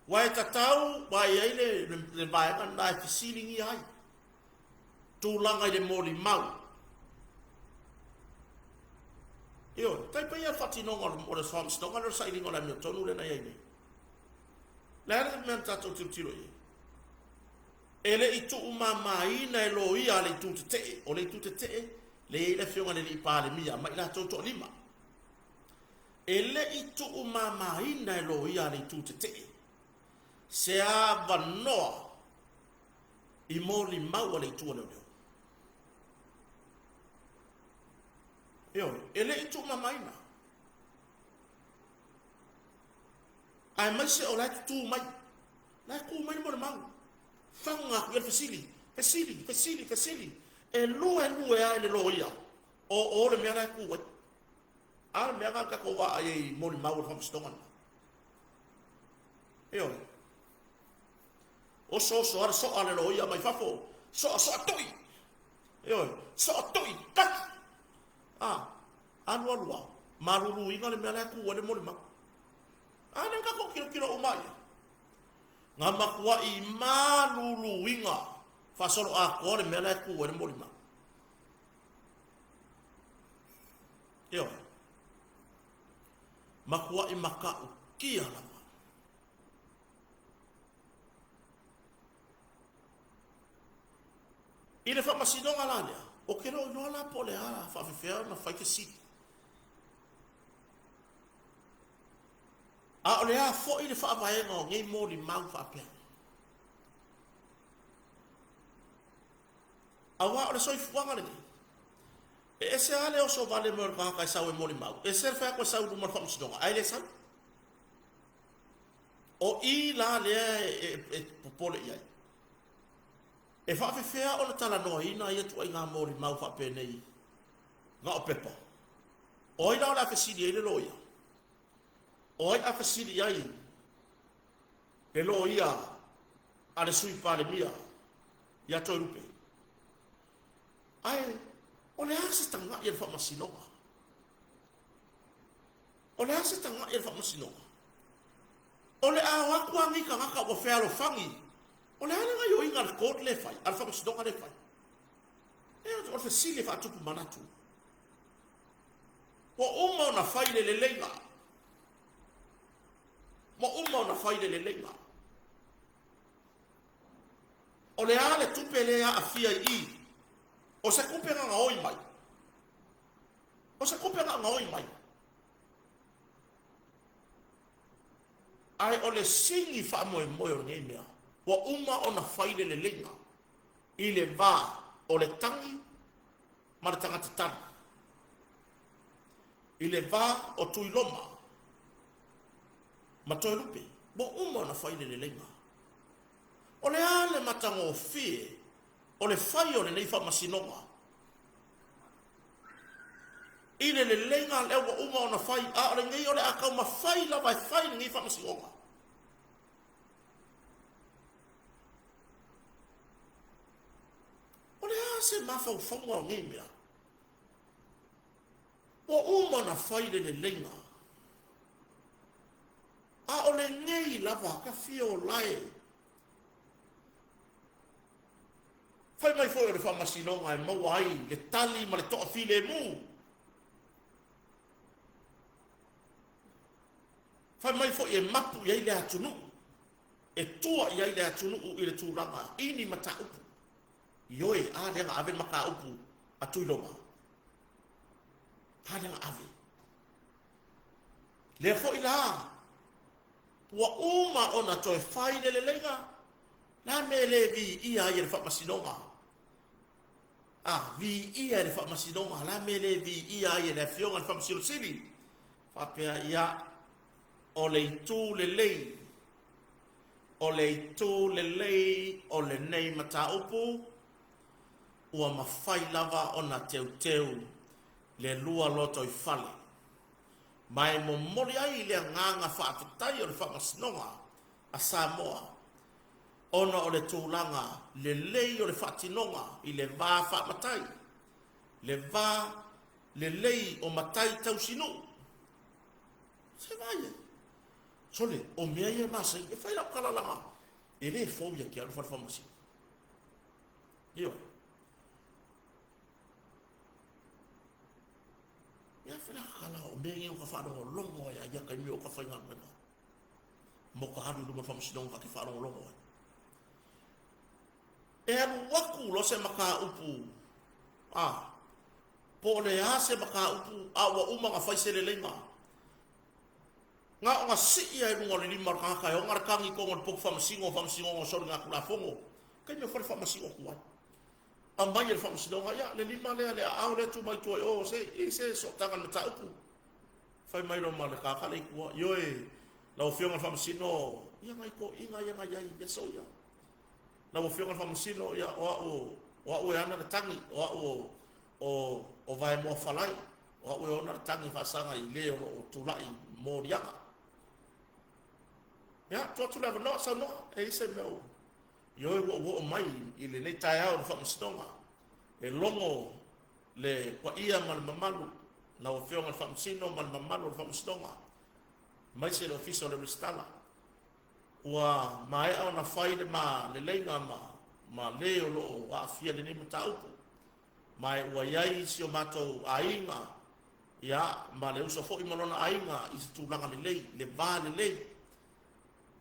Aua e tatau, aua e i ai le, le, le vaega lena e fesiligia ai tulaga i le molimau. Ioe, tai pei lava le faatinoga o le faamasinoga lea o le sailiga o le amiotonu lea na i ai nei. Le a le mea na tatou tilotilo i ai? E le i tuumamaina e loia a le itu tetee. O le itu tetee, lea e i ai le afioga i le alii Palemia ma i latou toalima. E le i tuumamaina e loia a le itu tetee se avanoa i molimau a le itu a leoleo. Ioe, e le i tuumamaina. Aemaise o la e tutū mai. La e tu mai le molimau. Faga atu i ai le fesili, fesili, fesili, fesili. E lue lue lava i le loia o o le mea la e tu ai. A le mea na tatou vaai ai i molimau o le faamasinoga lena. Ioe. Oso oso lava le soa a le loia mai fafo. Soa, soa tui. Ioe. Soa tui, taki. A, alu alu lava, maluluina le mea la e tu ai le molimau. A lea na tatou tilotilo uma i ai. Na matuai maluluina faasoloatoa le mea la e tu ai le molimau. Ioe. Matuai matautia lava. I le faamasinoga la lea, ou te le o iloa la po o le a faafefea ona fai fesili. A o le a foi le faavaega o nei molimau faapea? Aua o le soifuaga lenei, e ese lava le oso vale mai o le tagata e sau e molimau, ese le fai atu e sau i luma o le faamasinoga, ae le sau. O i la lea e popole i ai. E faafefea ona talanoaina ia ituaiga molimau faapenei na o pepa? O ai la o le a fesili ai le loia? O ai a fesili i ai le loia a le Sui Palemia ia Toelupe? Ae o le a se tagai a le faamasinoga? O le a se tagai a le faamasinoga? O le a o atu lava nei tagata ua fealofani, o le a le gaioiga a le court lea e fai, a le faamasinoga lea e fai? E, o le fesili e faatupu manatu. Ua uma ona fai le leleiga. Ua uma ona fai le leleiga. O le a le tupe lea e aafia i i? O se tupe na gaoi mai. O se tupe na gaoi mai. Ae o le sini faamoemoe o lenei mea, ua uma ona fai le leleiga i le va o le tagi ma le tagata tali, i le va o Tuiloma ma Toelupe, ua uma ona fai le leleiga. O le a le matagofie o le fai o lenei faamasinoga i le leleiga lea ua uma ona fai, a o lenei o le a taumafai lava e fai lenei faamasinoga? O le a se mafaufauga o nei mea? Ua uma ona fai le leleiga, a o lenei lava ka fia ola e. Fai mai foi o le faamasinoga e maua ai le tali ma le toafilemu. Fai mai foi e mapu i ai le atunuu, e tua i ai le atunuu i le tulaga i ni mataupu. Ioe, a lea na ave le mataupu a Tuiloma? A lea na ave? Lea foi la, ua uma ona toe fai le leleiga, la mea e le viia ai e le Faamasinoga? A, viia e le Faamasinoga, la mea e le viia ai e le Afioga i le Faamasino Sili? Faapea, ia, o le itu lelei, o le itu lelei o lenei mataupu, ua mafai lava ona teuteu le lua lotoifale, ma e momoli ai le agaga faafetai o le Faamasinoga a Samoa ona o le tulaga lelei o le faatinoga i le va faamatai, le va lelei o matai tausinuu. Se vai ai. Sole, o mea ia e masani, e fai lau tala laga, e le fou ia te au le fale faamasino. Ioe. Ia fai la tala o mea ia o ka faalogologo ai ia taimi o ka faigaluega. Mo ka alu i luma o le faamasinoga ka te faalogologo ai. E alu atu loa se mataupu, a, po o le a se mataupu, a ua uma ona fai se leleiga. Na ona sii lava i luga o le lima o le tagata e ona le tagi i totonu o le potu faamasino o Faamasinoga o Soligatulafono, taimi o fale faamasino tuai. Aumai e le Faamasinoga, ia, le lima lea, le aao lea tuu mai tua i o, se i se sootaga i le mataupu. Fai mai loa ma le tagata lea i tua, ioe, lau Afioga i le Faamasino, ia nai toeaiina ia na i ai i aso ia. Lau Afioga i le Faamasino, ia, o au, o au e ana le tagi, o au o, o, o Vaemoa Falai, o au e ona le tagi faasaga i le o lo o tulai i moliaga. Ia, tuu atu le avanoa, saunoa, e i ai se mea o Ioe, ua ou oo mai i lenei taeao i le Faamasinoga, e logo le paia ma le mamalu, lau Afioga i le Faamasino ma le mamalu o le Faamasinoga, aemaise le Ofisa o le Resitala. Ua maea ona fai le ma leleiga ma, ma le o lo o aafia i lenei mataupu, ma e ua i ai si o matou aiga, ia, ma le uso foi ma lona aiga i se tulaga lelei, le va lelei.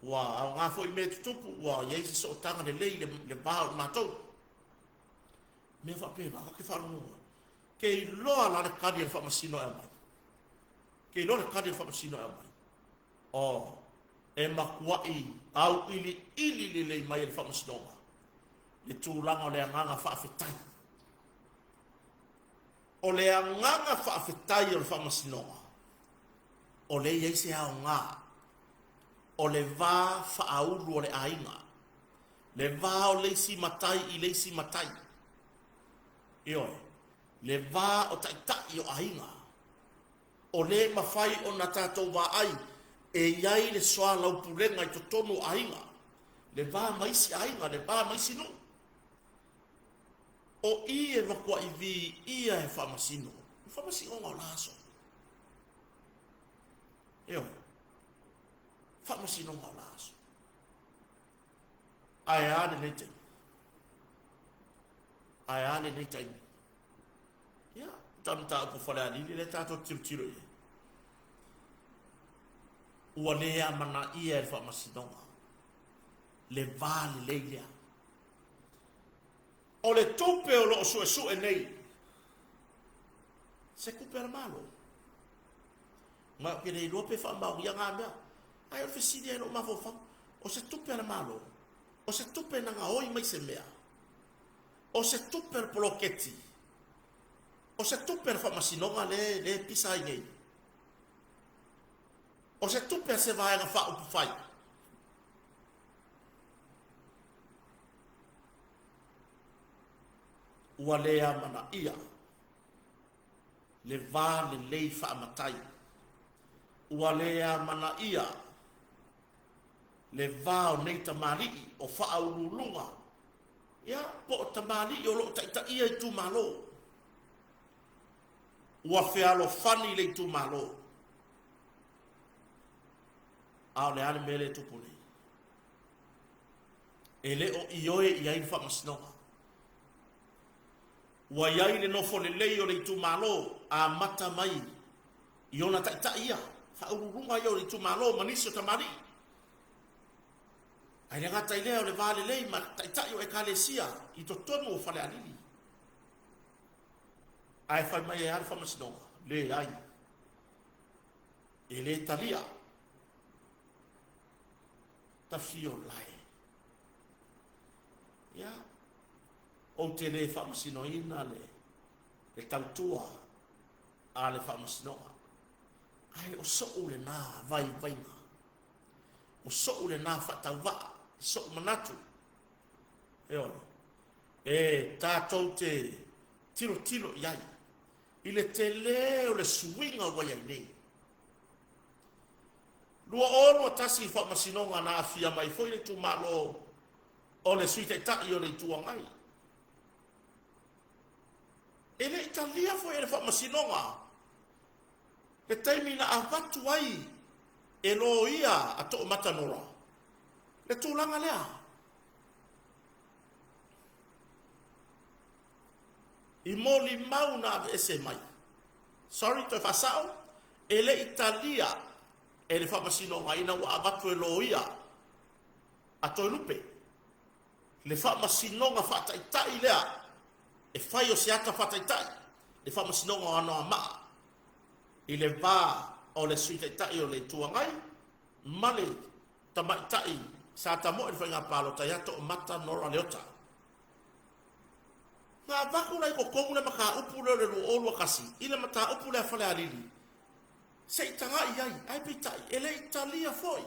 Ua aoga foi mea e tutupu, ua i ai se sootaga lelei i le, le va o matou. Mea faapena, ta te faalogo ai. Ke iloa la le tali a le Faamasino e aumai. Ke iloa le tali a le Faamasino e aumai. Oh, e matuai auiliili lelei mai e le Faamasinoga le tulaga o le agaga faafetai. O le agaga faafetai o le Faamasinoga, o lea e i ai se aoga o le va faaulu o le aiga, le va o le isi matai i le isi matai, ioe, le va o taitai o aiga, o lea e mafai ona tatou vaai e i ai le soalaupulega i totonu o aiga, le va ma isi aiga, le va ma isi nuu. O i e matuai viia e faamasino, o faamasinoga o la aso. Ioe. Faamasinoga o la aso. Ae a lenei taimi? Ae a lenei taimi? Ia, ta mataupu o Falealili lea tatou te tilotilo i ai. Ua le amanaia e le Faamasinoga le va lelei lea. O le tupe o lo o suesue nei, se tupe a le Malo. Ma ou te le iloa pe faamaonia na mea. Ae o le fesili lava i lou mafaufau, o se tupe a le Malo? O se tupe na gaoi mai se mea? O se tupe a le poloketi? O se tupe a le Faamasinoga lea e pisa ai nei? O se tupe a se Vaega Faaupufai? Ua le amanaia le va lelei faamatai. Ua le amanaia le va o nei tamalii o faauluuluga, ia, po o tamalii o lo o taitaia itumalo. Ua fealofani le itumalo. A o le a le mea lea e tupu nei? E le o ioe i ai le Faamasinoga. Ua i ai le nofo lelei o le itumalo amata mai i ona taitai ia, faauluuluga ia o le itumalo ma nisi o tamalii. Ae le gata i lea o le va lelei ma taitai o Ekalesia i totonu o Falealili. Ae fai mai e a le Faamasinoga? Leai. E le talia. Tafiolae. Ia, ou te le faamasinoina le, le tautua a le faamasinoga. Ae o so'u lenā vaivaiga. O so'u lenā faatauvaa, so'u manatu. Ioe. E tatou te tilotilo i ai i le tele o le suiga ua i ai nei. 2021 faamasinoga na aafia mai foi le itumalo o le Sui Taitai o le Itu Agai. E le i talia foi e le faamasinoga le taimi na avatu ai e loia a Toomata Nora le tulaga lea. I molimau na aveese mai. Sorry, toe faasao, e le i talia e le faamasinoga ina ua avatu e loia a Toelupe le faamasinoga faataitai lea e fai o se ata faataitai le faamasinoga o Anoamaa i le va o le Sui Taitai o le Itu Agai ma le tamaitai sa tamoe i le faiga palota ia Toomata Nora Leota. Na avatu la i totonu le mataupu lea o le 2021 i le mataupu lea a Falealili se i tagai i ai, ae peitai e le i talia foi.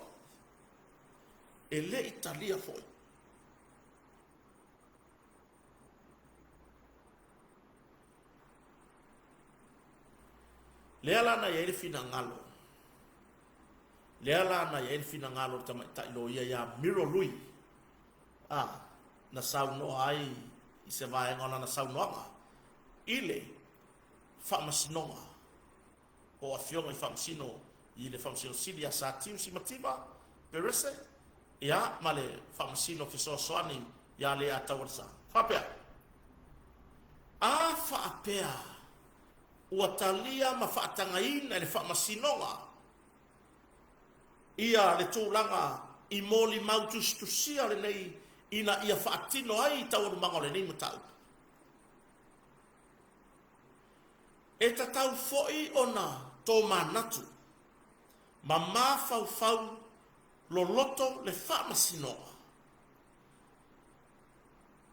E le i talia foi. Lea la na i ai le finagalo. Lea la na i ai le finagalo o le tamaitai loia ia Miro Lui, a, na saunoa ai i se vaega o lana saunoaga i le faamasinoga o afioga i faamasino i le Faamasino Sili ia Satiu Simativa Perese, ia, ma le Faamasino Fesoasoani ia Le'a Taualesa. Faapea, a faapea ua talia ma faatagaina e le Faamasinoga ia le tulaga i molimau tusitusia lenei ina ia faatino ai taualumaga o lenei mataupu, e tatau foi ona tomanatu ma mafaufau loloto le Faamasinoga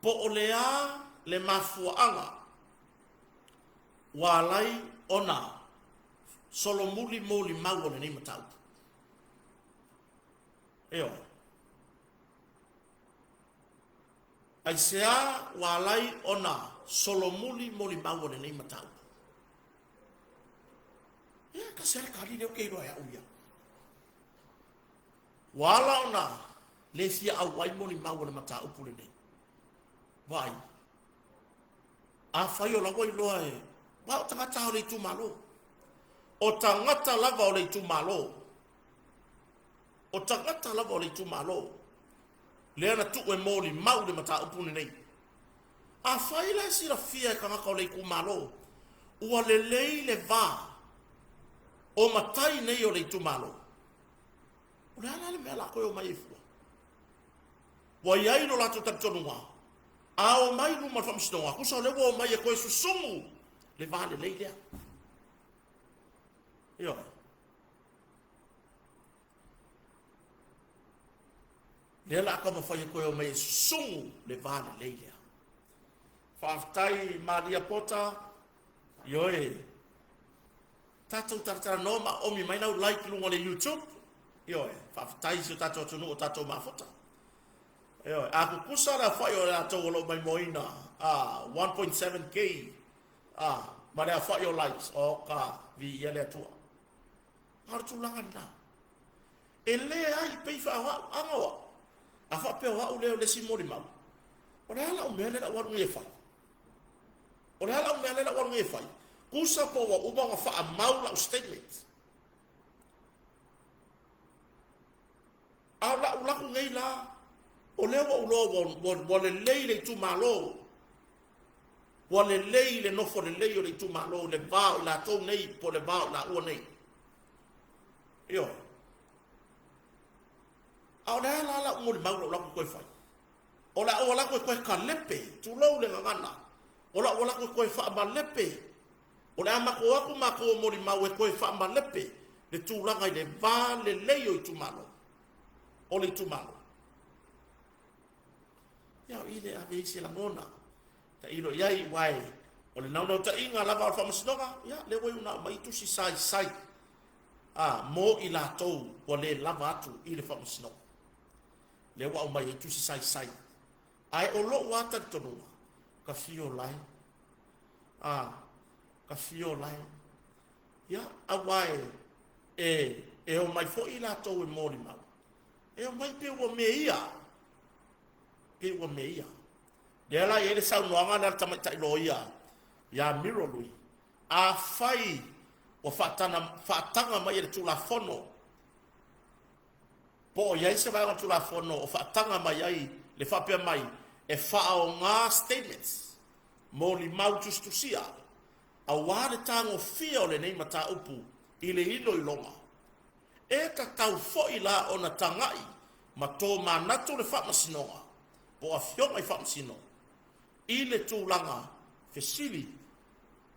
po o le a le mafuaaga ua ala ai ona solomuli molimau o lenei mataupu. Ioe. Aisea ua ala ai ona solomuli molimau o lenei mataupu? Ia, tasi lava le tali lea ou te iloa e au ia. Ua ala ona le fia auai molimau o le mataupu lenei. Vaai, afai o la ua iloa e, aua o tagata o le itumalo. O tagata lava o le itumalo. O tagata lava o le itumalo. Lea na tuu e molimau le mataupu lenei. Afai la e silafia e tagata o le itumalo, ua lelei le va o matai nei o le itumalo, o le a la le mea o le a toe omai ai fua? Ua i ai lo latou talitonuga, a omai i luma o le faamasinoga, tusa o lea ua omai e toe susumu le va lelei lea. Ioe. Lea o le a taumafai e toe omai e susumu le va lelei lea. Faafetai Maria Pota, ioe, tatou talatalanoa ma oomi mai lau like i luga o le YouTube. Ioe, faafetai i si o tatou atunuu o tatou mafuta. Ioe, a tutusa le aofai o latou o lo o maimoaina a 1.7K a ma le aofai o likes, o ka viia le Atua. A o le tulaga lena. E leai, pei o au, aga o au. A faapea o au lea o le isi molimau, o le a lau mea lea o le a ou alu nei e fai? O le a lau mea lea o le a ou alu nei e fai? Tusa po ua uma ona faamau lau statement. A o lau laku nei la, o lea ua ou iloa ua lelei le itumalo, ua lelei le nofo lelei o le itumalo i le va o i latou nei po o le va o i laua nei. Ioe. A o le a la lau molimau lau laku toe fai? O le a ou alu atu e toe kalepe, tulou le gagana, o le a ou alu atu e toe faamalepe, o le a matou o atu matou o molimau e toe faamalepe le tulaga i le va lelei o itumalo, o le itumalo. Ia o i le ave ai se lagona, tailo i ai, aua o le naunautaiga lava o le Faamasinoga, ia lea ua iu ina aumai tusi saisai a mo i latou ua le lava atu i le Faamasinoga. Lea ua aumai ai tusi saisai. Ae o lou lava talitonuga, ka fio lae. A, ka fio lae. Ia, aua e, e, e omai foi i latou e molimau. E omai pe ua meia. Pe ua meia. Lea la e i ai le saunoaga lea a le tamaitai loia ia Miro Lui, afai ua faatana, faataga mai e le Tulafono, po o i ai se vaega o le Tulafono o faataga mai ai le faapea mai e faaaoga statements, molimau tusitusia, aua le tagofia o lenei mataupu i le iloiloga, e tatau foi la ona tagai ma tomanatu le Faamasinoga po o Afioga i Faamasino i le tulaga fesili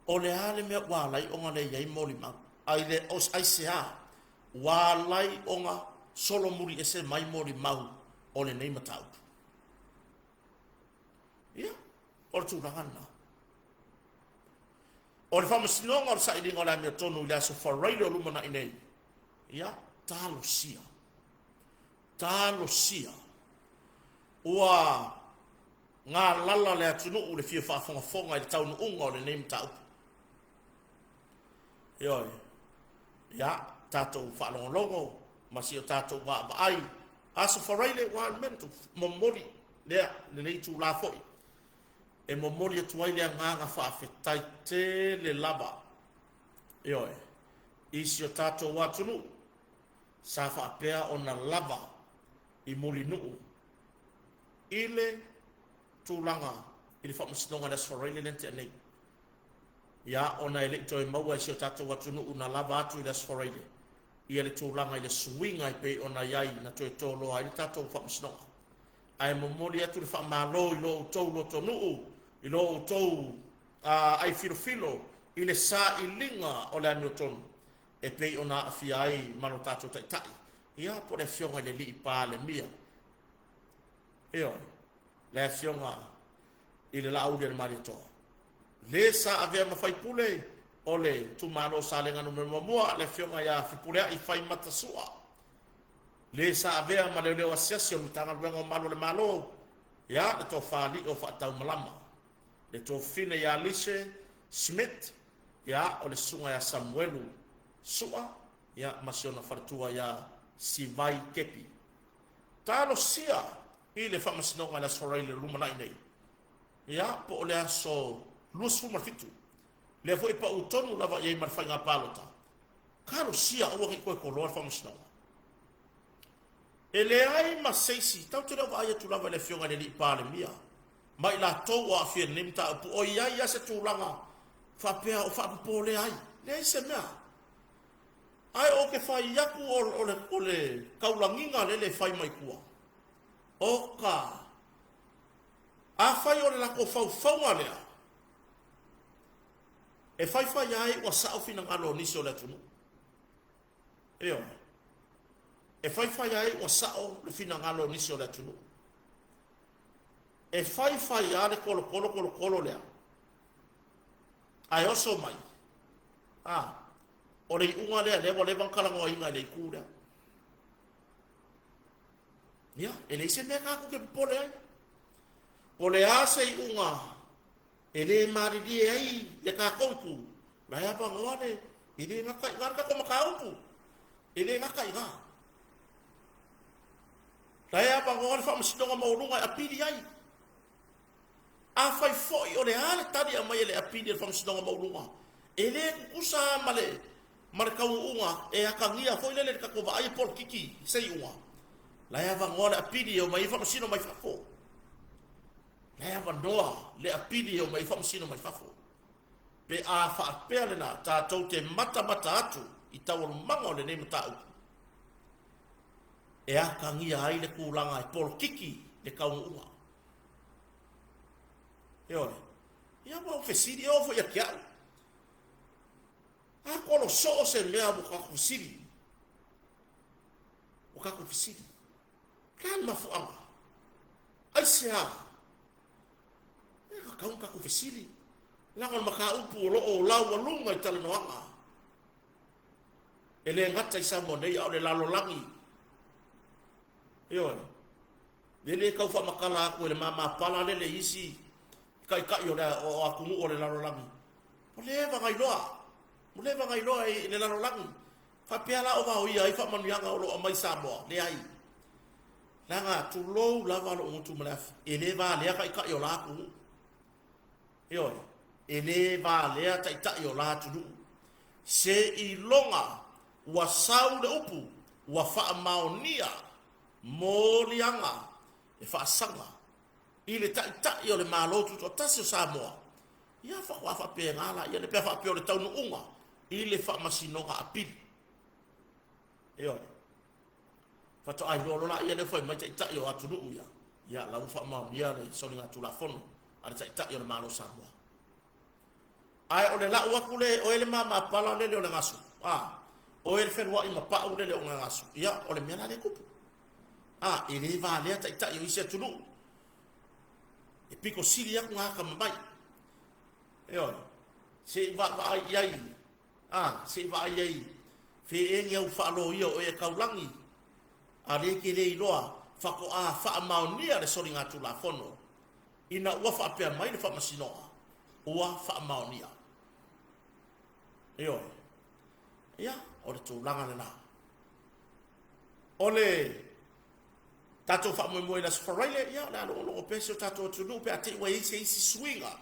o le a le mea ua ala ai ona le i ai molimau, aisea ua ala ai ona solomuli ese mai molimau o lenei mataupu. Ia, o le tulaga lena. O le Faamasinoga o le Sailiga o le Amiotonu i le Aso Faraile o lumanai nei, ia, talosia. Talosia. Ua galala le atunuu i le fia faafogafoga i le taunuuga o lenei mataupu. Ioe. Ia, tatou faalogologo ma si o tatou vaavaai. Aso Faraile, ua le mea na momoli lea, lenei itula foi, e momoli atu ai le agaga faafetai tele lava, ioe, i si o tatou atunuu sa faapea ona lava i Mulinuu i le tulaga i le Faamasinoga i le Aso Faraile lea na tea nei. Ia, ona e le i toe maua e si o tatou atunuu na lava atu i le Aso Faraile ia le tulaga i le suiga e pei ona i ai na toe toloa ai le tatou Faamasinoga. Ae momoli atu le faamalo i lo outou lotonuu, i lo outou ai filofilo i le sailiga o le amiotonu e pei ona aafia ai ma lo tatou Taitai, ia po o le Afioga i le Alii Palemia, ioe, le Afioga i le Laauli a le Malietoa, le sa avea ma faipule o le itumalo o Salega Nu.1, le Afioga ia Fepuleai Faimata Sua, le sa avea ma leoleo asiasi o le Matagaluega o Malu o le Malo, ia le Tofa Alii o Faataumalama, le Tofine ia Lise Smith, ia o le Susuga ia Samuelu Sua, ia ma si ona faletua ia Sivai Kepi. Talosia i le Faamasinoga i le Aso Faraile o lumanai nei, ia po o le aso 27, lea foi e pau tonu lava i ai ma le faiga palota. Talosia aua ne i toe toloa le Faamasinoga. E leai ma se isi, tatou te le o vaai atu lava i le Afioga i le Alii Palemia ma i latou o aafia i lenei mataupu, o i ai lava se tulaga faapea o faapopolea ai. Leai se mea. Ae ou te fai atu o le taulagiga lele e fai mai tua, o ka afai o le latou faufauga lea, e faifai ai ua sao finagalo o nisi o le atunuu. Ioe. E faifai ai ua sao le finagalo o nisi o le atunuu. E faifai lava le tolotolo tolotolo lea, ae oso mai. A, o le iuga lea, lea ua leva ona talanoaina i le itu lea. Ia, e leai se mea tatou te popole ai. Po o le a se iuga e le malilie ai le tatou itu, la e avanoa le, e le gata i ina le tatou mataupu. E le gata i ina. La e avanoa le Faamasinoga Maualuga e apili ai. Afai foi o le a le tali e aumai e le apili a le Faamasinoga Maualuga, e le tutusa lava ma le ma le taunuuga e atagia foi lele i le tatou vaai e polokiki se iuga, la e avanoa le apili e omai ai faamasino mai fafo. La e avanoa le apili e omai ai faamasino mai fafo. Pe a faapea lena, tatou te matamata atu i taualumaga o lenei mataupu e atagia ai le tulaga e polokiki le taunuuga. Ioe. Ia ua ou fesili, e oo foi ia te au. A kolo soo se mea ua tatou fesili. tatou fesili, O le a le mafuaaga? Aisea? E tatau ona tatou fesili, leaga o le mataupu o lo o laualuga i talanoaga. E le gata i Samoa nei, a o le lalolagi. Ioe. E le tau faamatala atu e le mamapala lele i isi taitai o le o atunuu o le lalolagi. Ua leva ona iloa, ua leva ona iloa i le lalolagi. Faapea la o vaoia ai faamanuiaga o lo o aumai i Samoa? Leai. Leaga, tulou lava lou gutu ma le afi, e le valea taitai o la atunuu. Ioe, e le valea taitai o la atunuu. Seiloga ua sau le upu ua faamaonia moliaga e faasaga i le Taitai o le Malo Tutoatasi o Samoa, ia faatoa faapena laia lea, pe a faapea o le taunuuga i le Faamasinoga Apili. Ioe. Faatoa iloa loa laia lea fai mai Taitai o atunuu ia, ia la ua faamaonia le soligatulafono a le Taitai o le Malo o Samoa. Ae o le lau atu le oe le mamapala lele o le gasu, a, oe le feluai ma pau lele o le gasu, ia o le mea la lea e tupu. A, e le valea Taitai o isi atunuu. E pito sili atu na atamamai. Ioe, se i vaavaai i ai, a, se i vaai i ai, feeni au faaloia o ee taulagi, a lea e te le iloa faatoa faamaonia le soligatulafono ina ua faapea mai le Faamasinoga ua faamaonia. Ioe. Ia, o le tulaga lena. O le tatou faamoemoe i le Aso Faraile, ia, o le a logologo pea si o tatou atunuu pe a te i ua i ai se isi suiga.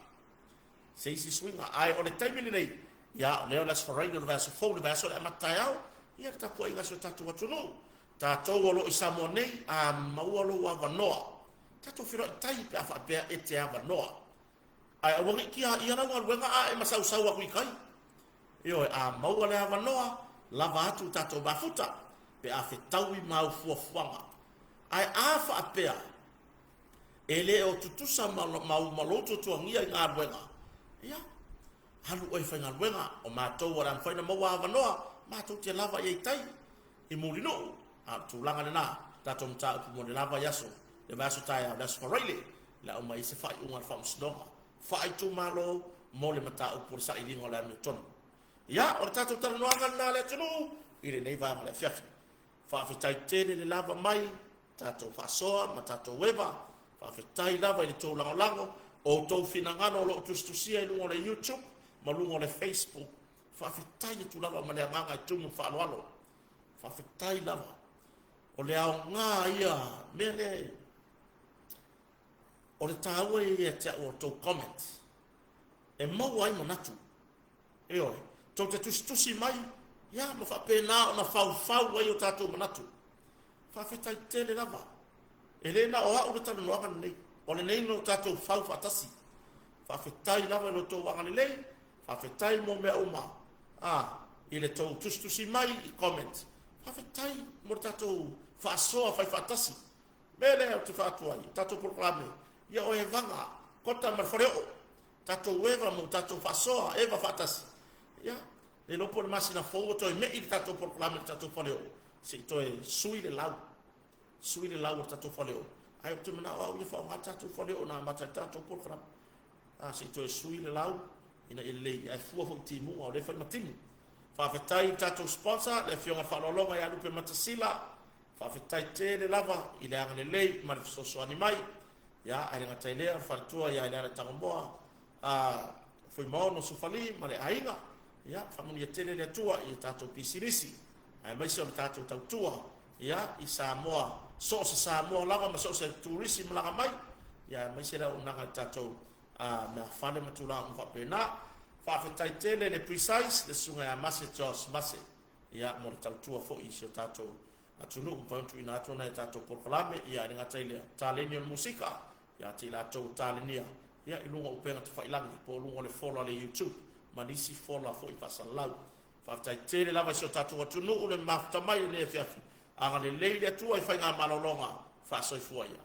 Se isi suiga. Ae o le taimi lenei, ia, o lea o le Aso Faraile o le vaiaso fou, le vaiaso o le amata taeao, ia le tapuaiga a si o tatou atunuu. Tatou o lo o i Samoa nei, a maua lou avanoa, tatou feiloai tai pe a faapea e te avanoa. Ae aua ne i tiaia lau galuega a e masausau atu i tai. Ioe, a maua le avanoa, lava atu le tatou mafuta pe a fetaui ma au fuafuaga. Ae a faapea e le o tutusa ma, ma, ma lou tuatuagia i galuega, ia, alu oe e faigaluega, o matou o le a mafai ona maua avanoa, matou te lava i ai tai i Mulinuu. A o le tulaga lena, tatou mataupu mo le la vaiaso, le vaiaso taeao, le Aso Faraile, le a aumai ai se faaiuga a le Faamasinoga Faaitumalo mo le mataupu o le sailiga o le amiotonu. Ia, o le tatou talanoaga lena a le atunuu i lenei vaega o le afiafi. Faafetai tele le lava mai, tatou faasoa ma tatou eva. Faafetai lava i le tou lagolago, o outou finagalo o lo o tusitusia i luga o le YouTube ma luga o le Facebook. Faafetai atu lava ma le agaga e tumu le faaaloalo. Faafetai lava. O le aoga ia mea lea o le taua ia ia te au o outou comment e maua ai manatu. Ioe, tou te tusitusi mai, ia ma faapena ona faufau ai o tatou manatu. Faafetai tele lava. E le na o au le talanoaga lenei, o lenei no tatou fau faatasi. Faafetai lava i lo outou agalelei, faafetai mo mea uma, a, i le tou tusitusi mai i comment. Faafetai mo le tatou faasoa fai faatasi. Mea lea ou te faatua ai, o tatou polokalame, ia o evaga, kota ma le faleoo, tatou eva ma tatou faasoa, eva faatasi. Ia, le iloa po o le masina fou ua toe me'i le tatou polokalame i le tatou faleoo, se i toe sui le lau, sui le lau o le tatou faleoo. Ae ou te manao au ia faaaoga le tatou faleoo na amata ai le tatou polokalame. A, se i toe sui le lau ina ia lelei, ae fua foi i timuga o lea e fai ma timu. Faafetai i le tatou sponsor, le Afioga i le Faaaloaloga ia Lupe Matasila. Faafetai tele lava i le agalelei ma le fesoasoani mai. Ia, ae le gata i lea, o le faletua ia Eleala Tagomoa, a Fuimaono Sufali ma le aiga. Ia, faamanuia tele le Atua i a tatou pisinisi, aemaise o le tatou tautua, ia, i Samoa, so o se Samoa lava ma so o se turisi malaga mai, ia, aemaise le auaunaga i le tatou a, meafale ma tulaga uma faapena. Faafetai tele le Precise, le susuga ia Mase Josh Mase, ia, mo le tautua foi i si o tatou atunuu, mafai ona tuuina atu nai a tatou polokalame, ia, e le gata i lea, taleni o le musika, ia te i latou o talenia, ia, i luga o upega tafailagi, po o luga o le fola o le YouTube, ma nisi fola foi faasalalau. Faafetai tele lava i si o tatou atunuu le mafuta mai i lenei afiafi. Agalelei le Atua i faigamalologa faasoifua ia.